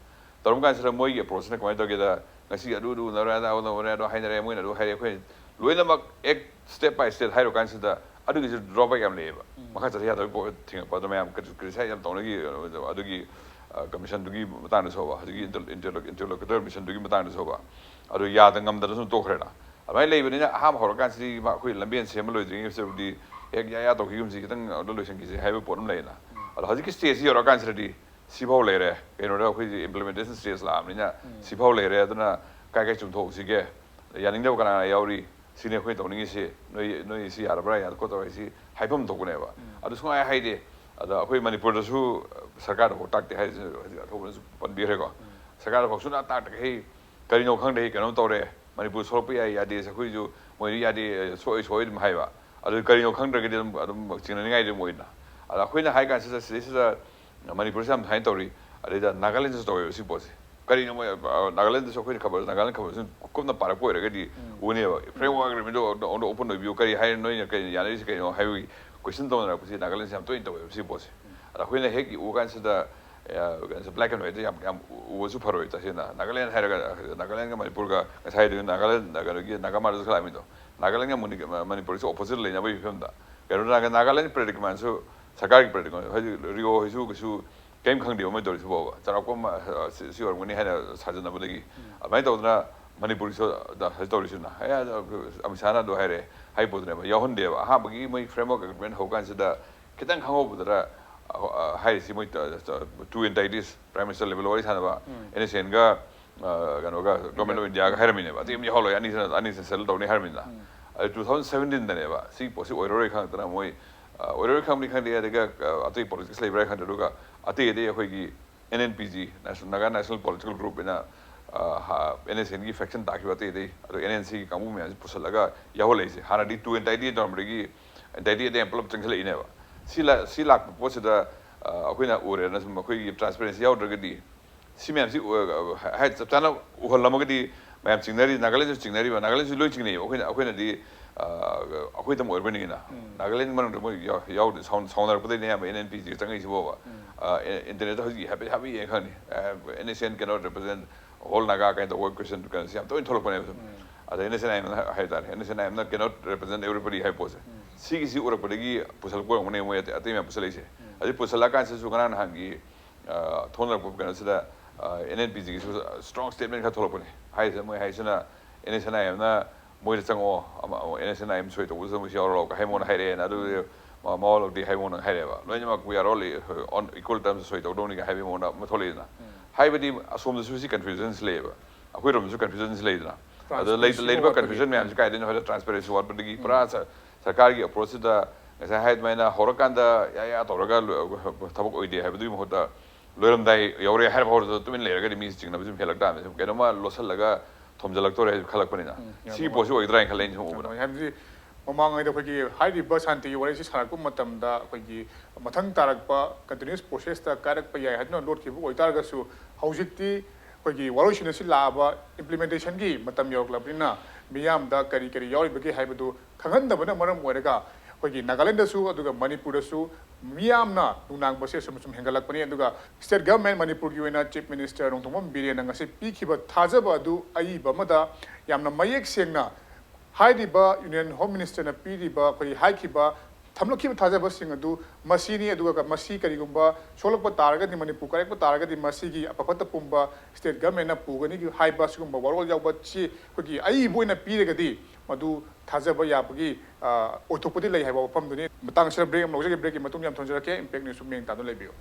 ꯇꯧꯔꯝ ꯀꯥꯟꯁꯤꯗ ꯃꯣꯏꯒꯤ ꯑꯦꯄ꯭ꯔꯣꯆꯁꯤꯅ ꯀꯃꯥꯏꯅ ꯇꯧꯒꯦꯗ ꯉꯁꯤ ꯑꯗꯨ ꯑꯗꯨ ꯎꯅꯔꯦ ꯑꯗꯥ ꯎꯅꯔꯦ ꯑꯗꯣ ꯍꯥꯏꯅꯔꯦ ꯃꯣꯏꯅ ꯑꯗꯨ ꯍꯥꯏꯔꯦ ꯑꯩꯈꯣꯏ ꯂꯣꯏꯅꯃꯛ ꯑꯦꯛ ꯁ꯭ꯇꯦꯞ ꯕꯥꯏ ꯁ꯭ꯇꯦꯞ ꯍꯥꯏꯔꯨ ꯀꯥꯟꯁꯤꯗ ꯑꯗꯨꯒꯤꯁꯨ ꯗ꯭ꯔꯣꯕꯦꯛ ꯌꯥꯝ ꯂꯩꯌꯦꯕ꯫ ꯃꯈꯥ ꯆꯠꯊ ꯌꯥꯗꯕꯒꯤ ꯄꯣꯠ ꯊꯦꯡꯉꯛꯄ ꯑꯗꯣ ꯃꯌꯥꯝ ꯀ꯭ꯔꯤꯇꯤꯁꯥꯏꯖ ꯌꯥꯝ ꯇꯧꯅꯈꯤ꯫ ꯑꯗꯨꯒꯤ ꯀꯃꯤꯁꯟꯗꯨꯒꯤ ꯃꯇꯥꯡꯗꯁꯨ ꯍꯧꯕ ꯍꯧꯖꯤꯛꯀꯤ ꯏꯟꯇꯔꯂꯣꯀꯤꯇꯔ ꯃꯤꯁꯟꯗꯨꯒꯤ ꯃꯇꯥꯡꯗꯁꯨ ꯍꯧꯕ꯫ ꯑꯗꯨ ꯌꯥꯗ ꯉꯝꯗꯅ ꯁꯨꯝ ꯇꯣꯛꯈ꯭ꯔꯦꯅ꯫ ꯑꯗꯨꯃꯥꯏꯅ ꯂꯩꯕꯅꯤꯅ ꯑꯍꯥꯟꯕ ꯍꯧꯔꯀꯥꯟꯁꯤꯗꯤ ꯑꯩꯈꯣꯏ ꯂꯝꯕꯦꯟ ꯁꯦꯝꯕ ꯂꯣꯏꯗ꯭ꯔꯤꯉꯩꯁꯤꯗꯕꯨꯗꯤ ꯍꯦꯛ ꯌꯥ ꯌꯥ ꯇꯧꯈꯤꯒꯨꯝꯁꯤ ꯈꯤꯇꯪ ꯑꯗꯨ ꯂꯣꯏꯁꯤꯟꯈꯤꯁꯤ ꯍꯥꯏꯕ ꯄꯣꯠ ꯑꯃ ꯂꯩꯌꯦꯅ꯫ ꯑꯗꯣ ꯍꯧꯖꯤꯛꯀꯤ ꯁ꯭ꯇꯦꯖꯁꯤ ꯌꯧꯔꯀꯥꯟꯁꯤꯗꯗꯤ ꯁꯤꯐꯥꯎ ꯂꯩꯔꯦ꯫ ꯀꯩꯅꯣꯗ ꯑꯩꯈꯣꯏꯒꯤ ꯏꯝꯄ꯭ꯂꯤꯃꯦꯟꯇꯦꯁꯟ ꯁ꯭ꯇꯦꯖ ꯂꯥꯛꯑꯕꯅꯤꯅ ꯁꯤꯐꯥꯎ ꯂꯩꯔꯦ꯫ ꯑꯗꯨꯅ ꯀꯥꯏ ꯀꯥꯏ ꯆꯨꯝꯊꯣꯛꯁꯤꯒꯦ? ꯌꯥꯅꯤꯡꯗꯕ ꯀꯅꯥ ꯀꯅꯥ ꯌꯥꯎꯔꯤ? ꯁꯤꯅꯤ ꯑꯩꯈꯣꯏꯅ ꯇꯧꯅꯤꯡꯉꯤꯁꯤ꯫ ꯅꯣꯏ ꯅꯣꯏ ꯁꯤ ꯌꯥꯔꯕ꯭ꯔꯥ ꯌꯥꯗ ꯈꯣꯠꯇꯕ ꯍꯥꯏꯁꯤ ꯍꯥꯏꯐꯝ ꯊꯣꯛꯄꯅꯦꯕ꯫ ꯑꯗꯨ ꯁꯨꯡꯍꯥꯏ ꯍꯥꯏꯗꯦ꯫ ꯑꯗ ꯑꯩꯈꯣꯏ ꯃꯅꯤꯄꯨꯔꯗꯁꯨ ꯁꯔꯀꯥꯔꯗ ꯍꯧ ꯇꯥꯛꯇꯦ ꯍꯥꯏꯁꯤ ꯍꯧꯖꯤꯛ ꯑꯊꯧꯕꯅꯁꯨ ꯄꯟꯕꯤꯈ꯭ꯔꯦꯀꯣ꯫ ꯁꯔꯀꯥꯔꯗ ꯐꯥꯎ ꯁꯨꯡꯇꯥ ꯇꯥꯛꯇ꯭ꯔꯒ, "ꯍꯦ, ꯀꯔꯤꯅꯣ ꯈꯪꯗꯦ, ꯀꯩꯅꯣꯝ ꯇꯧꯔꯦ, ꯃꯅꯤꯄꯨꯔ ꯁꯣꯛꯂꯛꯄ ꯌꯥꯏ, ꯌꯥꯗꯦ, ꯑꯩꯈꯣꯏꯁꯨ ꯃꯣꯏꯗꯤ ꯌꯥꯗꯦ, ꯁꯣꯛꯑꯣꯏ, ꯁꯣꯛꯑꯣꯏ" ꯑꯗꯨꯝ ꯍꯥꯏꯕ꯫ ꯑꯗꯨ ꯀꯔꯤꯅꯣ ꯈꯪꯗ꯭ꯔꯒꯗꯤ ꯑꯗꯨꯝ, ꯑꯗꯨꯝ ꯆꯤꯡꯅꯅꯤꯡꯉꯥꯏꯗꯤ ꯑꯗꯨꯝ ꯑꯣꯏꯗꯅ꯫ ꯑꯗ ꯑꯩꯈꯣꯏꯅ ꯍꯥꯏ ꯀꯥꯟꯁꯤꯗ ꯁꯤꯗꯩꯁꯤꯗ ꯃꯅꯤꯄꯨꯔꯁꯤ ꯌꯥꯝ ꯁꯨꯃꯥꯏꯅ ꯇꯧꯔꯤ, ꯑꯗꯩꯗ ꯅꯥꯒꯥꯂꯦꯟꯗꯁꯨ ꯇꯧꯋꯦꯕ ꯁꯤ ꯄꯣꯠꯁꯦ꯫ ꯀꯔꯤꯅꯣ ꯃꯣꯏ, ꯑ, ꯅꯥꯒꯥꯂꯦꯟꯗꯁꯨ ꯑꯩꯈꯣꯏꯅ ꯈꯕꯔ, ꯅꯥꯒꯥꯂꯦꯟ ꯈꯕꯔꯁꯤ ꯀꯨꯞꯅ ꯄꯥꯔꯛꯄ ꯑꯣꯏꯔꯒꯗꯤ ꯎꯅꯦꯕ꯫ Framework agreement ꯑꯣꯟꯊꯣꯛ ꯑꯣꯄꯟ ꯑꯣꯏꯕꯤꯌꯨ, ꯀꯔꯤ ꯍꯥꯏꯔꯤ, ꯅꯣꯏꯅ ꯀꯔꯤ ꯌꯥꯅꯔꯤꯁꯤ ꯀꯩꯅꯣ ꯍꯥꯏꯕꯒꯤ question ꯇꯧꯅꯔꯛꯄꯁꯤ ꯅꯥꯒꯥꯂꯦꯟꯁꯤ ꯌꯥꯝ ꯇꯣꯏꯅ ꯇꯧꯋꯦꯕ ꯁꯤ ꯄꯣꯠꯁꯦ꯫ ꯑꯗ ꯑꯩꯈꯣꯏꯅ ꯍꯦꯛ ꯎꯕ ꯀꯥꯟꯁꯤꯗ, ꯑ, ꯀꯩꯅꯣꯁꯦ, black and white ꯌꯥꯝ, ꯌꯥꯝ ꯎꯕꯁꯨ ꯐꯔꯣꯏ ꯇꯁꯦꯡꯅ꯫ ꯅꯥꯒꯥꯂꯦꯟ ꯍꯥꯏꯔꯒ, ꯅꯥꯒꯥꯂꯦꯟꯒ ꯃꯅꯤꯄꯨꯔꯒ ꯉꯁꯥꯏ ꯍꯥꯏꯗꯣꯏꯅꯣ, ꯅꯥꯒꯥꯂꯦꯟ, ꯀꯩꯅꯣꯒꯤ ꯅꯥꯒꯥ ꯃꯥꯔꯗꯁꯨ ꯂꯥꯛꯑꯝꯃꯤꯗꯣ, ꯅꯥꯒꯥꯂꯦꯟꯒ ꯃꯅꯤ-, ꯃꯅꯤꯄꯨꯔꯁꯨ opposite ꯂꯩꯅꯕꯒꯤ ꯐꯤꯕꯝꯗ꯫ ꯀꯩꯅꯣ, ꯅꯥꯒꯥ-, ꯅꯥꯒꯥꯂꯦꯟ predicament ꯁꯨ ꯁꯔꯀꯥꯔꯒꯤ predicament, ꯍꯧꯖꯤꯛ ꯔꯤꯑꯣ ꯍꯣꯏꯁꯨ ꯀꯩꯁꯨ ꯀꯩꯝ ꯈꯪꯗꯦꯕ ꯃꯣꯏ ꯇꯧꯔꯤꯁꯤꯕꯣꯕ꯫ ꯆꯥꯎꯔꯥꯛꯄ ꯑꯃ, ꯑ, ꯁꯤ, ꯁꯤ ꯑꯣꯏꯔꯝꯒꯅꯤ ꯍꯥꯏꯅ ꯁꯥꯖꯟꯅꯕꯗꯒꯤ꯫ ꯑꯗꯨꯃꯥꯏꯅ ꯇꯧꯗꯅ ꯃꯅꯤꯄꯨꯔꯒꯤꯁꯨ ꯗ ꯍꯧꯖꯤꯛ ꯇꯧꯔꯤꯁꯤꯅ, ꯑꯦ, ꯑꯗ ꯑꯃꯤꯠ ꯁꯥꯍꯅ ꯑꯗꯨ ꯍꯥꯏꯔꯦ, ꯍꯥꯏ ꯄꯣꯠꯇꯨꯅꯦꯕ, ꯌꯥꯎꯍꯟꯗꯦꯕ꯫ ꯑꯍꯥꯟꯕꯒꯤ ꯃꯣꯏ framework agreement ꯍꯧꯀꯥꯟꯁꯤꯗ ꯈꯤꯇꯪ ꯈꯪꯍꯧꯕꯗꯔ, ꯑ, ꯑ, ꯍꯥꯏꯔꯤꯁꯤ ꯃꯣꯏ ꯇ-, ꯇ-, two entities, Prime Minister level ꯋꯥꯔꯤ ꯁꯥꯟꯅꯕ, ꯎꯝ꯫ NSCN ꯒ, ꯑ, ꯀꯩꯅꯣꯒ, Government of India ꯒ ꯍꯥꯏꯔꯝꯃꯤꯅꯦꯕ꯫ ꯑꯇꯩ ꯑꯃ ꯌꯥꯎꯍꯜꯂꯣꯏ, ꯑꯅꯤꯁꯤꯅ, ꯑꯅꯤꯁꯤꯅ settle ꯇꯧꯅꯤ ꯍꯥꯏꯔꯝꯃꯤꯅ꯫ ꯎꯝ꯫ ꯑꯗꯨ two thousand seventeen ꯗꯅꯦꯕ ꯁꯤ ꯄꯣꯠꯁꯤ ꯑꯣꯏꯔꯔꯣꯏ ꯈꯪꯉꯛꯇꯅ ꯃꯣꯏ, ꯑ, ꯑꯣꯏꯔꯔꯣꯏ ꯈꯪꯕꯅꯤ ꯈꯪꯗꯦ, ꯑꯗꯨꯒ, ꯑ, ꯑꯇꯩ politics ꯂꯩꯕ꯭ꯔꯥ ꯈꯪꯗꯦ, ꯑꯗꯨꯒ ꯑꯇꯩ ꯑꯇꯩ ꯑꯩꯈꯣꯏꯒꯤ NNPG, National, Naga National Political Group ꯍꯥꯏꯅ, ꯑ, ꯍ-, NSCN ꯒꯤ faction ꯇꯥꯈꯤꯕ ꯑꯇꯩ ꯑꯇꯩ, ꯑꯗꯣ NNC ꯒꯤ ꯀꯥꯡꯕꯨ ꯃꯌꯥꯝꯁꯤ ꯄꯨꯁꯜꯂꯒ ꯌꯥꯎꯍꯜꯂꯛꯏꯁꯦ꯫ ꯍꯥꯟꯅꯗꯤ two entity ꯇꯧꯔꯝꯕꯗꯒꯤ entity ꯑꯇꯩ ꯄꯨꯂꯞ ꯆꯪꯁꯤꯜꯂꯛꯏꯅꯦꯕ꯫ ꯁꯤ ꯂꯥ-, ꯁꯤ ꯂꯥꯛꯄ ꯄꯣꯠꯁꯤꯗ, ꯑ, ꯑꯩꯈꯣꯏꯅ ꯎꯔꯦꯅ ꯁꯨꯝ ꯑꯩꯈꯣꯏꯒꯤ transparency ꯌꯥꯎꯗ꯭ꯔꯒꯗꯤ ꯁꯤ ꯃꯌꯥꯝꯁꯤ ꯎ-, ꯑ, ꯍꯥꯏ-, ꯆꯞ ꯆꯥꯅ ꯎꯍꯜꯂꯝꯃꯒꯗꯤ ꯃꯌꯥꯝ ꯆꯤꯡꯅꯔꯤ, ꯅꯥꯒꯥꯂꯦꯟꯁꯨ ꯆꯤꯡꯅꯔꯤꯕ, ꯅꯥꯒꯥꯂꯦꯟꯁꯨ ꯂꯣꯏ ꯆꯤꯡꯅꯩꯌꯦꯕ꯫ ꯑꯩꯈꯣꯏꯅ, ꯑꯩꯈꯣꯏꯅꯗꯤ, ꯑ, ꯑꯩꯈꯣꯏꯗꯪ ꯑꯣꯏꯔꯕꯅꯤꯅ꯫ ꯎꯝ꯫ ꯅꯥꯒꯥꯂꯦꯟ ꯃꯅꯨꯡꯗ ꯃꯣꯏ ꯌꯥꯎ-, ꯌꯥꯎ-, ꯁꯥꯎꯟ-, ꯁꯥꯎꯅꯔꯛꯄꯗꯩꯅꯦ ꯑꯌꯥꯝꯕ NNPG ꯆꯪꯉꯛꯏꯁꯤꯕꯣꯕ꯫ ꯎꯝ꯫ ꯑ, ꯏꯟꯇꯔꯅꯦꯠꯇ ꯍꯧꯖꯤꯛ ꯍꯥꯏꯐꯦꯠ ꯍꯥꯞꯄ ꯌꯦꯡꯉ ꯈꯪꯅꯤ꯫ ꯑ, NSCN cannot represent whole Naga ꯀꯥꯏꯅ ꯇꯧꯕ question, ꯀꯩꯅꯣꯁꯤ ꯌꯥꯝ ꯇꯣꯏꯅ ꯊꯣꯛꯂꯛꯄꯅꯦꯕ ꯁꯨꯝ꯫ ꯎꯝ꯫ ꯑꯗ NSCN ꯍꯥꯏ ꯇꯥꯔꯦ, NSCN cannot represent everybody ꯍꯥꯏꯕ ꯄꯣꯠꯁꯦ꯫ ꯎꯝ꯫ ꯁꯤꯒꯤꯁꯤ ꯎꯔꯛꯄꯗꯒꯤ ꯄꯨꯁꯜꯂꯛꯄ ꯑꯣꯏꯔꯝꯒꯅꯦ ꯃꯣꯏ ꯑꯇꯩ, ꯑꯇꯩ ꯃꯌꯥꯝ ꯄꯨꯁꯜꯂꯛꯏꯁꯦ꯫ ꯎꯝ꯫ ꯑꯗꯩ ꯄꯨꯁꯜꯂꯛꯑꯀꯥꯟꯁꯤꯗꯁꯨ ꯉꯔꯥꯡ ꯅꯍꯥꯟꯒꯤ, ꯑ, ꯊꯣꯛꯅꯔꯛꯄ ꯀꯩꯅꯣꯁꯤꯗ, ꯑ, NNPG ꯒꯤꯁꯨ strong statement ꯈꯔ ꯊꯣꯛꯂꯛꯄꯅꯦ꯫ ꯍꯥꯏꯔꯤꯁꯦ, ꯃꯣꯏ ꯍꯥꯏꯁꯤꯅ NSCN ꯅ ꯃꯣꯏꯗ ꯆꯪꯉꯛꯑꯣ, ꯑꯃ, ꯑꯃ NSCN ꯁꯣꯏ ꯇꯧꯕꯁꯨ ꯑꯃꯁꯨ ꯌꯥꯎꯔ ꯂꯥꯛꯑꯣ ꯍꯥꯏ ꯃꯑꯣꯡꯗ ꯍꯥꯏꯔꯛꯑꯦꯅ꯫ ꯑꯗꯨꯗꯤ ꯃ-, ꯃꯋꯥ ꯂꯧꯗꯦ ꯍꯥꯏ ꯃꯑꯣꯡꯗ ꯍꯥꯏꯔꯛꯑꯦꯕ꯫ ꯂꯣꯏꯅꯃꯛ we are all on equal terms ꯁꯣꯏ ꯇꯧꯗꯧꯅꯤꯒ ꯍꯥꯏꯕꯒꯤ ꯃꯑꯣꯡꯗ ꯑꯃ ꯊꯣꯛꯂꯛꯏꯗꯅ꯫ ꯎꯝ꯫ ꯍꯥꯏꯕꯗꯤ ꯑꯁꯣꯝꯗꯁꯨ ꯁꯤ confusion ꯁꯤ ꯂꯩꯌꯦꯕ, ꯑꯩꯈꯣꯏꯔꯣꯝꯗꯁꯨ confusion ꯁꯤ ꯂꯩꯗꯅ꯫ ꯑꯗꯣ ꯂꯩ-, transparency ꯂꯩꯔꯤꯕ ꯋꯥꯠꯄꯒꯤ꯫ Confusion ꯃꯌꯥꯝꯁꯤ ꯀꯥꯏꯗꯩꯅꯣ ꯍꯥꯏꯕꯗ transparency ꯋꯥꯠꯄꯗꯒꯤ ꯎꯝ꯫ ꯄꯨꯔꯥ ꯁ-, ꯁꯔꯀꯥꯔꯒꯤ approach ꯁꯤꯗ ꯉꯁꯥꯏ ꯍꯥꯏ ꯑꯗꯨꯃꯥꯏꯅ ꯍꯧꯔꯀꯥꯟꯗ ꯌꯥ ꯌꯥ ꯇꯧꯔꯒ ꯂꯣ-, ꯊꯕꯛ ꯑꯣꯏꯗꯦ ꯍꯥꯏꯕꯗꯨꯒꯤ ꯃꯍꯨꯠꯇ ꯂꯣꯏꯔꯝꯗꯥꯏ ꯌꯧꯔꯦ ꯍꯥꯏꯔ ꯐꯥꯎꯗ ꯇꯨꯃꯤꯟ ꯂꯩꯔꯒꯗꯤ ꯃꯤꯁꯦ ꯆꯤꯡꯅꯕꯁꯨ ꯁꯨꯝ ꯍꯦꯜꯂꯛ ꯇꯥꯕꯅꯤ꯫ ꯁꯨꯝ ꯀꯩꯅꯣꯝꯃ ꯂꯣꯠꯁꯤꯜꯂꯒ ꯊꯣꯝꯖꯤꯜꯂꯛꯇꯣꯔꯦ ꯍꯥꯏꯁꯨ ꯈꯜꯂꯛꯄꯅꯤꯅ꯫ ꯎꯝ, ꯌꯥꯝ ꯁꯤꯒꯤ ꯅꯨꯡꯉꯥꯏ꯫ ꯄꯣꯠꯁꯤ ꯑꯣꯏꯒꯗ꯭ꯔꯥ ꯍꯥꯏꯅ ꯈꯜꯂꯦ ꯑꯩꯅ ꯁꯨꯝ ꯎꯕꯗ꯫ ꯍꯥꯏꯕꯗꯤ ꯃꯃꯥꯡꯉꯩꯗ ꯑꯩꯈꯣꯏꯒꯤ ꯍꯥꯏꯔꯤꯕ ꯁꯥꯟꯇꯤꯒꯤ ꯋꯥꯔꯤꯁꯤ ꯁꯥꯔꯛꯄ ꯃꯇꯝꯗ ꯑꯩꯈꯣꯏꯒꯤ ꯃꯊꯪ ꯇꯥꯔꯛꯄ continuous processꯇ ꯀꯥꯏꯔꯛꯄ ꯌꯥꯏ ꯍꯥꯏꯗꯨꯅ ꯂꯣꯠꯈꯤꯕ ꯑꯣꯏꯇꯥꯔꯒꯁꯨ, ꯍꯧꯖꯤꯛꯇꯤ ꯑꯩꯈꯣꯏꯒꯤ ꯋꯥꯔꯣꯏꯁꯤꯟ ꯑꯁꯤ ꯂꯥꯛꯑꯕ implementationꯒꯤ ꯃꯇꯝ ꯌꯧꯔꯛꯂꯕꯅꯤꯅ, ꯃꯤꯌꯥꯝꯗ ꯀꯔꯤ ꯀꯔꯤ ꯌꯥꯎꯔꯤꯕꯒꯦ ꯍꯥꯏꯕꯗꯨ ꯈꯪꯍꯟꯗꯕꯅ ꯃꯔꯝ ꯑꯣꯏꯔꯒ ꯑꯩꯈꯣꯏꯒꯤ ꯅꯥꯒꯥꯂꯦꯟꯗꯁꯨ ꯑꯗꯨꯒ ꯃꯅꯤꯄꯨꯔꯗꯁꯨ ꯃꯤꯌꯥꯝꯅ ꯅꯨꯡꯅꯥꯡꯕꯁꯦ ꯁꯨꯝ ꯁꯨꯝ ꯍꯦꯟꯒꯠꯂꯛꯄꯅꯤ꯫ ꯑꯗꯨꯒ state government ꯃꯅꯤꯄꯨꯔꯒꯤ ꯑꯣꯏꯅ Chief Minister ꯅꯣꯡꯊꯣꯝꯕꯝ ꯕꯤꯔꯦꯟꯅ ꯉꯁꯤ ꯄꯤꯈꯤꯕ ꯊꯥꯖꯕ ꯑꯗꯨ ꯑꯏꯕ ꯑꯃꯗ ꯌꯥꯝꯅ ꯃꯌꯦꯛ ꯁꯦꯡꯅ ꯍꯥꯏꯔꯤꯕ Union Home Ministerꯅ ꯄꯤꯔꯤꯕ, ꯑꯩꯈꯣꯏ ꯍꯥꯏꯈꯤꯕ, ꯊꯝꯂꯛꯈꯤꯕ ꯊꯥꯖꯕꯁꯤꯡ ꯑꯗꯨ ꯃꯁꯤꯅꯤ, ꯑꯗꯨꯒ ꯃꯁꯤ ꯀꯔꯤꯒꯨꯝꯕ ꯁꯣꯛꯂꯛꯄ ꯇꯥꯔꯒꯗꯤ, ꯃꯅꯤꯄꯨꯔ ꯀꯥꯏꯔꯛꯄ ꯇꯥꯔꯒꯗꯤ ꯃꯁꯤꯒꯤ ꯑꯐ ꯐꯠꯇ ꯄꯨꯝꯕ state governmentꯅ ꯄꯨꯒꯅꯤ ꯍꯥꯏꯕ ꯁꯤꯒꯨꯝꯕ ꯋꯥꯔꯣꯜ ꯌꯥꯎꯕ ꯆꯦ ꯑꯩꯈꯣꯏꯒꯤ ꯑꯏꯕ ꯑꯣꯏꯅ ꯄꯤꯔꯒꯗꯤ ꯃꯗꯨ ꯊꯥꯖꯕ ꯌꯥꯕꯒꯤ, ꯑ, ꯑꯣꯏꯊꯣꯛꯄꯗꯤ ꯂꯩ ꯍꯥꯏꯕ ꯋꯥꯐꯝꯗꯨꯅꯤ꯫ ꯃꯇꯥꯡ ꯑꯁꯤꯗ break ꯑꯃ ꯂꯧꯖꯒꯦ꯫ Breakꯀꯤ ꯃꯇꯨꯡꯗ ꯌꯥꯝ ꯊꯣꯟꯖꯔꯛꯀꯦ꯫ Impact Newsꯁꯨ ꯃꯤꯠꯌꯦꯡ ꯇꯥꯗꯨꯅ ꯂꯩꯕꯤꯌꯨ꯫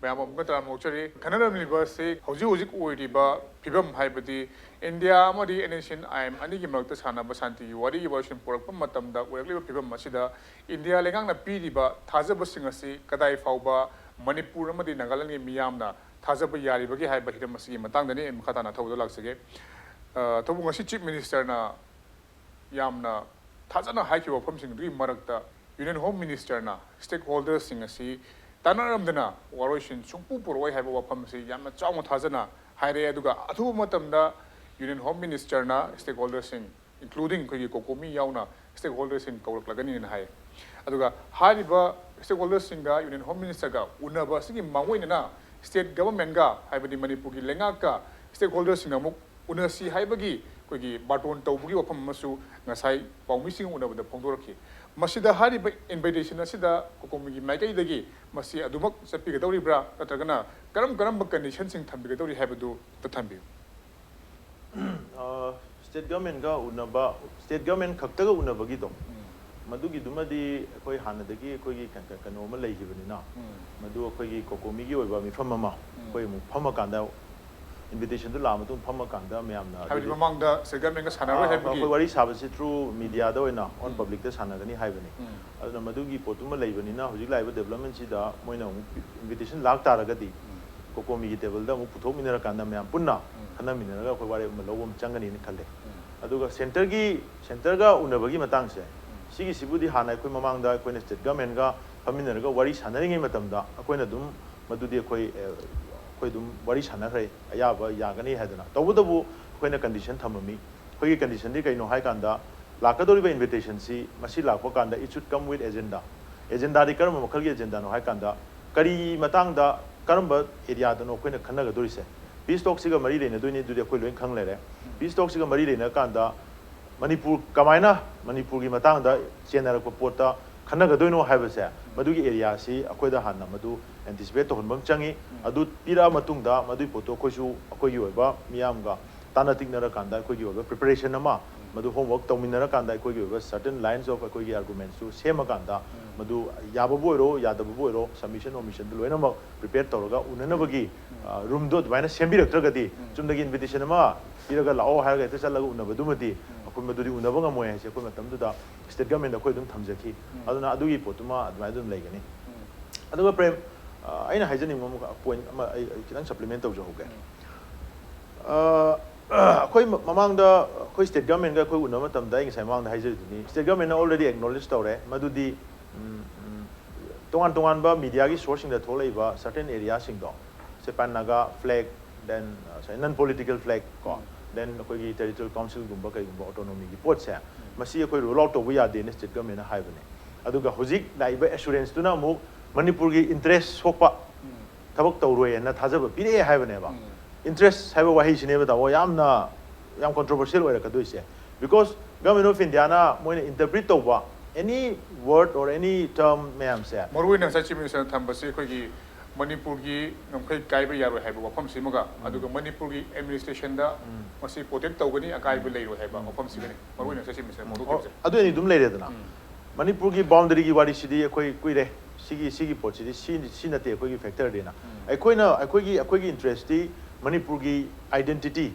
ꯃꯌꯥꯝ ꯑꯃꯨꯛꯀ ꯇꯔꯥꯝꯅ ꯑꯣꯛꯆꯔꯤ꯫ ꯈꯟꯅꯔꯝꯂꯤꯕ ꯑꯁꯤ ꯍꯧꯖꯤꯛ ꯍꯧꯖꯤꯛ ꯑꯣꯏꯔꯤꯕ ꯐꯤꯕꯝ, ꯍꯥꯏꯕꯗꯤ ꯏꯟꯗꯤꯌꯥ ꯑꯃꯗꯤ N S C N I M ꯑꯅꯤꯒꯤ ꯃꯔꯛꯇ ꯁꯥꯟꯅꯕ ꯁꯥꯟꯇꯤꯒꯤ ꯋꯥꯔꯤꯒꯤ ꯋꯥꯔꯣꯏꯁꯤꯟ ꯄꯨꯔꯛꯄ ꯃꯇꯝꯗ ꯑꯣꯏꯔꯛꯂꯤꯕ ꯐꯤꯕꯝ ꯑꯁꯤꯗ ꯏꯟꯗꯤꯌꯥ ꯂꯩꯉꯥꯛꯅ ꯄꯤꯔꯤꯕ ꯊꯥꯖꯕꯁꯤꯡ ꯑꯁꯤ ꯀꯗꯥꯏ ꯐꯥꯎꯕ ꯃꯅꯤꯄꯨꯔ ꯑꯃꯗꯤ ꯅꯥꯒꯥꯂꯦꯟꯒꯤ ꯃꯤꯌꯥꯝꯅ ꯊꯥꯖꯕ ꯌꯥꯔꯤꯕꯒꯦ ꯍꯥꯏꯕ ꯍꯤꯔꯝ ꯑꯁꯤꯒꯤ ꯃꯇꯥꯡꯗꯅꯤ ꯑꯩ ꯃꯈꯥ ꯇꯥꯅ ꯑꯊꯧꯕꯗ ꯂꯥꯛꯆꯒꯦ꯫ ꯑ, ꯊꯧꯕꯨ ꯉꯁꯤ Chief Ministerꯅ ꯌꯥꯝꯅ ꯊꯥꯖꯅ ꯍꯥꯏꯈꯤꯕ ꯋꯥꯐꯝꯁꯤꯡꯗꯨꯒꯤ ꯃꯔꯛꯇ Union Home Ministerꯅ stakeholderꯁꯤꯡ ꯑꯁꯤ ꯇꯥꯟꯅꯔꯝꯗꯅ ꯋꯥꯔꯣꯏꯁꯤꯟ ꯁꯨꯡꯄꯨ ꯄꯨꯔꯛꯑꯣꯏ ꯍꯥꯏꯕ ꯋꯥꯐꯝ ꯑꯁꯤ ꯌꯥꯝꯅ ꯆꯥꯎꯅ ꯊꯥꯖꯅ ꯍꯥꯏꯔꯛꯑꯦ꯫ ꯑꯗꯨꯒ ꯑꯊꯨꯕ ꯃꯇꯝꯗ Union Home Ministerꯅ stakeholderꯁꯤꯡ, including ꯑꯩꯈꯣꯏꯒꯤ COCOMI ꯌꯥꯎꯅ stakeholderꯁꯤꯡ ꯀꯧꯔꯛꯂꯒꯅꯤꯅ ꯍꯥꯏ꯫ ꯑꯗꯨꯒ ꯍꯥꯏꯔꯤꯕ stakeholderꯁꯤꯡꯒ Union Home Ministerꯒ ꯎꯅꯕ ꯑꯁꯤꯒꯤ ꯃꯥꯡꯑꯣꯏꯅꯅ state governmentꯒ, ꯍꯥꯏꯕꯗꯤ ꯃꯅꯤꯄꯨꯔꯒꯤ ꯂꯩꯉꯥꯛꯀ stakeholderꯁꯤꯡꯅ ꯑꯃꯨꯛ ꯎꯅꯁꯤ ꯍꯥꯏꯕꯒꯤ ꯑꯩꯈꯣꯏꯒꯤ ꯕꯥꯔꯇꯣꯟ ꯇꯧꯕꯒꯤ ꯋꯥꯐꯝ ꯑꯃꯁꯨ ꯉꯁꯥꯏ ꯄꯥꯎꯃꯤꯁꯤꯡ ꯎꯅꯕꯗ ꯐꯣꯡꯗꯣꯔꯛꯈꯤ꯫ ꯃꯁꯤꯗ ꯍꯥꯏꯔꯤꯕ invitation ꯑꯁꯤꯗ COCOMIꯒꯤ ꯃꯥꯏꯀꯩꯗꯒꯤ ꯃꯁꯤ ꯑꯗꯨꯃꯛ ꯆꯠꯄꯤꯒꯗꯧꯔꯤꯕ꯭ꯔꯥ, ꯅꯠꯇ꯭ꯔꯒꯅ ꯀꯔꯝ ꯀꯔꯝꯕ conditionꯁꯤꯡ ꯊꯝꯕꯤꯒꯗꯧꯔꯤ ꯍꯥꯏꯕꯗꯨ ꯑꯝꯇ ꯊꯝꯕꯤꯌꯨ꯫ ꯑ, state governmentꯒ ꯎꯅꯕ, state government ꯈꯛꯇꯒ ꯎꯅꯕꯒꯤꯗꯣ, ꯎꯝ꯫ ꯃꯗꯨꯒꯤꯗꯨꯃꯗꯤ ꯑꯩꯈꯣꯏ ꯍꯥꯟꯅꯗꯒꯤ ꯑꯩꯈꯣꯏꯒꯤ ꯀ-, ꯀ-, ꯀꯩꯅꯣ ꯑꯃ ꯂꯩꯈꯤꯕꯅꯤꯅ, ꯎꯝ꯫ ꯃꯗꯨ ꯑꯩꯈꯣꯏꯒꯤ COCOMIꯒꯤ ꯑꯣꯏꯕ ꯃꯤꯐꯝ ꯑꯃ ꯎꯝ꯫ ꯑꯩꯈꯣꯏ ꯑꯃꯨꯛ ꯐꯝꯃꯀꯥꯟꯗ ꯏꯟꯚꯤꯇꯦꯁꯟꯗꯨ ꯂꯥꯛꯑ ꯃꯇꯨꯡ ꯐꯝꯃꯀꯥꯟꯗ ꯃꯌꯥꯝꯅ ꯍꯥꯏꯕꯗꯤ ꯃꯃꯥꯡꯗ ꯁꯦꯟꯇ꯭ꯔꯦꯜ ꯒꯃꯦꯟꯒ ꯁꯥꯟꯅꯔꯣꯏ ꯑꯥ, ꯍꯥꯏꯕꯒꯤ ꯑꯩꯈꯣꯏ ꯋꯥꯔꯤ ꯁꯥꯕꯁꯤ ꯊ꯭ꯔꯨ ꯃꯤꯗꯤꯌꯥꯗ ꯑꯣꯏꯅ ꯑꯣꯟ ꯎꯝ. ꯄꯕ꯭ꯂꯤꯛꯇ ꯁꯥꯟꯅꯒꯅꯤ ꯍꯥꯏꯕꯅꯤ꯫ ꯎꯝ. ꯑꯗꯨꯅ ꯃꯗꯨꯒꯤ ꯄꯣꯠꯇꯨꯃ ꯂꯩꯕꯅꯤꯅ ꯍꯧꯖꯤꯛ ꯂꯥꯛꯏꯕ ꯗꯦꯕꯂꯞꯃꯦꯟꯁꯤꯗ ꯃꯣꯏꯅ ꯑꯃꯨꯛ ꯏꯟꯚꯤꯇꯦꯁꯟ ꯂꯥꯛꯇꯥꯔꯒꯗꯤ ꯎꯝ. ꯀꯣꯀꯣꯃꯤꯒꯤ ꯇꯦꯕꯜꯗ ꯑꯃꯨꯛ ꯄꯨꯊꯣꯛꯃꯤꯟꯅꯔꯀꯥꯟꯗ ꯃꯌꯥꯝ ꯄꯨꯟꯅ ꯎꯝ. ꯈꯟꯅꯃꯤꯟꯅꯔꯒ ꯑꯩꯈꯣꯏ ꯋꯥꯔꯦꯞ ꯑꯃ ꯂꯧꯕ ꯑꯃ ꯆꯪꯒꯅꯤꯅ ꯈꯜꯂꯦ꯫ ꯎꯝ. ꯑꯗꯨꯒ ꯁꯦꯟꯇꯔꯒꯤ ꯁꯦꯟꯇꯔꯒ ꯎꯅꯕꯒꯤ ꯃꯇꯥꯡꯁꯦ, ꯁꯤꯒꯤꯁꯤꯕꯨꯗꯤ ꯍꯥꯟꯅ ꯑꯩꯈꯣꯏ ꯃꯃꯥꯡꯗ ꯑꯩꯈꯣꯏꯅ ꯁ꯭ꯇꯦꯠ ꯒꯃꯦꯟꯒ ꯐꯝꯃꯤꯟꯅꯔꯒ ꯋꯥꯔꯤ ꯁꯥꯟꯅꯔꯤꯉꯩ ꯃꯇꯝꯗ ꯑꯩꯈꯣꯏꯅ ꯑꯗꯨꯝ ꯃꯗꯨꯗꯤ ꯑꯩꯈꯣꯏ ꯑꯦ, ꯑꯩꯈꯣꯏ ꯑꯗꯨꯝ ꯋꯥꯔꯤ ꯁꯥꯟꯅꯈ꯭ꯔꯦ, ꯑꯌꯥꯕ ꯌꯥꯒꯅꯤ ꯍꯥꯏꯗꯅ꯫ ꯇꯧꯕꯇꯕꯨ ꯑꯩꯈꯣꯏꯅ ꯀꯟꯗꯤꯁꯟ ꯊꯝꯃꯝꯃꯤ꯫ ꯑꯩꯈꯣꯏꯒꯤ ꯀꯟꯗꯤꯁꯟꯗꯤ ꯀꯩꯅꯣ ꯍꯥꯏꯀꯥꯟꯗ, ꯂꯥꯛꯀꯗꯧꯔꯤꯕ ꯏꯟꯚꯤꯇꯦꯁꯟꯁꯤ ꯃꯁꯤ ꯂꯥꯛꯄ ꯀꯥꯟꯗ it should come with agenda꯫ ꯑꯦꯖꯦꯟꯗꯥꯗꯤ ꯀꯔꯝꯕ ꯃꯈꯜꯒꯤ ꯑꯦꯖꯦꯟꯗꯥꯅꯣ ꯍꯥꯏꯀꯥꯟꯗ, ꯀꯔꯤ ꯃꯇꯥꯡꯗ, ꯀꯔꯝꯕ ꯑꯦꯔꯤꯌꯥꯗꯅꯣ ꯑꯩꯈꯣꯏꯅ ꯈꯟꯅꯒꯗꯣꯏꯁꯦ? ꯄꯤꯁ ꯇꯣꯛꯁꯤꯒ ꯃꯔꯤ ꯂꯩꯅꯗꯣꯏꯅꯤ, ꯑꯗꯨꯗꯤ ꯑꯩꯈꯣꯏ ꯂꯣꯏ ꯈꯪ ꯂꯩꯔꯦ꯫ ꯄꯤꯁ ꯇꯣꯛꯁꯤꯒ ꯃꯔꯤ ꯂꯩꯅꯔꯀꯥꯟꯗ ꯃꯅꯤꯄꯨꯔ ꯀꯃꯥꯏꯅ ꯃꯅꯤꯄꯨꯔꯒꯤ ꯃꯇꯥꯡꯗ ꯆꯦꯟꯅꯔꯛꯄ ꯄꯣꯠꯇ ꯈꯟꯅꯒꯗꯣꯏꯅꯣ ꯍꯥꯏꯕꯁꯦ, ꯃꯗꯨꯒꯤ ꯑꯦꯔꯤꯌꯥꯁꯤ ꯑꯩꯈꯣꯏꯗ ꯍꯥꯟꯅ ꯃꯗꯨ ꯑꯦꯟꯇꯤꯁꯤꯄꯦꯠ ꯇꯧꯍꯟꯕ ꯑꯃ ꯆꯪꯉꯤ꯫ ꯑꯗꯨ ꯄꯤꯔꯛꯑ ꯃꯇꯨꯡꯗ ꯃꯗꯨꯒꯤ ꯄꯣꯠꯇꯣ ꯑꯩꯈꯣꯏꯁꯨ ꯑꯩꯈꯣꯏꯒꯤ ꯑꯣꯏꯕ ꯃꯤꯌꯥꯝꯒ ꯇꯥꯟꯅ ꯇꯤꯛꯅꯔꯀꯥꯟꯗ ꯑꯩꯈꯣꯏꯒꯤ ꯑꯣꯏꯕ ꯄ꯭ꯔꯤꯄꯦꯔꯦꯁꯟ ꯑꯃ, ꯃꯗꯨ ꯍꯣꯝꯋꯔꯛ ꯇꯧꯃꯤꯟꯅꯔꯀꯥꯟꯗ ꯑꯩꯈꯣꯏꯒꯤ ꯑꯣꯏꯕ ꯁꯔꯇꯟ ꯂꯥꯏꯟꯁ ꯑꯣꯐ ꯑꯩꯈꯣꯏꯒꯤ ꯑꯥꯔꯒꯨꯃꯦꯟꯁꯇꯨ ꯁꯦꯝꯃꯀꯥꯟꯗ, ꯃꯗꯨ ꯌꯥꯕꯕꯨ ꯑꯣꯏꯔꯣ ꯌꯥꯗꯕꯕꯨ ꯑꯣꯏꯔꯣ, ꯁꯕꯃꯤꯁꯟ ꯑꯣꯃꯤꯁꯟꯗꯨ ꯂꯣꯏꯅꯃꯛ ꯄ꯭ꯔꯤꯄꯦꯌꯔ ꯇꯧꯔꯒ ꯎꯅꯅꯕꯒꯤ ꯑ, ꯔꯨꯝꯗꯣ ꯑꯗꯨꯃꯥꯏꯅ ꯁꯦꯝꯕꯤꯔꯛꯇ꯭ꯔꯒꯗꯤ, ꯆꯨꯝꯅꯒꯤ ꯏꯟꯚꯤꯇꯦꯁꯟ ꯑꯃ ꯄꯤꯔꯒ ꯂꯥꯛꯑꯣ ꯍꯥꯏꯔꯒ ꯍꯦꯛꯇ ꯆꯠꯂꯒ ꯎꯅꯕꯗꯨꯃꯗꯤ ꯑꯩꯈꯣꯏ ꯃꯗꯨꯗꯤ ꯎꯅꯕ ꯉꯝꯃꯣꯏ ꯍꯥꯏꯁꯦ ꯑꯩꯈꯣꯏ ꯃꯇꯝꯗꯨꯗ ꯁ꯭ꯇꯦꯠ ꯒꯃꯦꯟꯗ ꯑꯩꯈꯣꯏ ꯑꯗꯨꯝ ꯊꯝꯖꯈꯤ꯫ ꯑꯗꯨꯅ ꯑꯗꯨꯒꯤ ꯄꯣꯠꯇꯨꯃ ꯑꯗꯨꯃꯥꯏꯅ ꯑꯗꯨꯝ ꯂꯩꯒꯅꯤ꯫ ꯑꯗꯨꯒ ꯄ꯭ꯔꯦꯝ, ꯑ, ꯑꯩꯅ ꯍꯥꯏꯖꯅꯤꯡꯕ ꯑꯃ ꯄꯣꯏꯟꯠ ꯑꯃ ꯑꯩ ꯑꯩ ꯈꯤꯇꯪ ꯁꯄ꯭ꯂꯤꯃꯦꯟ ꯇꯧꯖꯍꯧꯒꯦ꯫ ꯑ, ꯑꯩꯈꯣꯏ ꯃ-, ꯃꯃꯥꯡꯗ ꯑꯩꯈꯣꯏ ꯁ꯭ꯇꯦꯠ ꯒꯃꯦꯟꯒ ꯑꯩꯈꯣꯏ ꯎꯅꯕ ꯃꯇꯝꯗ ꯑꯩ ꯉꯁꯥꯏ ꯃꯃꯥꯡꯗ ꯍꯥꯏꯖꯔꯤꯗꯨꯅꯤ, ꯁ꯭ꯇꯦꯠ ꯒꯃꯦꯟꯅ ꯑꯣꯜꯔꯦꯗꯤ ꯑꯦꯛꯅꯣꯂꯦꯖ ꯇꯧꯔꯦ꯫ ꯃꯗꯨꯗꯤ, ꯎꯝ, ꯎꯝ, ꯇꯣꯉꯥꯟ ꯇꯣꯉꯥꯟꯕ ꯃꯤꯗꯤꯌꯥꯒꯤ ꯁꯣꯔꯁꯁꯤꯡꯗ ꯊꯣꯛꯂꯛꯏꯕ ꯁꯔꯇꯦꯟ ꯑꯦꯔꯤꯌꯥꯁꯤꯡꯗꯣ, ꯁꯦ ꯄꯥꯟ ꯅꯥꯒꯥ ꯐ꯭ꯂꯦꯛ, ꯗꯦꯟ, ꯑ, ꯁꯣꯔꯤ, ꯅꯟ ꯄꯣꯂꯤꯇꯤꯀꯦꯜ ꯐ꯭ꯂꯦꯛ ꯀꯣ, ꯗꯦꯟ ꯑꯩꯈꯣꯏꯒꯤ ꯇꯦꯔꯤꯇꯣꯔꯤꯌꯦꯜ ꯀꯥꯎꯟꯁꯤꯜꯒꯨꯝꯕ ꯀꯩꯒꯨꯝꯕ ꯑꯣꯇꯣꯅꯣꯃꯤꯒꯤ ꯄꯣꯠꯁꯦ, ꯃꯁꯤ ꯑꯩꯈꯣꯏ ꯔꯨꯜ ꯑꯥꯎꯠ ꯇꯧꯕ ꯌꯥꯗꯦꯅ ꯁ꯭ꯇꯦꯠ ꯒꯃꯦꯟꯅ ꯍꯥꯏꯕꯅꯦ꯫ ꯑꯗꯨꯒ ꯍꯧꯖꯤꯛ ꯂꯥꯛꯏꯕ ꯑꯦꯁꯨꯔꯦꯟꯁꯇꯨꯅ ꯑꯃꯨꯛ ꯃꯅꯤꯄꯨꯔꯒꯤ ꯏꯟꯇꯔꯦꯁ ꯁꯣꯛꯄ ꯊꯕꯛ ꯇꯧꯔꯣꯏ ꯍꯥꯏꯅ ꯊꯥꯖꯕ ꯄꯤꯔꯛꯑꯦ ꯍꯥꯏꯕꯅꯦꯕ꯫ ꯏꯟꯇꯔꯦꯁ ꯍꯥꯏꯕ ꯋꯥꯍꯩꯁꯤꯅꯦꯕ, ꯇꯥꯃꯣ, ꯌꯥꯝꯅ, ꯌꯥꯝ ꯀꯣꯟꯇ꯭ꯔꯣꯚꯔꯁꯤꯌꯦꯜ ꯑꯣꯏꯔꯛꯀꯗꯣꯏꯁꯦ꯫ ꯕꯤꯀꯣꯁ ꯒꯃꯦꯟ ꯑꯣꯐ ꯏꯟꯗꯤꯌꯥꯅ ꯃꯣꯏꯅ ꯏꯟꯇꯔꯄ꯭ꯔꯤꯠ ꯇꯧꯕ ꯑꯦꯅꯤ ꯋꯥꯔꯗ ꯑꯣꯔ ꯑꯦꯅꯤ ꯇꯔꯝ ꯃꯌꯥꯝꯁꯦ, ꯃꯔꯨ ꯑꯣꯏꯅ ꯉꯁꯥꯏ ꯆꯤꯐ ꯃꯤꯅꯤꯁꯇꯔꯅ ꯊꯝꯕꯁꯤ ꯑꯩꯈꯣꯏꯒꯤ ꯃꯅꯤꯄꯨꯔꯒꯤ ꯉꯝꯈꯩ ꯀꯥꯏꯕ ꯌꯥꯔꯣꯏ ꯍꯥꯏꯕ ꯋꯥꯐꯝꯁꯤꯃꯒ, ꯑꯗꯨꯒ ꯃꯅꯤꯄꯨꯔꯒꯤ ꯑꯦꯗꯃꯤꯅꯤꯁꯇ꯭ꯔꯦꯁꯟꯗ ꯃꯁꯤ ꯄ꯭ꯔꯣꯇꯦꯛ ꯇꯧꯒꯅꯤ, ꯑꯀꯥꯏꯕ ꯂꯩꯔꯣꯏ ꯍꯥꯏꯕ ꯋꯥꯐꯝꯁꯤꯒꯅꯤ ꯃꯔꯨ ꯑꯣꯏꯅ ꯉꯁꯥꯏ ꯆꯤꯐ ꯃꯤꯅꯤꯁꯇꯔꯅ ꯐꯣꯡꯗꯣꯛꯈꯤꯕꯁꯦ꯫ ꯑꯗꯨ ꯑꯅꯤ ꯑꯗꯨꯝ ꯂꯩꯔꯦꯗꯅ꯫ ꯃꯅꯤꯄꯨꯔꯒꯤ ꯕꯥꯎꯟꯗꯔꯤꯒꯤ ꯋꯥꯔꯤꯁꯤꯗꯤ ꯑꯩꯈꯣꯏ ꯀꯨꯏꯔꯦ꯫ ꯁꯤꯒꯤ, ꯁꯤꯒꯤ ꯄꯣꯠꯁꯤꯗꯤ ꯁꯤ, ꯁꯤ ꯅꯠꯇꯦ ꯑꯩꯈꯣꯏꯒꯤ ꯐꯦꯛꯇꯔꯗꯤꯅ꯫ ꯑꯩꯈꯣꯏꯅ, ꯑꯩꯈꯣꯏꯒꯤ, ꯑꯩꯈꯣꯏꯒꯤ ꯏꯟꯇꯔꯦꯁꯇꯤ ꯃꯅꯤꯄꯨꯔꯒꯤ identity,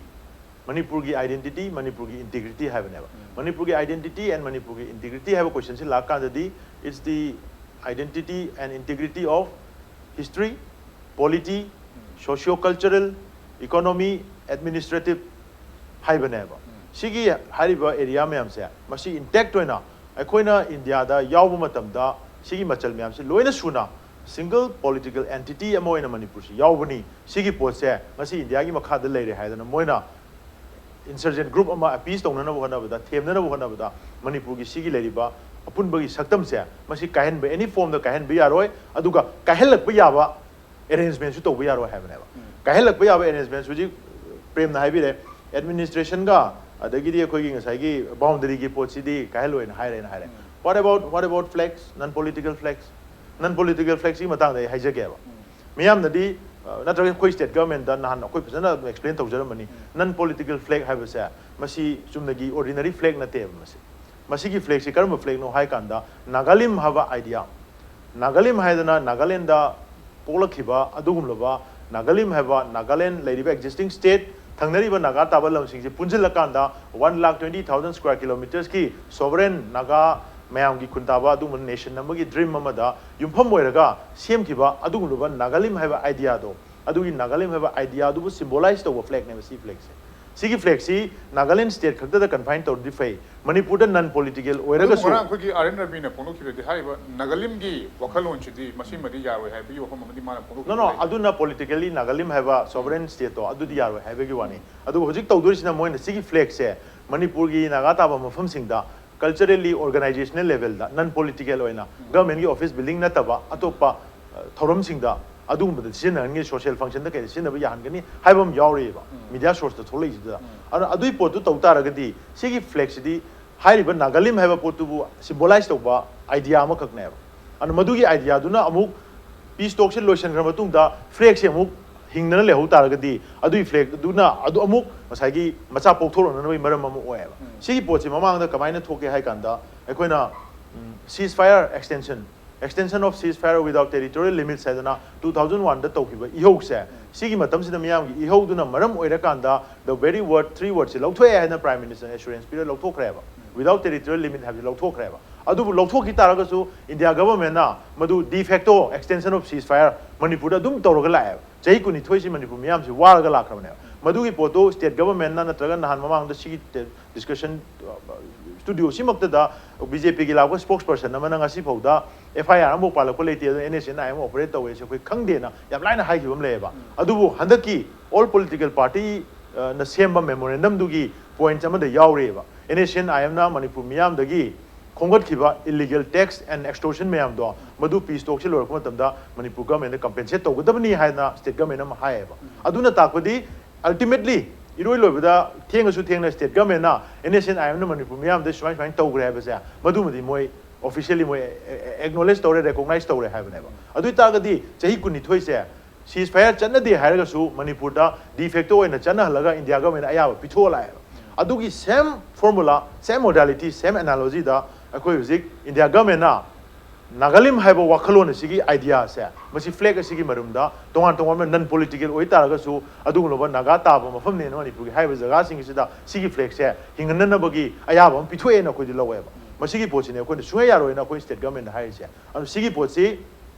ꯃꯅꯤꯄꯨꯔꯒꯤ identity, ꯃꯅꯤꯄꯨꯔꯒꯤ integrity ꯍꯥꯏꯕꯅꯦꯕ꯫ ꯃꯅꯤꯄꯨꯔꯒꯤ identity and ꯃꯅꯤꯄꯨꯔꯒꯤ integrity ꯍꯥꯏꯕ question ꯁꯤ ꯂꯥꯛꯀꯥꯟꯗꯗꯤ, it's the identity and integrity of history, polity, socio-cultural, economy, administrative ꯍꯥꯏꯕꯅꯦꯕ꯫ ꯁꯤꯒꯤ ꯍꯥꯏꯔꯤꯕ area ꯃꯌꯥꯝꯁꯦ, ꯃꯁꯤ intact ꯑꯣꯏꯅ ꯑꯩꯈꯣꯏꯅ ꯏꯟꯗꯤꯌꯥꯗ ꯌꯥꯎꯕ ꯃꯇꯝꯗ, ꯁꯤꯒꯤ ꯃꯆꯜ ꯃꯌꯥꯝꯁꯤ ꯂꯣꯏꯅ ꯁꯨꯅ single political entity ꯑꯃ ꯑꯣꯏꯅ ꯃꯅꯤꯄꯨꯔꯁꯤ ꯌꯥꯎꯕꯅꯤ꯫ ꯁꯤꯒꯤ ꯄꯣꯠꯁꯦ ꯉꯁꯤ ꯏꯟꯗꯤꯌꯥꯒꯤ ꯃꯈꯥꯗ ꯂꯩꯔꯦ ꯍꯥꯏꯗꯅ ꯃꯣꯏꯅ insurgent group ꯑꯃ appease ꯇꯧꯅꯅꯕ ꯍꯣꯠꯅꯕꯗ, ꯊꯦꯝꯅꯅꯕ ꯍꯣꯠꯅꯕꯗ, ꯃꯅꯤꯄꯨꯔꯒꯤ ꯁꯤꯒꯤ ꯂꯩꯔꯤꯕ ꯑꯄꯨꯟꯕꯒꯤ ꯁꯛꯇꯝꯁꯦ ꯃꯁꯤ ꯀꯥꯏꯍꯟꯕ, any form ꯗ ꯀꯥꯏꯍꯟꯕ ꯌꯥꯔꯣꯏ꯫ ꯑꯗꯨꯒ ꯀꯥꯏꯍꯜꯂꯛꯄ ꯌꯥꯕ arrangement ꯁꯨ ꯇꯧꯕ ꯌꯥꯔꯣꯏ ꯍꯥꯏꯕꯅꯦꯕ꯫ ꯀꯥꯏꯍꯜꯂꯛꯄ ꯌꯥꯕ arrangement ꯁꯨ ꯍꯧꯖꯤꯛ ꯄ꯭ꯔꯦꯝꯅ ꯍꯥꯏꯕꯤꯔꯦ, administration ꯒ ꯑꯗꯒꯤꯗꯤ ꯑꯩꯈꯣꯏꯒꯤ ꯉꯁꯥꯏꯒꯤ boundary ꯒꯤ ꯄꯣꯠꯁꯤꯗꯤ ꯀꯥꯏꯍꯜꯂꯣꯏꯅ ꯍꯥꯏꯔꯦꯅ ꯍꯥꯏꯔꯦ꯫ What about, what about flags, non political flags? Non political flags ꯀꯤ ꯃꯇꯥꯡꯗ ꯑꯩ ꯍꯥꯏꯖꯒꯦꯕ꯫ ꯃꯤꯌꯥꯝꯅꯗꯤ, ꯑ, ꯅꯠꯇ꯭ꯔꯒ ꯑꯩꯈꯣꯏ state government ꯗ ꯅꯍꯥꯟ ꯑꯩꯈꯣꯏ ꯐꯖꯅ ꯑꯗꯨꯝ explain ꯇꯧꯖꯔꯝꯕꯅꯤ꯫ Non political flag ꯍꯥꯏꯕꯁꯦ ꯃꯁꯤ ꯆꯨꯝꯅꯒꯤ ordinary flag ꯅꯠꯇꯦꯕ꯫ ꯃꯁꯤ, ꯃꯁꯤꯒꯤ flag ꯁꯤ ꯀꯔꯝꯕ flag ꯅꯣ ꯍꯥꯏ ꯀꯥꯟꯗ, ꯅꯥꯒꯥꯂꯤꯝ ꯍꯥꯏꯕ idea, ꯅꯥꯒꯥꯂꯤꯝ ꯍꯥꯏꯗꯅ ꯅꯥꯒꯥꯂꯦꯟꯗ ꯄꯣꯛꯂꯛꯈꯤꯕ ꯑꯗꯨꯒꯨꯝꯂꯕ ꯅꯥꯒꯥꯂꯤꯝ ꯍꯥꯏꯕ ꯅꯥꯒꯥꯂꯦꯟ ꯂꯩꯔꯤꯕ existing state, ꯊꯪꯅꯔꯤꯕ ꯅꯥꯒꯥ ꯇꯥꯕ ꯂꯝꯁꯤꯡꯁꯦ ꯄꯨꯟꯁꯤꯜꯂꯀꯥꯟꯗ one lakh twenty thousand square kilometers ꯀꯤ sovereign ꯅꯥꯒꯥ ꯃꯌꯥꯝꯒꯤ ꯈꯨꯟ ꯇꯥꯕ ꯑꯗꯨꯒꯨꯝꯕ nation ꯑꯃꯒꯤ dream ꯑꯃꯗ ꯌꯨꯝꯐꯝ ꯑꯣꯏꯔꯒ ꯁꯦꯝꯈꯤꯕ ꯑꯗꯨꯒꯨꯝꯂꯕ ꯅꯥꯒꯥꯂꯤꯝ ꯍꯥꯏꯕ idea ꯗꯣ, ꯑꯗꯨꯒꯤ ꯅꯥꯒꯥꯂꯦꯟ ꯍꯥꯏꯕ idea ꯑꯗꯨꯕꯨ symbolize ꯇꯧꯕ flag ꯅꯦꯕ ꯁꯤ flag ꯁꯦ꯫ ꯁꯤꯒꯤ flag ꯁꯤ ꯅꯥꯒꯥꯂꯦꯟ state ꯈꯛꯇꯗ confine ꯇꯧꯔꯗꯤ ꯐꯩ, ꯃꯅꯤꯄꯨꯔꯗ non political ꯑꯣꯏꯔꯒꯁꯨ꯫ ꯑꯗꯨꯕꯨ ꯉꯔꯥꯡ ꯑꯩꯈꯣꯏꯒꯤ ꯑꯥꯔ ꯑꯦꯟ ꯔꯕꯤꯅ ꯐꯣꯡꯗꯣꯛꯈꯤꯕꯗꯗꯤ ꯍꯥꯏꯔꯤꯕ ꯅꯥꯒꯥꯂꯦꯟꯒꯤ ꯋꯥꯈꯜꯂꯣꯟꯁꯤꯗꯤ ꯃꯁꯤꯃꯗꯤ ꯌꯥꯔꯣꯏ ꯍꯥꯏꯕꯒꯤ ꯋꯥꯐꯝ ꯑꯃꯗꯤ ꯃꯥꯅ ꯐꯣꯡꯗꯣꯛꯈꯤꯕ ꯅꯣ ꯅꯣ ꯂꯩ꯫ ꯑꯗꯨꯅ politically ꯅꯥꯒꯥꯂꯦꯟ ꯍꯥꯏꯕ sovereign state ꯇꯣ ꯑꯗꯨꯗꯤ ꯌꯥꯔꯣꯏ ꯍꯥꯏꯕꯒꯤ ꯋꯥꯅꯤ꯫ ꯑꯗꯨꯕꯨ ꯍꯧꯖꯤꯛ ꯇꯧꯗꯣꯔꯤꯁꯤꯅ ꯃꯣꯏꯅ ꯁꯤꯒꯤ flag ꯁꯦ ꯃꯅꯤꯄꯨꯔꯒꯤ ꯅꯥꯒꯥ ꯇꯥꯕ ꯃꯐꯝꯁꯤꯡꯗ culturally organizational level ꯗ non political ꯑꯣꯏꯅ government ꯀꯤ office building ꯅꯠꯇꯕ ꯑꯇꯣꯞꯄ, ꯑ, ꯊꯧꯔꯝꯁꯤꯡꯗ ꯑꯗꯨꯒꯨꯝꯕꯗ ꯁꯤꯖꯤꯟꯅꯍꯟꯒꯅꯤ, social function ꯗ ꯀꯩꯗ ꯁꯤꯖꯤꯟꯅꯕ ꯌꯥꯍꯟꯒꯅꯤ ꯍꯥꯏꯕ ꯑꯃ ꯌꯥꯎꯔꯤꯑꯕ media source ꯇ ꯊꯣꯛꯂꯛꯏꯁꯤꯗ꯫ ꯑꯗꯨꯅ ꯑꯗꯨꯒꯤ ꯄꯣꯠꯇꯨ ꯇꯧ ꯇꯥꯔꯒꯗꯤ ꯁꯤꯒꯤ flag ꯁꯤꯗꯤ ꯍꯥꯏꯔꯤꯕ ꯅꯥꯒꯥꯂꯤꯝ ꯍꯥꯏꯕ ꯄꯣꯠꯇꯨꯕꯨ symbolize ꯇꯧꯕ idea ꯑꯃꯈꯛꯅꯦꯕ꯫ ꯑꯗꯨꯅ ꯃꯗꯨꯒꯤ idea ꯗꯨꯅ ꯑꯃꯨꯛ peace talk ꯁꯦ ꯂꯣꯏꯁꯤꯟꯈ꯭ꯔ ꯃꯇꯨꯡꯗ flag ꯁꯦ ꯑꯃꯨꯛ ꯍꯤꯡꯗꯅ ꯂꯩꯍꯧ ꯇꯥꯔꯒꯗꯤ ꯑꯗꯨꯒꯤ flag ꯗꯨꯅ ꯑꯗꯨ ꯑꯃꯨꯛ ꯉꯁꯥꯏꯒꯤ ꯃꯆꯥ ꯄꯣꯛꯊꯣꯔꯛꯅꯅꯕꯒꯤ ꯃꯔꯝ ꯑꯃ ꯑꯣꯏꯌꯦꯕ꯫ ꯁꯤꯒꯤ ꯄꯣꯠꯁꯤ ꯃꯃꯥꯡꯗ ꯀꯃꯥꯏꯅ ꯊꯣꯛꯀꯦ ꯍꯥꯏ ꯀꯥꯟꯗ ꯑꯩꯈꯣꯏꯅ, ꯎꯝ, ceasefire extension, extension of ceasefire without territorial limits ꯍꯥꯏꯗꯅ two thousand one ꯗ ꯇꯧꯈꯤꯕ ꯏꯍꯧꯁꯦ, ꯁꯤꯒꯤ ꯃꯇꯝꯁꯤꯗ ꯃꯤꯌꯥꯝꯒꯤ ꯏꯍꯧꯗꯨꯅ ꯃꯔꯝ ꯑꯣꯏꯔꯀꯥꯟꯗ the very word, three word ꯁꯤ ꯂꯧꯊꯣꯛꯑꯦ ꯍꯥꯏꯅ Prime Minister ꯅ assurance ꯄꯤꯔ ꯂꯧꯊꯣꯛꯈ꯭ꯔꯦꯕ꯫ Without territorial limit ꯍꯥꯏꯕꯁꯤ ꯂꯧꯊꯣꯛꯈ꯭ꯔꯦꯕ꯫ ꯑꯗꯨꯕꯨ ꯂꯧꯊꯣꯛꯈꯤ ꯇꯥꯔꯒꯁꯨ India government ꯅ ꯃꯗꯨ de facto extension of ceasefire ꯃꯅꯤꯄꯨꯔꯗ ꯑꯗꯨꯝ ꯇꯧꯔꯒ ꯂꯥꯛꯑꯦꯕ꯫ ꯆꯍꯤ ꯀꯨꯟꯅꯤꯊꯣꯏꯁꯤ ꯃꯅꯤꯄꯨꯔ ꯃꯤꯌꯥꯝꯁꯤ ꯋꯥꯔꯒ ꯂꯥꯛꯈ꯭ꯔꯕꯅꯦꯕ꯫ ꯃꯗꯨꯒꯤ ꯄꯣꯠꯇꯨ state government ꯅ ꯅꯠꯇ꯭ꯔꯒ ꯅꯍꯥꯟ ꯃꯃꯥꯡꯗ ꯁꯤꯒꯤ discussion studio ꯁꯤꯃꯛꯇꯗ BJP ꯒꯤ ꯂꯥꯛꯄ spokesperson ꯑꯃꯅ ꯉꯁꯤ ꯐꯥꯎꯗ FIR ꯑꯃꯐꯥꯎ ꯄꯥꯜꯂꯛꯄ ꯂꯩꯇꯦ, ꯑꯗꯨꯅ NSCN-IM operate ꯇꯧꯋꯦꯁꯦ ꯑꯩꯈꯣꯏ ꯈꯪꯗꯦꯅ ꯌꯥꯝ ꯂꯥꯏꯅ ꯍꯥꯏꯈꯤꯕ ꯑꯃ ꯂꯩꯌꯦꯕ꯫ ꯑꯗꯨꯕꯨ ꯍꯟꯗꯛꯀꯤ all political party, ꯑ, ꯅ ꯁꯦꯝꯕ memorandum ꯗꯨꯒꯤ points ꯑꯃꯗ ꯌꯥꯎꯔꯤꯑꯕ, NSCN-IM ꯅ Manipur ꯃꯤꯌꯥꯝꯗꯒꯤ ꯈꯣꯝꯒꯠꯈꯤꯕ illegal tax and extortion ꯃꯌꯥꯝꯗꯣ, ꯃꯗꯨ peace talk ꯁꯤ ꯂꯣꯏꯔꯛꯄ ꯃꯇꯝꯗ ꯃꯅꯤꯄꯨꯔ government ꯗ compensate ꯇꯧꯒꯗꯕꯅꯤ ꯍꯥꯏꯅ state government ꯑꯃ ꯍꯥꯏꯌꯦꯕ꯫ ꯑꯗꯨꯅ ꯇꯥꯛꯄꯗꯤ ultimately ꯏꯔꯣꯏ ꯂꯣꯏꯕꯗ ꯊꯦꯡꯉꯁꯨ ꯊꯦꯡꯅ state government ꯅ NSCN-IM ꯅ ꯃꯅꯤꯄꯨꯔ ꯃꯤꯌꯥꯝꯗ ꯁꯨꯃꯥꯏ ꯁꯨꯃꯥꯏꯅ ꯇꯧꯈ꯭ꯔꯦ ꯍꯥꯏꯕꯁꯦ ꯃꯗꯨꯃꯗꯤ ꯃꯣꯏ officially ꯃꯣꯏ acknowledge ꯇꯧꯔꯦ, recognize ꯇꯧꯔꯦ ꯍꯥꯏꯕꯅꯦꯕ꯫ ꯑꯗꯨ ꯑꯣꯏꯇꯥꯔꯒꯗꯤ ꯆꯍꯤ ꯀꯨꯟꯅꯤꯊꯣꯏꯁꯦ ceasefire ꯆꯠꯅꯗꯦ ꯍꯥꯏꯔꯒꯁꯨ ꯃꯅꯤꯄꯨꯔꯗ de facto ꯑꯣꯏꯅ ꯆꯠꯅꯍꯜꯂꯒ India government ꯅ ꯑꯌꯥꯕ ꯄꯤꯊꯣꯛꯑ ꯂꯥꯛꯑꯦꯕ꯫ ꯑꯗꯨꯒꯤ same formula, same modality, same analogy ꯗ ꯑꯩꯈꯣꯏ ꯍꯧꯖꯤꯛ India government ꯅ ꯅꯥꯒꯥꯂꯤꯝ ꯍꯥꯏꯕ ꯋꯥꯈꯜꯂꯣꯟ ꯑꯁꯤꯒꯤ idea ꯁꯦ, ꯃꯁꯤ flag ꯑꯁꯤꯒꯤ ꯃꯔꯨꯝꯗ ꯇꯣꯉꯥꯟ ꯇꯣꯉꯥꯟꯕ non political ꯑꯣꯏꯇꯥꯔꯒꯁꯨ ꯑꯗꯨꯒꯨꯝꯂꯕ ꯅꯥꯒꯥ ꯇꯥꯕ ꯃꯐꯝꯅꯦꯅ ꯃꯅꯤꯄꯨꯔꯒꯤ ꯍꯥꯏꯔꯤꯕ ꯖꯒꯥꯁꯤꯡ ꯑꯁꯤꯗ ꯁꯤꯒꯤ flag ꯁꯦ ꯍꯤꯡꯍꯟꯅꯅꯕꯒꯤ ꯑꯌꯥꯕ ꯑꯃ ꯄꯤꯊꯣꯛꯑꯦꯅ ꯑꯩꯈꯣꯏꯗꯤ ꯂꯧꯋꯦꯕ꯫ ꯃꯁꯤꯒꯤ ꯄꯣꯠꯁꯤꯅꯦ ꯑꯩꯈꯣꯏꯅ ꯁꯨꯡꯌꯥ ꯌꯥꯔꯣꯏꯅ ꯑꯩꯈꯣꯏ state government ꯅ ꯍꯥꯏꯔꯤꯁꯦ꯫ ꯑꯗꯨ ꯁꯤꯒꯤ ꯄꯣꯠꯁꯤ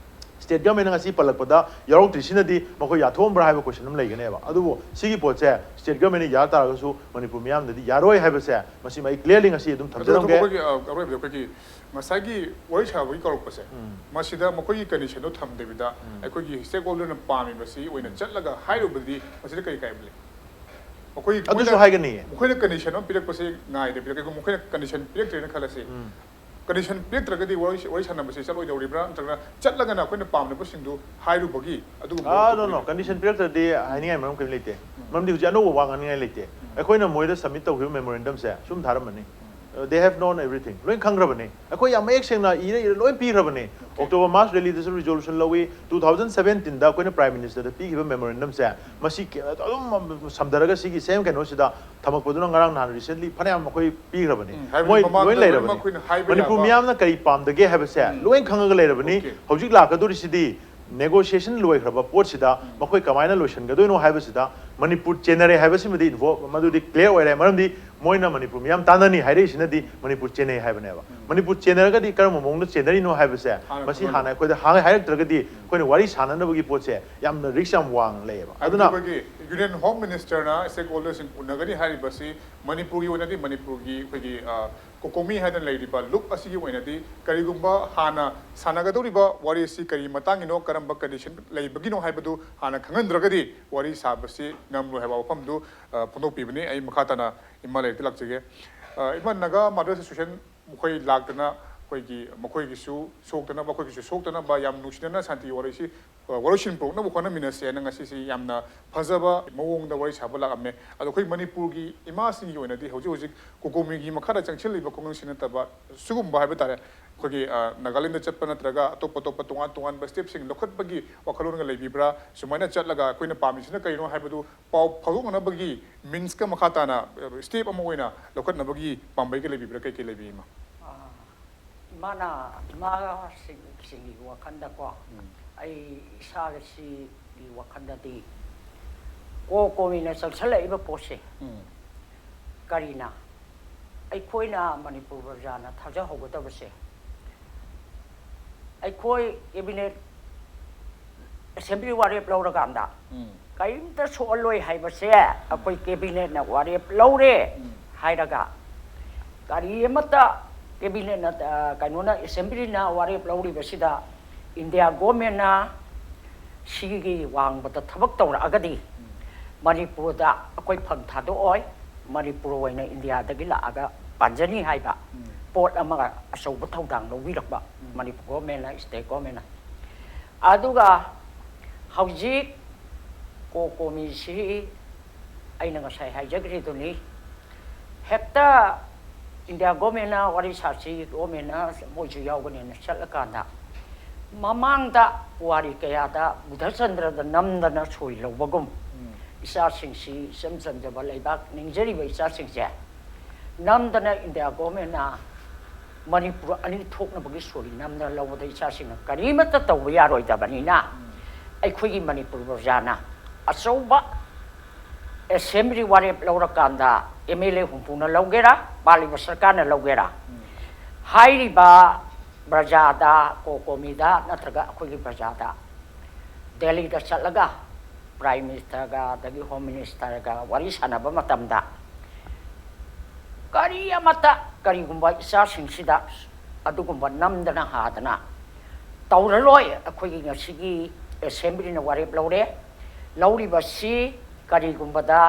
state government ꯅ ꯉꯁꯤ ꯄꯜꯂꯛꯄꯗ ꯌꯥꯎꯔꯛꯇ꯭ꯔꯤꯁꯤꯅꯗꯤ ꯃꯈꯣꯏ ꯌꯥꯊꯣꯛꯑꯝꯕ꯭ꯔꯥ ꯍꯥꯏꯕ question ꯑꯃ ꯂꯩꯒꯅꯦꯕ꯫ ꯑꯗꯨꯕꯨ ꯁꯤꯒꯤ ꯄꯣꯠꯁꯦ state government ꯅ ꯌꯥ ꯇꯥꯔꯒꯁꯨ ꯃꯅꯤꯄꯨꯔ ꯃꯤꯌꯥꯝꯗꯗꯤ ꯌꯥꯔꯣꯏ ꯍꯥꯏꯕꯁꯦ ꯃꯁꯤꯃ ꯑꯩ clearly ꯉꯁꯤ ꯑꯗꯨꯝ ꯑꯗꯨ ꯊꯝꯖꯔꯝꯒꯦ꯫ ꯑꯩꯈꯣꯏꯒꯤ, ꯑ, ꯑꯔꯣꯏꯕꯗ ꯑꯩꯈꯣꯏꯒꯤ ꯉꯁꯥꯏꯒꯤ ꯋꯥꯔꯤ ꯁꯥꯕꯒꯤ ꯀꯧꯔꯛꯄꯁꯦ, ꯎꯝ꯫ ꯃꯁꯤꯗ ꯃꯈꯣꯏꯒꯤ condition ꯗꯣ ꯊꯝꯗꯕꯤꯗ ꯎꯝ꯫ ꯑꯩꯈꯣꯏꯒꯤ stakeholder ꯅ ꯄꯥꯝꯃꯤꯕꯁꯤ ꯑꯣꯏꯅ ꯎꯝ꯫ ꯆꯠꯂꯒ ꯍꯥꯏꯔꯨꯕꯗꯤ ꯃꯁꯤꯗ ꯀꯔꯤ ꯀꯥꯏꯕ ꯂꯩ? ꯃꯈꯣꯏ, ꯑꯗꯨꯁꯨ ꯃꯣꯏꯅ, ꯍꯥꯏꯒꯅꯤꯌꯦ꯫ ꯃꯈꯣꯏꯅ condition ꯑꯃ ꯄꯤꯔꯛꯄꯁꯦ ꯉꯥꯏꯗꯕꯤꯗ, ꯀꯩꯒꯨꯝꯕ ꯃꯈꯣꯏꯅ condition ꯄꯤꯔꯛꯇ꯭ꯔꯦꯅ ꯈꯜꯂꯁꯤ, ꯎꯝ꯫ Condition ꯄꯤꯔꯛꯇ꯭ꯔꯒꯗꯤ ꯋꯥꯔꯤ, ꯋꯥꯔꯤ ꯁꯥꯟꯅꯕꯁꯦ ꯆꯠꯂꯣꯏꯗꯧꯔꯤꯕ꯭ꯔꯥ, ꯅꯠꯇ꯭ꯔꯒꯅ ꯆꯠꯂꯒꯅ ꯑꯩꯈꯣꯏꯅ ꯄꯥꯝꯗꯕꯁꯤꯡꯗꯨ ꯍꯥꯏꯔꯨꯕꯒꯤ ꯑꯗꯨꯒꯨꯝꯕ ꯑꯥ, no, no, ꯊꯣꯛꯄ condition ꯄꯤꯔꯛꯇ꯭ꯔꯗꯤ ꯍꯥꯏꯅꯤꯡꯉꯥꯏ ꯃꯔꯝ ꯀꯔꯤꯝ ꯂꯩꯇꯦ꯫ ꯎꯝ꯫ ꯃꯔꯝꯗꯤ ꯍꯧꯖꯤꯛ ꯑꯅꯧꯕ ꯋꯥ ꯉꯥꯡꯅꯤꯡꯉꯥꯏ ꯂꯩꯇꯦ꯫ ꯎꯝ꯫ ꯑꯩꯈꯣꯏꯅ ꯃꯣꯏꯗ submit ꯇꯧꯈꯤꯕ memorandum ꯁꯦ ꯁꯨꯝ ꯊꯥꯔꯝꯕꯅꯤ꯫ ꯎꯝ꯫ Uh, they have known everything. ꯂꯣꯏ ꯈꯪꯈ꯭ꯔꯕꯅꯤ꯫ ꯑꯩꯈꯣꯏ ꯌꯥꯝ ꯃꯌꯦꯛ ꯁꯦꯡꯅ ꯏꯔ ꯏꯔ ꯂꯣꯏ ꯄꯤꯈ꯭ꯔꯕꯅꯤ꯫ Okay꯫ October March rally ꯗꯁꯨ resolution ꯂꯧꯏ꯫ Two thousand seventeen ꯗ ꯑꯩꯈꯣꯏꯅ Prime Minister ꯗ ꯄꯤꯈꯤꯕ memorandum ꯁꯦ, ꯃꯁꯤ ꯀ-, ꯑꯗꯨꯝ ꯁꯝꯊꯔꯒ ꯁꯤꯒꯤ same ꯀꯩꯅꯣꯁꯤꯗ ꯊꯝꯃꯛꯄꯗꯨꯅ ꯉꯔꯥꯡ ꯅꯍꯥꯟ recently ꯐꯅꯌꯥꯝ ꯑꯩꯈꯣꯏ ꯄꯤꯈ꯭ꯔꯕꯅꯤ꯫ ꯎꯝ, ꯍꯥꯏꯕꯗꯤ ꯃꯣꯏ ꯃꯃꯥꯡꯗ ꯂꯣꯏ ꯂꯣꯏꯅꯃꯛ ꯂꯩꯔꯕꯅꯤ꯫ ꯑꯩꯈꯣꯏꯅ ꯍꯥꯏꯕ ꯃꯅꯤꯄꯨꯔ ꯌꯥꯕ꯫ ꯃꯤꯌꯥꯝꯅ ꯀꯔꯤ ꯄꯥꯝꯗꯒꯦ ꯍꯥꯏꯕꯁꯦ ꯎꯝ꯫ ꯂꯣꯏ ꯈꯪꯉꯒ ꯂꯩꯔꯕꯅꯤ꯫ Okay꯫ ꯍꯧꯖꯤꯛ ꯂꯥꯛꯀꯗꯧꯔꯤꯁꯤꯗꯤ Negotiation ꯂꯣꯏꯈ꯭ꯔꯕ ꯄꯣꯠꯁꯤꯗ ꯃꯈꯣꯏ ꯀꯃꯥꯏꯅ ꯂꯣꯏꯁꯤꯟꯒꯗꯣꯏꯅꯣ ꯍꯥꯏꯕꯁꯤꯗ ꯃꯅꯤꯄꯨꯔ ꯆꯦꯟꯅꯔꯦ ꯍꯥꯏꯕꯁꯤꯃꯗꯤ involve, ꯃꯗꯨꯗꯤ clear ꯑꯣꯏꯔꯦ꯫ ꯃꯔꯝꯗꯤ ꯃꯣꯏꯅ ꯃꯅꯤꯄꯨꯔ ꯃꯤꯌꯥꯝ ꯇꯥꯟꯅꯅꯤ ꯍꯥꯏꯔꯛꯏꯁꯤꯅꯗꯤ ꯃꯅꯤꯄꯨꯔ ꯆꯦꯟꯅꯩ ꯍꯥꯏꯕꯅꯦꯕ꯫ ꯃꯅꯤꯄꯨꯔ ꯆꯦꯟꯅꯔꯒꯗꯤ ꯀꯔꯝꯕ ꯃꯑꯣꯡꯗ ꯆꯦꯟꯅꯔꯤꯅꯣ ꯍꯥꯏꯕꯁꯦ ꯍꯥꯟꯅ ꯃꯁꯤ ꯈꯪꯍꯜꯂꯣ꯫ ꯍꯥꯟꯅ ꯑꯩꯈꯣꯏꯗ ꯍꯥꯟꯅ ꯍꯥꯏꯔꯛꯇ꯭ꯔꯒꯗꯤ ꯑꯩꯈꯣꯏꯅ ꯋꯥꯔꯤ ꯁꯥꯟꯅꯅꯕꯒꯤ ꯄꯣꯠꯁꯦ ꯌꯥꯝꯅ risk ꯌꯥꯝ ꯋꯥꯡꯅ ꯂꯩꯌꯦꯕ꯫ ꯑꯗꯨꯅ ꯑꯩꯈꯣꯏꯒꯤ Union Home Minister ꯅ stakeholders ꯁꯤꯡ ꯎꯅꯒꯅꯤ ꯍꯥꯏꯔꯤꯕꯁꯤ ꯃꯅꯤꯄꯨꯔꯒꯤ ꯑꯣꯏꯅꯗꯤ ꯃꯅꯤꯄꯨꯔꯒꯤ ꯑꯩꯈꯣꯏꯒꯤ, ꯑ, COCOMI ꯍꯥꯏꯗꯅ ꯂꯩꯔꯤꯕ ꯂꯨꯞ ꯑꯁꯤꯒꯤ ꯑꯣꯏꯅꯗꯤ ꯀꯔꯤꯒꯨꯝꯕ ꯍꯥꯟꯅ ꯁꯥꯟꯅꯒꯗꯧꯔꯤꯕ ꯋꯥꯔꯤꯁꯤ ꯀꯔꯤ ꯃꯇꯥꯡꯒꯤꯅꯣ, ꯀꯔꯝꯕ condition ꯂꯩꯕꯒꯤꯅꯣ ꯍꯥꯏꯕꯗꯨ ꯍꯥꯟꯅ ꯈꯪꯍꯟꯗ꯭ꯔꯒꯗꯤ ꯋꯥꯔꯤ ꯁꯥꯕꯁꯤ ꯉꯝꯂꯣꯏ ꯍꯥꯏꯕ ꯋꯥꯐꯝꯗꯨ, ꯑ, ꯐꯣꯡꯗꯣꯛꯄꯤꯕꯅꯤ꯫ ꯑꯩ ꯃꯈꯥ ꯇꯥꯅ ꯏꯃꯥ ꯂꯩꯔꯛꯇ ꯂꯥꯛꯆꯒꯦ꯫ ꯑ, ꯏꯃꯥ, Naga Mothers Association ꯃꯈꯣꯏ ꯂꯥꯛꯇꯅ ꯑꯩꯈꯣꯏꯒꯤ, ꯃꯈꯣꯏꯒꯤꯁꯨ ꯁꯣꯛꯇꯅꯕ, ꯑꯩꯈꯣꯏꯒꯤꯁꯨ ꯁꯣꯛꯇꯅꯕ ꯌꯥꯝ ꯅꯨꯡꯁꯤꯅꯅ ꯁꯥꯟꯇꯤ ꯋꯥꯔꯤꯁꯤ, ꯑ, ꯋꯥꯔꯣꯏꯁꯤꯟ ꯄꯨꯔꯛꯅꯕ ꯍꯣꯠꯅꯃꯤꯟꯅꯁꯦꯅ ꯉꯁꯤꯁꯤ ꯌꯥꯝꯅ ꯐꯖꯕ ꯃꯑꯣꯡꯗ ꯋꯥꯔꯤ ꯁꯥꯕ ꯂꯥꯛꯑꯝꯃꯦ꯫ ꯑꯗꯣ ꯑꯩꯈꯣꯏ ꯃꯅꯤꯄꯨꯔꯒꯤ ꯏꯃꯥꯁꯤꯡꯒꯤ ꯑꯣꯏꯅꯗꯤ ꯍꯧꯖꯤꯛ ꯍꯧꯖꯤꯛ COCOMI ꯒꯤ ꯃꯈꯥꯗ ꯆꯪꯁꯤꯜꯂꯤꯕ ꯈꯨꯡꯒꯪꯁꯤꯡ ꯅꯠꯇꯕ ꯁꯤꯒꯨꯝꯕ ꯍꯥꯏꯕ ꯇꯥꯔꯦ, ꯑꯩꯈꯣꯏꯒꯤ, ꯑ, ꯅꯥꯒꯥꯂꯦꯟꯗ ꯆꯠꯄ ꯅꯠꯇ꯭ꯔꯒ ꯑꯇꯣꯞ ꯑꯇꯣꯞꯄ ꯇꯣꯉꯥꯟ ꯇꯣꯉꯥꯟꯕ step ꯁꯤꯡ ꯂꯧꯈꯠꯄꯒꯤ ꯋꯥꯈꯜꯂꯣꯟꯒ ꯂꯩꯕꯤꯕ꯭ꯔꯥ? ꯁꯨꯃꯥꯏꯅ ꯆꯠꯂꯒ ꯑꯩꯈꯣꯏꯅ ꯄꯥꯝꯃꯤꯁꯤꯅ ꯀꯔꯤꯅꯣ ꯍꯥꯏꯕꯗꯨ ꯄꯥꯎ ꯐꯥꯎꯗꯣꯛꯅꯅꯕꯒꯤ means ꯀ ꯃꯈꯥ ꯇꯥꯅ, ꯑ, step ꯑꯃ ꯑꯣꯏꯅ ꯂꯧꯈꯠꯅꯕꯒꯤ ꯄꯥꯝꯕꯩꯒ ꯂꯩꯕꯤꯕ꯭ꯔꯥ? ꯀꯩ ꯀꯩ ꯂꯩꯕꯤ, ꯏꯃꯥ? ꯑꯥ, ꯏꯃꯥꯅ, ꯏꯃꯥꯁꯤꯡꯒꯤ ꯋꯥꯈꯜꯗꯀꯣ, ꯎꯝ꯫ ꯑꯩ ꯏꯁꯥꯒꯤ ꯁꯤꯒꯤ ꯋꯥꯈꯜꯗꯗꯤ COCOMI ꯅ ꯆꯪꯁꯜꯂꯛꯏꯕ ꯄꯣꯠꯁꯦ ꯎꯝ꯫ ꯀꯔꯤꯅ ꯑꯩꯈꯣꯏꯅ ꯃꯅꯤꯄꯨꯔ ꯄ꯭ꯔꯖꯥꯅ ꯊꯥꯖꯍꯧꯒꯗꯕꯁꯦ, ꯑꯩꯈꯣꯏ cabinet, assembly ꯋꯥꯔꯦꯞ ꯂꯧꯔꯀꯥꯟꯗ ꯎꯝ꯫ ꯀꯔꯤꯝꯇ ꯁꯣꯛꯍꯜꯂꯣꯏ ꯍꯥꯏꯕꯁꯦ ꯑꯩꯈꯣꯏ cabinet ꯅ ꯋꯥꯔꯦꯞ ꯂꯧꯔꯦ ꯎꯝ꯫ ꯍꯥꯏꯔꯒ, ꯀꯔꯤ ꯑꯃꯠꯇ cabinet ꯅ, ꯑ, ꯀꯩꯅꯣꯅ, assembly ꯅ ꯋꯥꯔꯦꯞ ꯂꯧꯔꯤꯕꯁꯤꯗ India government ꯅ ꯁꯤꯒꯤ ꯋꯥꯡꯃꯗ ꯊꯕꯛ ꯇꯧꯔꯛꯑꯒꯗꯤ ꯎꯝ꯫ ꯃꯅꯤꯄꯨꯔꯗ ꯑꯩꯈꯣꯏ ꯐꯝ ꯊꯥꯗꯣꯛꯑꯣꯏ, ꯃꯅꯤꯄꯨꯔ ꯑꯣꯏꯅ India ꯗꯒꯤ ꯂꯥꯛꯑꯒ ꯄꯥꯟꯖꯅꯤ ꯍꯥꯏꯕ ꯎꯝ꯫ ꯄꯣꯠ ꯑꯃ ꯑꯆꯧꯕ ꯊꯧꯗꯥꯡ ꯂꯧꯕꯤꯔꯛꯄ ꯎꯝ꯫ ꯃꯅꯤꯄꯨꯔ government ꯅ, state government ꯅ꯫ ꯑꯗꯨꯒ ꯍꯧꯖꯤꯛ COCOMI ꯁꯤ ꯑꯩꯅ ꯉꯁꯥꯏ ꯍꯥꯏꯖꯈ꯭ꯔꯤꯗꯨꯅꯤ, ꯍꯦꯛꯇ India government ꯅ ꯋꯥꯔꯤ ꯁꯥꯁꯤ, government ꯅ ꯃꯣꯏꯁꯨ ꯌꯥꯎꯒꯅꯦꯅ ꯆꯠꯂꯀꯥꯟꯗ ꯃꯃꯥꯡꯗ ꯋꯥꯔꯤ ꯀꯌꯥꯗ ꯕꯨꯙꯆꯟꯗ꯭ꯔꯗ ꯅꯝꯗꯅ ꯁꯣꯏ ꯂꯧꯕꯒꯨꯝ ꯎꯝ꯫ ꯏꯆꯥꯁꯤꯡꯁꯤ ꯏꯆꯝ ꯆꯝꯖꯕ ꯂꯩꯕꯥꯛ ꯅꯤꯡꯖꯔꯤꯕ ꯏꯆꯥꯁꯤꯡꯁꯦ ꯅꯝꯗꯅ India government ꯅ ꯃꯅꯤꯄꯨꯔ ꯑꯅꯤ ꯊꯣꯛꯅꯕꯒꯤ ꯁꯣꯔꯤ ꯅꯝꯗꯅ ꯂꯧꯕꯗ ꯏꯆꯥꯁꯤꯡꯅ ꯀꯔꯤꯃꯠꯇ ꯇꯧꯕ ꯌꯥꯔꯣꯏꯗꯕꯅꯤꯅ, ꯑꯩꯈꯣꯏꯒꯤ ꯃꯅꯤꯄꯨꯔ ꯄ꯭ꯔꯖꯥꯅ ꯑꯆꯧꯕ ꯑꯦꯁꯦꯝꯕ꯭ꯂꯤ ꯋꯥꯔꯦꯞ ꯂꯧꯔꯀꯥꯟꯗ, ꯑꯦꯝ ꯑꯦꯜ ꯑꯦ ꯍꯨꯝꯐꯨꯅ ꯂꯧꯒꯦꯔꯥ, ꯄꯥꯜꯂꯤꯕ ꯁꯔꯀꯥꯔꯅ ꯂꯧꯒꯦꯔꯥ, ꯍꯥꯏꯔꯤꯕ ꯄ꯭ꯔꯖꯥꯗ, ꯀꯣꯀꯣꯃꯤꯗ ꯅꯠꯇ꯭ꯔꯒ ꯑꯩꯈꯣꯏꯒꯤ ꯄ꯭ꯔꯖꯥꯗ ꯗꯦꯜꯂꯤꯗ ꯆꯠꯂꯒ ꯄ꯭ꯔꯥꯏꯝ ꯃꯤꯅꯤꯁꯇꯔꯒ ꯑꯗꯒꯤ ꯍꯣꯝ ꯃꯤꯅꯤꯁꯇꯔꯒ ꯋꯥꯔꯤ ꯁꯥꯟꯅꯕ ꯃꯇꯝꯗ, ꯀꯔꯤ ꯑꯃꯠꯇ, ꯀꯔꯤꯒꯨꯝꯕ ꯏꯆꯥꯁꯤꯡꯁꯤꯗ ꯑꯗꯨꯒꯨꯝꯕ ꯅꯝꯗꯅ ꯍꯥꯗꯅ ꯇꯧꯔꯔꯣꯏ꯫ ꯑꯩꯈꯣꯏꯒꯤ ꯉꯁꯤꯒꯤ ꯑꯦꯁꯦꯝꯕ꯭ꯂꯤꯅ ꯋꯥꯔꯦꯞ ꯂꯧꯔꯦ꯫ ꯂꯧꯔꯤꯕꯁꯤ ꯀꯔꯤꯒꯨꯝꯕꯗ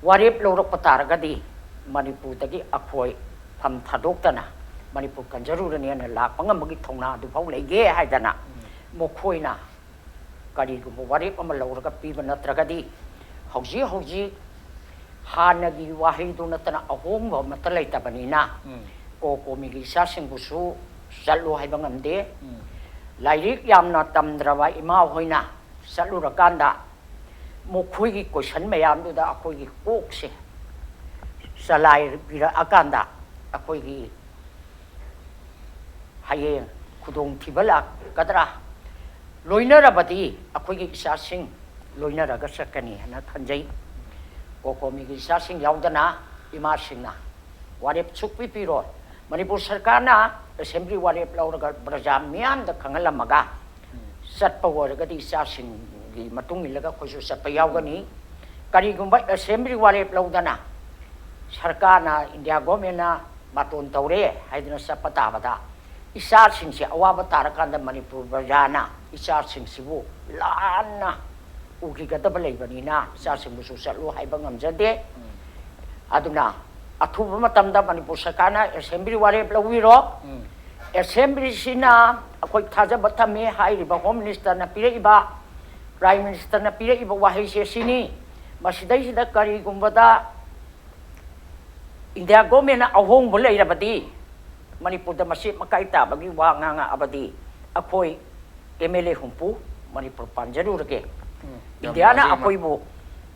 ꯋꯥꯔꯦꯞ ꯂꯧꯔꯛꯄ ꯇꯥꯔꯒꯗꯤ ꯃꯅꯤꯄꯨꯔꯗꯒꯤ ꯑꯩꯈꯣꯏ ꯐꯝ ꯊꯥꯗꯣꯛꯇꯅ ꯃꯅꯤꯄꯨꯔ ꯀꯟꯖꯔꯨꯔꯅꯤꯅ ꯂꯥꯛꯄ ꯉꯝꯕꯒꯤ ꯊꯧꯅꯥ ꯑꯗꯨꯐꯥꯎ ꯂꯩꯒꯦ ꯍꯥꯏꯗꯅ ꯃꯈꯣꯏꯅ ꯀꯔꯤꯒꯨꯝꯕ ꯋꯥꯔꯦꯞ ꯑꯃ ꯂꯧꯔꯒ ꯄꯤꯕ ꯅꯠꯇ꯭ꯔꯒꯗꯤ, ꯍꯧꯖꯤꯛ ꯍꯧꯖꯤꯛ ꯍꯥꯟꯅꯒꯤ ꯋꯥꯍꯩꯗꯨ ꯅꯠꯇꯅ ꯑꯍꯣꯡꯕ ꯑꯃꯠꯇ ꯂꯩꯇꯕꯅꯤꯅ, ꯎꯝ꯫ ꯀꯣꯀꯣꯃꯤꯒꯤ ꯏꯆꯥꯁꯤꯡꯕꯨꯁꯨ ꯆꯠꯂꯨ ꯍꯥꯏꯕ ꯉꯝꯗꯦ꯫ ꯎꯝ꯫ ꯂꯥꯏꯔꯤꯛ ꯌꯥꯝꯅ ꯇꯝꯗ꯭ꯔꯕ ꯏꯃꯥ ꯍꯣꯏꯅ ꯆꯠꯂꯨꯔꯀꯥꯟꯗ ꯃꯈꯣꯏꯒꯤ ꯀꯣꯏꯁꯟ ꯃꯌꯥꯝꯗꯨꯗ ꯑꯩꯈꯣꯏꯒꯤ ꯀꯣꯛꯁꯦ ꯆꯂꯥꯏꯕꯤꯔꯛꯑꯀꯥꯟꯗ ꯑꯩꯈꯣꯏꯒꯤ ꯍꯌꯦꯡ ꯈꯨꯗꯣꯡꯊꯤꯕ ꯂꯥꯛꯀꯗ꯭ꯔꯥ? ꯂꯣꯏꯅꯔꯕꯗꯤ ꯑꯩꯈꯣꯏꯒꯤ ꯏꯆꯥꯁꯤꯡ ꯂꯣꯏꯅꯔꯒ ꯆꯠꯀꯅꯤ ꯍꯥꯏꯅ ꯈꯟꯖꯩ꯫ ꯀꯣꯀꯣꯃꯤꯒꯤ ꯏꯆꯥꯁꯤꯡ ꯌꯥꯎꯗꯅ ꯏꯃꯥꯁꯤꯡꯅ ꯋꯥꯔꯦꯞ ꯁꯨꯛꯄꯤ ꯄꯤꯔꯣꯏ꯫ ꯃꯅꯤꯄꯨꯔ ꯁꯔꯀꯥꯔꯅ ꯑꯦꯁꯦꯝꯕ꯭ꯂꯤ ꯋꯥꯔꯦꯞ ꯂꯧꯔꯒ ꯄ꯭ꯔꯖꯥ ꯃꯤꯌꯥꯝꯗ ꯈꯪꯍꯜꯂꯝꯃꯒ ꯆꯠꯄ ꯑꯣꯏꯔꯒꯗꯤ ꯏꯆꯥꯁꯤꯡꯒꯤ ꯃꯇꯨꯡ ꯏꯜꯂꯒ ꯑꯩꯈꯣꯏꯁꯨ ꯆꯠꯄ ꯌꯥꯎꯒꯅꯤ꯫ ꯀꯔꯤꯒꯨꯝꯕ ꯑꯦꯁꯦꯝꯕ꯭ꯂꯤ ꯋꯥꯔꯦꯞ ꯂꯧꯗꯅ ꯁꯔꯀꯥꯔꯅ, ꯏꯟꯗꯤꯌꯥ ꯒꯣꯔꯃꯦꯟꯅ ꯕꯥꯇꯣꯟ ꯇꯧꯔꯦ ꯍꯥꯏꯗꯅ ꯆꯠꯄ ꯇꯥꯕꯗ, ꯏꯆꯥꯁꯤꯡꯁꯦ ꯑꯋꯥꯕ ꯇꯥꯔꯀꯥꯟꯗ ꯃꯅꯤꯄꯨꯔ ꯄ꯭ꯔꯖꯥꯅ ꯏꯆꯥꯁꯤꯡꯁꯤꯕꯨ ꯂꯥꯟꯅ ꯎꯈꯤꯒꯗꯕ ꯂꯩꯕꯅꯤꯅ ꯏꯆꯥꯁꯤꯡꯕꯨꯁꯨ ꯆꯠꯂꯨ ꯍꯥꯏꯕ ꯉꯝꯖꯗꯦ꯫ ꯎꯝ꯫ ꯑꯗꯨꯅ ꯑꯊꯨꯕ ꯃꯇꯝꯗ ꯃꯅꯤꯄꯨꯔ ꯁꯔꯀꯥꯔꯅ ꯑꯦꯁꯦꯝꯕ꯭ꯂꯤ ꯋꯥꯔꯦꯞ ꯂꯧꯕꯤꯔꯣ꯫ ꯎꯝ꯫ ꯑꯦꯁꯦꯝꯕ꯭ꯂꯤꯁꯤꯅ ꯑꯩꯈꯣꯏ ꯊꯥꯖꯕ ꯊꯝꯃꯤ ꯍꯥꯏꯔꯤꯕ ꯍꯣꯝ ꯃꯤꯅꯤꯁꯇꯔꯅ ꯄꯤꯔꯛꯏꯕ, ꯄ꯭ꯔꯥꯏꯝ ꯃꯤꯅꯤꯁꯇꯔꯅ ꯄꯤꯔꯛꯏꯕ ꯋꯥꯍꯩꯁꯦ ꯁꯤꯅꯤ꯫ ꯃꯁꯤꯗꯩꯁꯤꯗ ꯀꯔꯤꯒꯨꯝꯕꯗ ꯏꯟꯗꯤꯌꯥ ꯒꯣꯔꯃꯦꯟꯅ ꯑꯍꯣꯡꯕ ꯂꯩꯔꯕꯗꯤ, ꯃꯅꯤꯄꯨꯔꯗ ꯃꯆꯦꯠ ꯃꯀꯥꯏ ꯇꯥꯕꯒꯤ ꯋꯥ ꯉꯥꯡꯉꯛꯑꯕꯗꯤ, ꯑꯩꯈꯣꯏ ꯑꯦꯝ ꯑꯦꯜ ꯑꯦ ꯍꯨꯝꯐꯨ ꯃꯅꯤꯄꯨꯔ ꯄꯥꯟꯖꯔꯨꯔꯒꯦ꯫ ꯎꯝ, ꯌꯥꯝ ꯏꯟꯗꯤꯌꯥꯅ ꯅꯨꯡꯉꯥꯏꯖꯩ, ꯏꯃꯥ꯫ ꯑꯩꯈꯣꯏꯕꯨ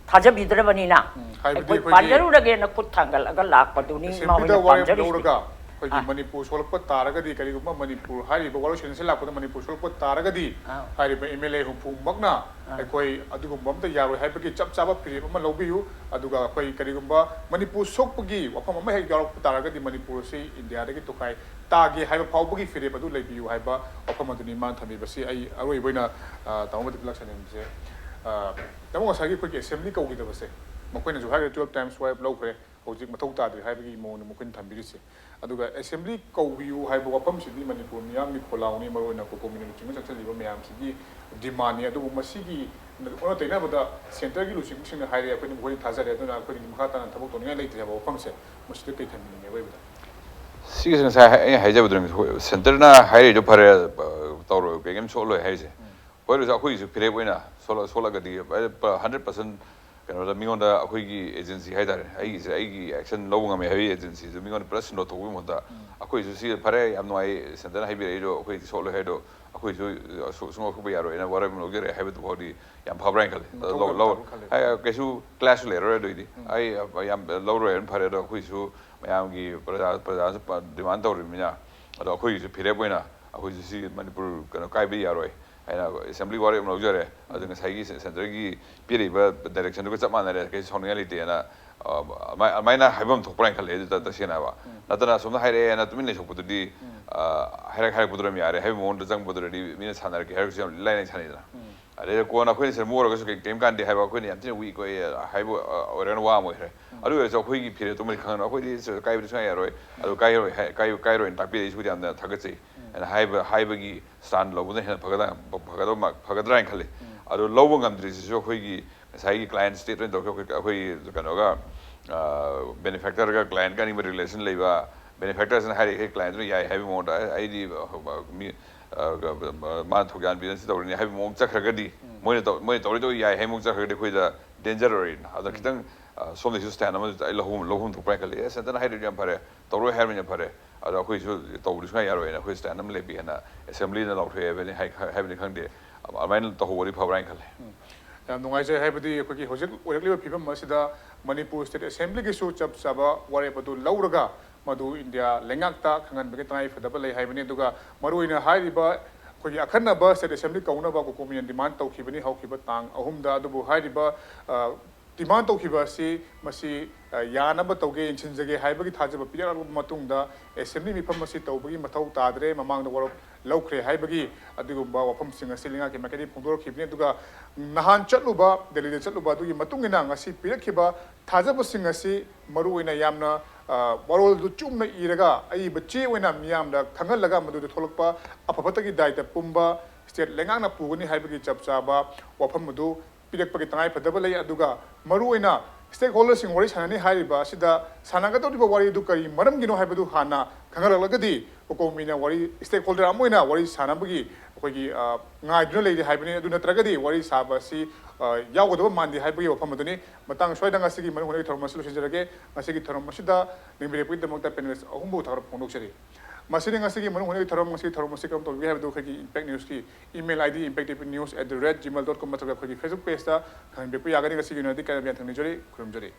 ꯊꯥꯖꯕꯤꯗ꯭ꯔꯕꯅꯤꯅ ꯎꯝ, ꯍꯥꯏꯕꯗꯤ ꯑꯩꯈꯣꯏ ꯑꯩꯈꯣꯏꯒꯤ ꯄꯥꯟꯖꯔꯨꯔꯒꯦꯅ ꯈꯨꯠ ꯊꯥꯡꯒꯠꯂꯒ ꯂꯥꯛꯄꯗꯨꯅꯤ ꯏꯃꯥ ꯑꯦꯁꯦꯝꯕ꯭ꯂꯤꯗ ꯍꯣꯏꯅ ꯋꯥꯔꯦꯞ ꯄꯥꯟꯖꯔꯤꯁꯦ꯫ ꯂꯧꯔꯒ ꯑꯩꯈꯣꯏꯒꯤ ꯃꯅꯤꯄꯨꯔ ꯁꯣꯛꯂꯛꯄ ꯇꯥꯔꯒꯗꯤ, ꯀꯔꯤꯒꯨꯝꯕ ꯃꯅꯤꯄꯨꯔ ꯍꯥꯏꯔꯤꯕ ꯋꯥꯔꯣꯏ ꯁꯤꯟꯁꯤ ꯂꯥꯛꯄꯗ ꯃꯅꯤꯄꯨꯔ ꯁꯣꯛꯂꯛꯄ ꯇꯥꯔꯒꯗꯤ, ꯍꯥꯏꯔꯤꯕ ꯑꯦꯝ ꯑꯦꯜ ꯑꯦ ꯍꯨꯝꯐꯨꯃꯛꯅ ꯑꯩꯈꯣꯏ ꯑꯗꯨꯒꯨꯝꯕ ꯑꯝꯇ ꯌꯥꯔꯣꯏ ꯍꯥꯏꯕꯒꯤ ꯆꯞ ꯆꯥꯕ ꯐꯤꯔꯦꯞ ꯑꯃ ꯂꯧꯕꯤꯌꯨ꯫ ꯑꯗꯨꯒ ꯑꯩꯈꯣꯏ ꯀꯔꯤꯒꯨꯝꯕ ꯃꯅꯤꯄꯨꯔ ꯁꯣꯛꯄꯒꯤ ꯋꯥꯐꯝ ꯑꯃ ꯍꯦꯛ ꯌꯥꯎꯔꯛꯄ ꯇꯥꯔꯒꯗꯤ, ꯃꯅꯤꯄꯨꯔ ꯑꯁꯤ ꯏꯟꯗꯤꯌꯥꯗꯒꯤ ꯇꯣꯈꯥꯏ ꯇꯥꯒꯦ ꯍꯥꯏꯕ ꯐꯥꯎꯕꯒꯤ ꯐꯤꯔꯦꯞ ꯑꯗꯨ ꯂꯩꯕꯤꯌꯨ ꯍꯥꯏꯕ ꯋꯥꯐꯝ ꯑꯗꯨꯅꯤ ꯃꯥꯅ ꯊꯝꯕꯤꯕꯁꯤ꯫ ꯑꯩ ꯑꯔꯣꯏꯕ ꯑꯣꯏꯅ, ꯑ, ꯇꯥꯃꯣ ꯃꯇꯤꯛ ꯂꯥꯛꯁꯟꯕꯁꯦ, ꯑ, ꯇꯥꯃꯣ, ꯉꯁꯥꯏꯒꯤ ꯑꯩꯈꯣꯏꯒꯤ ꯑꯦꯁꯦꯝꯕ꯭ꯂꯤ ꯀꯧꯈꯤꯗꯕꯁꯦ, ꯃꯈꯣꯏꯅꯁꯨ ꯍꯥꯏꯈ꯭ꯔꯦ, "ꯇꯨꯌꯦꯜꯐ ꯇꯥꯏꯝꯁ ꯋꯥꯔꯦꯞ ꯂꯧꯈ꯭ꯔꯦ, ꯍꯧꯖꯤꯛ ꯃꯊꯧ ꯇꯥꯗ꯭ꯔꯦ" ꯍꯥꯏꯕꯒꯤ ꯃꯑꯣꯡꯗ ꯃꯈꯣꯏꯅ ꯊꯝꯕꯤꯔꯤꯁꯦ꯫ ꯑꯗꯨꯒ ꯑꯦꯁꯦꯝꯕ꯭ꯂꯤ ꯀꯧꯕꯤꯌꯨ ꯍꯥꯏꯕ ꯋꯥꯐꯝꯁꯤꯗꯤ ꯃꯅꯤꯄꯨꯔ ꯃꯤꯌꯥꯝꯒꯤ ꯈꯣꯜꯂꯥꯎꯅꯤ, ꯃꯔꯨꯑꯣꯏꯅ ꯀꯣꯀꯣꯃꯤꯅ ꯂꯨꯆꯤꯡꯕ ꯆꯪꯁꯤꯜꯂꯤꯕ ꯃꯌꯥꯝꯁꯤꯒꯤ ꯗꯤꯃꯥꯟꯅꯤ꯫ ꯑꯗꯨꯕꯨ ꯃꯁꯤꯒꯤ ꯑꯣꯟꯅ ꯇꯩꯅꯕꯗ ꯁꯦꯟꯇꯔꯒꯤ ꯂꯨꯆꯤꯡꯕꯁꯤꯡꯅ ꯍꯥꯏꯔꯦ, "ꯑꯩꯈꯣꯏꯅ ꯃꯈꯣꯏꯗ ꯊꯥꯖꯔꯦ, ꯑꯗꯨꯅ ꯑꯩꯈꯣꯏꯒꯤꯗꯤ ꯃꯈꯥ ꯇꯥꯅ ꯊꯕꯛ ꯇꯧꯅꯤꯡꯉꯥꯏ ꯂꯩꯇ꯭ꯔꯦ" ꯍꯥꯏꯕ ꯋꯥꯐꯝꯁꯦ, ꯃꯁꯤꯗ ꯀꯩ ꯊꯝꯕꯤꯅꯤꯡꯉꯦ ꯑꯔꯣꯏꯕꯗ? ꯁꯤꯒꯤꯁꯦ ꯉꯁꯥꯏ ꯑꯩ ꯍꯥꯏꯖꯕꯗꯨꯅꯤ, ꯁꯦꯟꯇꯔꯅ ꯍꯥꯏꯔꯛꯏꯗꯣ ꯐꯔꯦ, ꯑ, ꯇꯧꯔꯣꯏ, ꯀꯩꯝ ꯁꯣꯛꯂꯣꯏ ꯍꯥꯏꯔꯤꯁꯦ꯫ ꯍꯣꯏ, ꯑꯣꯖꯥ, ꯑꯩꯈꯣꯏꯒꯤꯁꯨ ꯐꯤꯔꯦꯞ ꯑꯣꯏꯅ ꯁꯣꯛꯂ-, ꯁꯣꯛꯂꯒꯗꯤ ꯍꯟꯗ꯭ꯔꯦꯠ ꯄꯥꯔꯁꯦꯟ ꯀꯩꯅꯣꯗ ꯃꯤꯉꯣꯟꯗ ꯑꯩꯈꯣꯏꯒꯤ ꯑꯦꯖꯦꯟꯁꯤ ꯍꯥꯏꯇꯥꯔꯦ, ꯑꯩꯒꯤꯁꯦ ꯑꯩꯒꯤ ꯑꯦꯛꯁꯟ ꯂꯧꯕ ꯉꯝꯃꯦ ꯍꯥꯏꯕꯒꯤ ꯑꯦꯖꯦꯟꯁꯤꯗꯨ ꯃꯤꯉꯣꯟꯗ ꯄꯨꯔꯥ ꯁꯤꯟꯗꯣꯛꯊꯣꯛꯄꯒꯤ ꯃꯍꯨꯠꯇ, ꯑꯩꯈꯣꯏꯁꯨ ꯁꯤ ꯐꯔꯦ, ꯌꯥꯝ ꯅꯨꯡꯉꯥꯏ, ꯁꯦꯟꯇꯔꯅ ꯍꯥꯏꯕꯤꯔꯛꯏꯗꯣ, ꯑꯩꯈꯣꯏꯗꯤ ꯁꯣꯛꯂꯣꯏ ꯍꯥꯏꯗꯣ, ꯑꯩꯈꯣꯏꯁꯨ, ꯑ, ꯁꯨ-, ꯁꯨꯡꯂꯧ ꯂꯧꯊꯣꯛꯄ ꯌꯥꯔꯣꯏꯅ ꯋꯥꯔꯦꯞ ꯑꯃ ꯂꯧꯖꯔꯦ ꯍꯥꯏꯕꯗꯨ ꯐꯥꯎꯗꯤ ꯌꯥꯝ ꯐꯕ꯭ꯔꯥ ꯍꯥꯏꯅ ꯈꯜꯂꯤ꯫ ꯃꯊꯧ ꯂꯧ-, ꯌꯥꯝ ꯂꯧ-, ꯇꯥꯕ꯭ꯔꯥ ꯈꯜꯂꯤ꯫ ꯍꯥꯏ, ꯀꯩꯁꯨ ꯀ꯭ꯂꯥꯁꯁꯨ ꯂꯩꯔꯔꯣꯏ ꯑꯗꯨꯏꯗꯤ꯫ ꯑꯩ, ꯑ, ꯌꯥꯝ ꯂꯧꯔꯣꯏ ꯍꯥꯏꯅ ꯐꯔꯦ, ꯑꯗꯣ ꯑꯩꯈꯣꯏꯁꯨ ꯃꯌꯥꯝꯒꯤ ꯄ꯭ꯔꯖꯥ, ꯄ꯭ꯔꯖꯥꯁꯨ ꯄ-, ꯗꯤꯃꯥꯟ ꯇꯧꯔꯤꯕꯅꯤꯅ, ꯑꯗꯣ ꯑꯩꯈꯣꯏꯒꯤꯁꯨ ꯐꯤꯔꯦꯞ ꯑꯣꯏꯅ ꯑꯩꯈꯣꯏꯁꯨ ꯁꯤ ꯃꯅꯤꯄꯨꯔ ꯀꯩꯅꯣ ꯀꯥꯏꯕ ꯌꯥꯔꯣꯏ ꯍꯥꯏꯅ ꯑꯦꯁꯦꯝꯕ꯭ꯂꯤ ꯋꯥꯔꯦꯞ ꯑꯃ ꯂꯧꯖꯔꯦ꯫ ꯑꯗꯨ ꯉꯁꯥꯏꯒꯤ ꯁꯦ-, ꯁꯦꯟꯇꯔꯒꯤ ꯄꯤꯔꯛꯏꯕ ꯗꯥꯏꯔꯦꯛꯁꯟꯗꯨꯒ ꯆꯞ ꯃꯥꯟꯅꯔꯦ, ꯀꯩꯁꯨ ꯁꯥꯎꯅꯤꯡꯉꯥꯏ ꯂꯩꯇꯦꯅ, ꯑ, ꯑꯗꯨꯃꯥꯏ-, ꯑꯗꯨꯃꯥꯏꯅ ꯍꯥꯏꯐꯝ ꯊꯣꯛꯄ꯭ꯔꯥ ꯍꯥꯏꯅ ꯈꯜꯂꯦ꯫ ꯑꯗꯨ ꯇ-, ꯇꯁꯦꯡꯅ ꯍꯥꯏꯕ ꯅꯠꯇꯅ, ꯑꯁꯣꯝꯗ ꯍꯥꯏꯔꯛꯑꯦꯅ ꯇꯨꯃꯤꯟ ꯂꯩꯊꯣꯛꯄꯗꯨꯗꯤ, ꯑ, ꯍꯥꯏꯔꯛ-, ꯍꯥꯏꯔꯛꯄꯗꯨꯅ ꯌꯥꯔꯦ ꯍꯥꯏꯕꯒꯤ ꯃꯑꯣꯡꯗ ꯆꯪꯕꯗꯨꯗꯗꯤ ꯃꯤꯅ ꯁꯥꯟꯅꯔꯛꯀꯦ ꯍꯥꯏꯔꯒꯁꯨ ꯌꯥꯝ ꯏꯂꯥꯏ ꯂꯥꯏꯅ ꯁꯥꯟꯅꯩꯗꯅ꯫ ꯑꯗꯩꯗ ꯀꯣꯟꯅ ꯑꯩꯈꯣꯏꯅ ꯁꯤꯗ ꯃꯨꯛ ꯑꯣꯏꯔꯒꯁꯨ ꯀꯩ-, ꯀꯩꯝ ꯀꯥꯟꯗꯦ ꯍꯥꯏꯕ, ꯑꯩꯈꯣꯏꯅ ꯌꯥꯝ ꯊꯤꯅ ꯋꯤꯛ ꯑꯣꯏꯌꯦ ꯍꯥꯏꯕ, ꯑ, ꯑꯣꯏꯔꯒꯅ ꯋꯥ ꯑꯃ ꯑꯣꯏꯈ꯭ꯔꯦ꯫ ꯑꯗꯨ ꯑꯣꯏꯔꯁꯨ ꯑꯩꯈꯣꯏꯒꯤ ꯐꯤꯔꯦꯞꯇꯨꯃꯗꯤ ꯈꯪꯍꯟꯅꯕ, ꯑꯩꯈꯣꯏꯗꯤ ꯁ-, ꯀꯥꯏꯕꯗꯤ ꯁꯨꯡꯌꯥ ꯌꯥꯔꯣꯏ, ꯑꯗꯨ ꯀꯥꯏꯔꯣꯏ ꯍꯥꯏ-, ꯀꯥꯏ-, ꯀꯥꯏꯔꯣꯏꯅ ꯇꯥꯛꯄꯤꯔꯛꯏꯁꯤꯕꯨꯗꯤ ꯌꯥꯝꯅ ꯊꯥꯒꯠꯆꯩ ꯍꯥꯏꯅ ꯍꯥꯏꯕ, ꯍꯥꯏꯕꯒꯤ ꯁ꯭ꯇꯥꯟ ꯂꯧꯕꯅ ꯍꯦꯟꯅ ꯐꯒꯗ꯭ꯔꯥ, ꯐꯒꯗꯕ ꯃꯥ-, ꯐꯒꯗ꯭ꯔꯥ ꯍꯥꯏꯅ ꯈꯜꯂꯤ꯫ ꯑꯗꯨ ꯂꯧꯕ ꯉꯝꯗ꯭ꯔꯤꯁꯤꯁꯨ ꯑꯩꯈꯣꯏꯒꯤ ꯉꯁꯥꯏꯒꯤ ꯀ꯭ꯂꯥꯏꯟ ꯁ꯭ꯇꯦꯠ ꯑꯣꯏꯅ ꯇꯧꯔꯒ ꯑꯩꯈꯣꯏ, ꯑꯩꯈꯣꯏ ꯀꯩꯅꯣꯒ, ꯑ, ꯕꯦꯅꯤꯐꯦꯛꯇꯔꯒ ꯀ꯭ꯂꯥꯏꯟꯒ ꯑꯅꯤꯃꯛ ꯔꯤꯂꯦꯁꯟ ꯂꯩꯕ, ꯕꯦꯅꯤꯐꯦꯛꯇꯔꯁꯤꯅ ꯍꯥꯏꯔꯛꯑꯦ, ꯀ꯭ꯂꯥꯏꯟꯗꯨꯅ ꯌꯥꯏ ꯍꯥꯏꯕꯒꯤ ꯃꯑꯣꯡꯗ, "ꯑꯩ-, ꯑꯩꯗꯤ, ꯑ, ꯃꯤ, ꯑ, ꯃꯥꯅ ꯊꯧꯖꯥꯟ ꯕꯤꯖꯤꯅꯦꯁ ꯇꯧꯔꯤꯅꯤ" ꯍꯥꯏꯕꯒꯤ ꯃꯑꯣꯡ ꯆꯠꯈ꯭ꯔꯒꯗꯤ, ꯃꯣꯏꯅ ꯇꯧ-, ꯃꯣꯏꯅ ꯇꯧꯔꯤꯗꯣ ꯌꯥꯏ ꯍꯥꯏꯕꯒꯤ ꯃꯑꯣꯡ ꯆꯠꯈ꯭ꯔꯒꯗꯤ ꯑꯩꯈꯣꯏꯗ ꯗꯦꯟꯖꯔ ꯑꯣꯏꯔꯦꯅ꯫ ꯑꯗꯣ ꯈꯤꯇꯪ, ꯑ, ꯁꯣꯝꯗꯩꯁꯨ ꯁ꯭ꯇꯦꯟ ꯑꯃ ꯑꯩ ꯂꯧꯐꯝ, ꯂꯧꯐꯝ ꯊꯣꯛꯄ꯭ꯔꯥ ꯍꯥꯏꯅ ꯈꯜꯂꯤ꯫ ꯑꯦ, ꯁꯦꯟꯇꯔꯅ ꯍꯥꯏꯗ꯭ꯔꯗꯤ ꯌꯥꯝ ꯐꯔꯦ, ꯇꯧꯔꯣꯏ ꯍꯥꯏꯔꯕꯅꯤꯅ ꯐꯔꯦ, ꯑꯗꯣ ꯑꯩꯈꯣꯏꯁꯨ ꯇꯧꯕꯗꯤ ꯁꯨꯡꯌꯥ ꯌꯥꯔꯣꯏꯅ ꯑꯩꯈꯣꯏ ꯁ꯭ꯇꯦꯟ ꯑꯃ ꯂꯦꯞꯄꯤ ꯍꯥꯏꯅ ꯑꯦꯁꯦꯝꯕ꯭ꯂꯤꯅ ꯂꯥꯎꯊꯣꯛꯑꯦ ꯍꯥꯏꯕꯅꯤ ꯍꯥꯏ-, ꯍꯥꯏꯕꯅꯤ ꯈꯪꯗꯦ, ꯑꯗꯨꯃꯥꯏꯅ ꯇꯧꯍꯧꯕꯗꯤ ꯐꯕ꯭ꯔꯥ ꯍꯥꯏꯅ ꯈꯜꯂꯦ꯫ ꯌꯥꯝ ꯅꯨꯡꯉꯥꯏꯖꯩ꯫ ꯍꯥꯏꯕꯗꯤ ꯑꯩꯈꯣꯏꯒꯤ ꯍꯧꯖꯤꯛ ꯑꯣꯏꯔꯛꯂꯤꯕ ꯐꯤꯕꯝ ꯑꯁꯤꯗ ꯃꯅꯤꯄꯨꯔ ꯁ꯭ꯇꯦꯠ ꯑꯦꯁꯦꯝꯕ꯭ꯂꯤꯒꯤꯁꯨ ꯆꯞ ꯆꯥꯕ ꯋꯥꯔꯦꯞ ꯑꯗꯨ ꯂꯧꯔꯒ ꯃꯗꯨ ꯏꯟꯗꯤꯌꯥ ꯂꯩꯉꯥꯛꯇ ꯈꯪꯍꯟꯕꯒꯤ ꯇꯉꯥꯏ ꯐꯗꯕ ꯂꯩ ꯍꯥꯏꯕꯅꯤ꯫ ꯑꯗꯨꯒ ꯃꯔꯨꯑꯣꯏꯅ ꯍꯥꯏꯔꯤꯕ ꯑꯩꯈꯣꯏꯒꯤ ꯑꯈꯟꯅꯕ ꯁ꯭ꯇꯦꯠ ꯑꯦꯁꯦꯝꯕ꯭ꯂꯤ ꯀꯧꯅꯕ ꯀꯣꯀꯣꯃꯤꯅ ꯗꯤꯃꯥꯟ ꯇꯧꯈꯤꯕꯅꯤ ꯍꯧꯈꯤꯕ ꯇꯥꯡ ꯑꯍꯨꯝꯗ꯫ ꯑꯗꯨꯕꯨ ꯍꯥꯏꯔꯤꯕ ꯗꯤꯃꯥꯟ ꯇꯧꯈꯤꯕ ꯑꯁꯤ ꯃꯁꯤ ꯌꯥꯅꯕ ꯇꯧꯒꯦ, ꯌꯦꯡꯁꯤꯟꯖꯒꯦ ꯍꯥꯏꯕꯒꯤ ꯊꯥꯖꯕ ꯄꯤꯔꯛꯂꯕ ꯃꯇꯨꯡꯗ ꯑꯦꯁꯦꯝꯕ꯭ꯂꯤ ꯃꯤꯐꯝ ꯑꯁꯤ ꯇꯧꯕꯒꯤ ꯃꯊꯧ ꯇꯥꯗ꯭ꯔꯦ, ꯃꯃꯥꯡꯗ ꯋꯥꯔꯣꯞ ꯂꯧꯈ꯭ꯔꯦ ꯍꯥꯏꯕꯒꯤ ꯑꯗꯨꯒꯨꯝꯕ ꯋꯥꯐꯝꯁꯤꯡ ꯑꯁꯤ ꯂꯩꯉꯥꯛꯀꯤ ꯃꯥꯏꯀꯩꯗꯒꯤ ꯐꯣꯡꯗꯣꯔꯛꯈꯤꯕꯅꯤ꯫ ꯑꯗꯨꯒ ꯅꯍꯥꯟ ꯆꯠꯂꯨꯕ, ꯗꯦꯜꯂꯤꯗ ꯆꯠꯂꯨꯕ ꯑꯗꯨꯒꯤ ꯃꯇꯨꯡ ꯏꯟꯅ ꯉꯁꯤ ꯄꯤꯔꯛꯈꯤꯕ ꯊꯥꯖꯕꯁꯤꯡ ꯑꯁꯤ ꯃꯔꯨꯑꯣꯏꯅ ꯌꯥꯝꯅ ꯋꯥꯔꯣꯜꯗꯨ ꯆꯨꯝꯅ ꯏꯔꯒ ꯑꯏꯕ ꯆꯦ ꯑꯣꯏꯅ ꯃꯤꯌꯥꯝꯗ ꯈꯪꯍꯜꯂꯒ ꯃꯗꯨꯗ ꯊꯣꯛꯂꯛꯄ ꯑꯐ ꯐꯠꯇꯒꯤ ꯗꯥꯏꯇ ꯄꯨꯝꯕ ꯁ꯭ꯇꯦꯠ ꯂꯩꯉꯥꯛꯅ ꯄꯨꯒꯅꯤ ꯍꯥꯏꯕꯒꯤ ꯆꯞ ꯆꯥꯕ ꯋꯥꯐꯝ ꯑꯗꯨ ꯄꯤꯔꯛꯄꯒꯤ ꯇꯉꯥꯏ ꯐꯗꯕ ꯂꯩ꯫ ꯑꯗꯨꯒ ꯃꯔꯨꯑꯣꯏꯅ ꯁ꯭ꯇꯦꯛ ꯍꯣꯜꯗꯔꯁꯤꯡ ꯋꯥꯔꯤ ꯁꯥꯟꯅꯅꯤ ꯍꯥꯏꯔꯤꯕ ꯑꯁꯤꯗ ꯁꯥꯟꯅꯒꯗꯧꯔꯤꯕ ꯋꯥꯔꯤ ꯑꯗꯨ ꯀꯔꯤ ꯃꯔꯝꯒꯤꯅꯣ ꯍꯥꯏꯕꯗꯨ ꯍꯥꯟꯅ ꯈꯪꯍꯜꯂꯛꯂꯒꯗꯤ ꯀꯣꯀꯣꯃꯤꯅ ꯋꯥꯔꯤ, ꯁ꯭ꯇꯦꯛ ꯍꯣꯜꯗꯔ ꯑꯃ ꯑꯣꯏꯅ ꯋꯥꯔꯤ ꯁꯥꯟꯅꯕꯒꯤ ꯑꯩꯈꯣꯏꯒꯤ ꯉꯥꯏꯗꯨꯅ ꯂꯩꯔꯤ ꯍꯥꯏꯕꯅꯤ꯫ ꯑꯗꯨ ꯅꯠꯇ꯭ꯔꯒꯗꯤ ꯋꯥꯔꯤ ꯁꯥꯕ ꯑꯁꯤ ꯌꯥꯎꯒꯗꯕ ꯃꯥꯟꯗꯦ ꯍꯥꯏꯕꯒꯤ ꯋꯥꯐꯝ ꯑꯗꯨꯅꯤ꯫ ꯃꯇꯥꯡ ꯁ꯭ꯋꯥꯏꯗ ꯉꯁꯤꯒꯤ ꯃꯔꯨ ꯑꯣꯏꯕ ꯊꯧꯔꯝ ꯑꯁꯤ ꯂꯣꯏꯁꯤꯟꯖꯔꯒꯦ꯫ ꯉꯁꯤꯒꯤ ꯊꯧꯔꯝ ꯑꯁꯤꯗ ꯅꯤꯡꯕꯤꯔꯛꯄꯒꯤꯗꯃꯛꯇ ꯄꯦꯅꯦꯂꯤꯁ ꯑꯍꯨꯝꯕꯨ ꯊꯥꯒꯠꯄ ꯐꯣꯡꯗꯣꯛꯆꯔꯤ꯫ ꯃꯁꯤꯅꯤ ꯉꯁꯤꯒꯤ ꯃꯔꯨ ꯑꯣꯏꯕ ꯊꯧꯔꯝ꯫ ꯉꯁꯤꯒꯤ ꯊꯧꯔꯝ ꯑꯁꯤ ꯀꯔꯝ ꯇꯧꯕꯤꯒꯦ ꯍꯥꯏꯕꯗꯨ ꯑꯩꯈꯣꯏꯒꯤ ꯏꯝꯄꯦꯛ ꯅ꯭ꯌꯨꯁꯀꯤ email I D, impact T V news at the rate gmail dot com ꯅꯠꯇ꯭ꯔꯒ ꯑꯩꯈꯣꯏꯒꯤ ꯐꯦꯁꯕꯨꯛ ꯄꯦꯖꯇ ꯈꯪꯍꯟꯕꯤꯔꯛꯄ ꯌꯥꯒꯅꯤ꯫ ꯉꯁꯤꯒꯤ ꯑꯣꯏꯅꯗꯤ ꯀꯥꯏꯅꯕ ꯌꯥꯊꯪ ꯅꯤꯖꯔꯤ꯫ ꯈꯨꯔꯨꯝꯖꯔꯤ꯫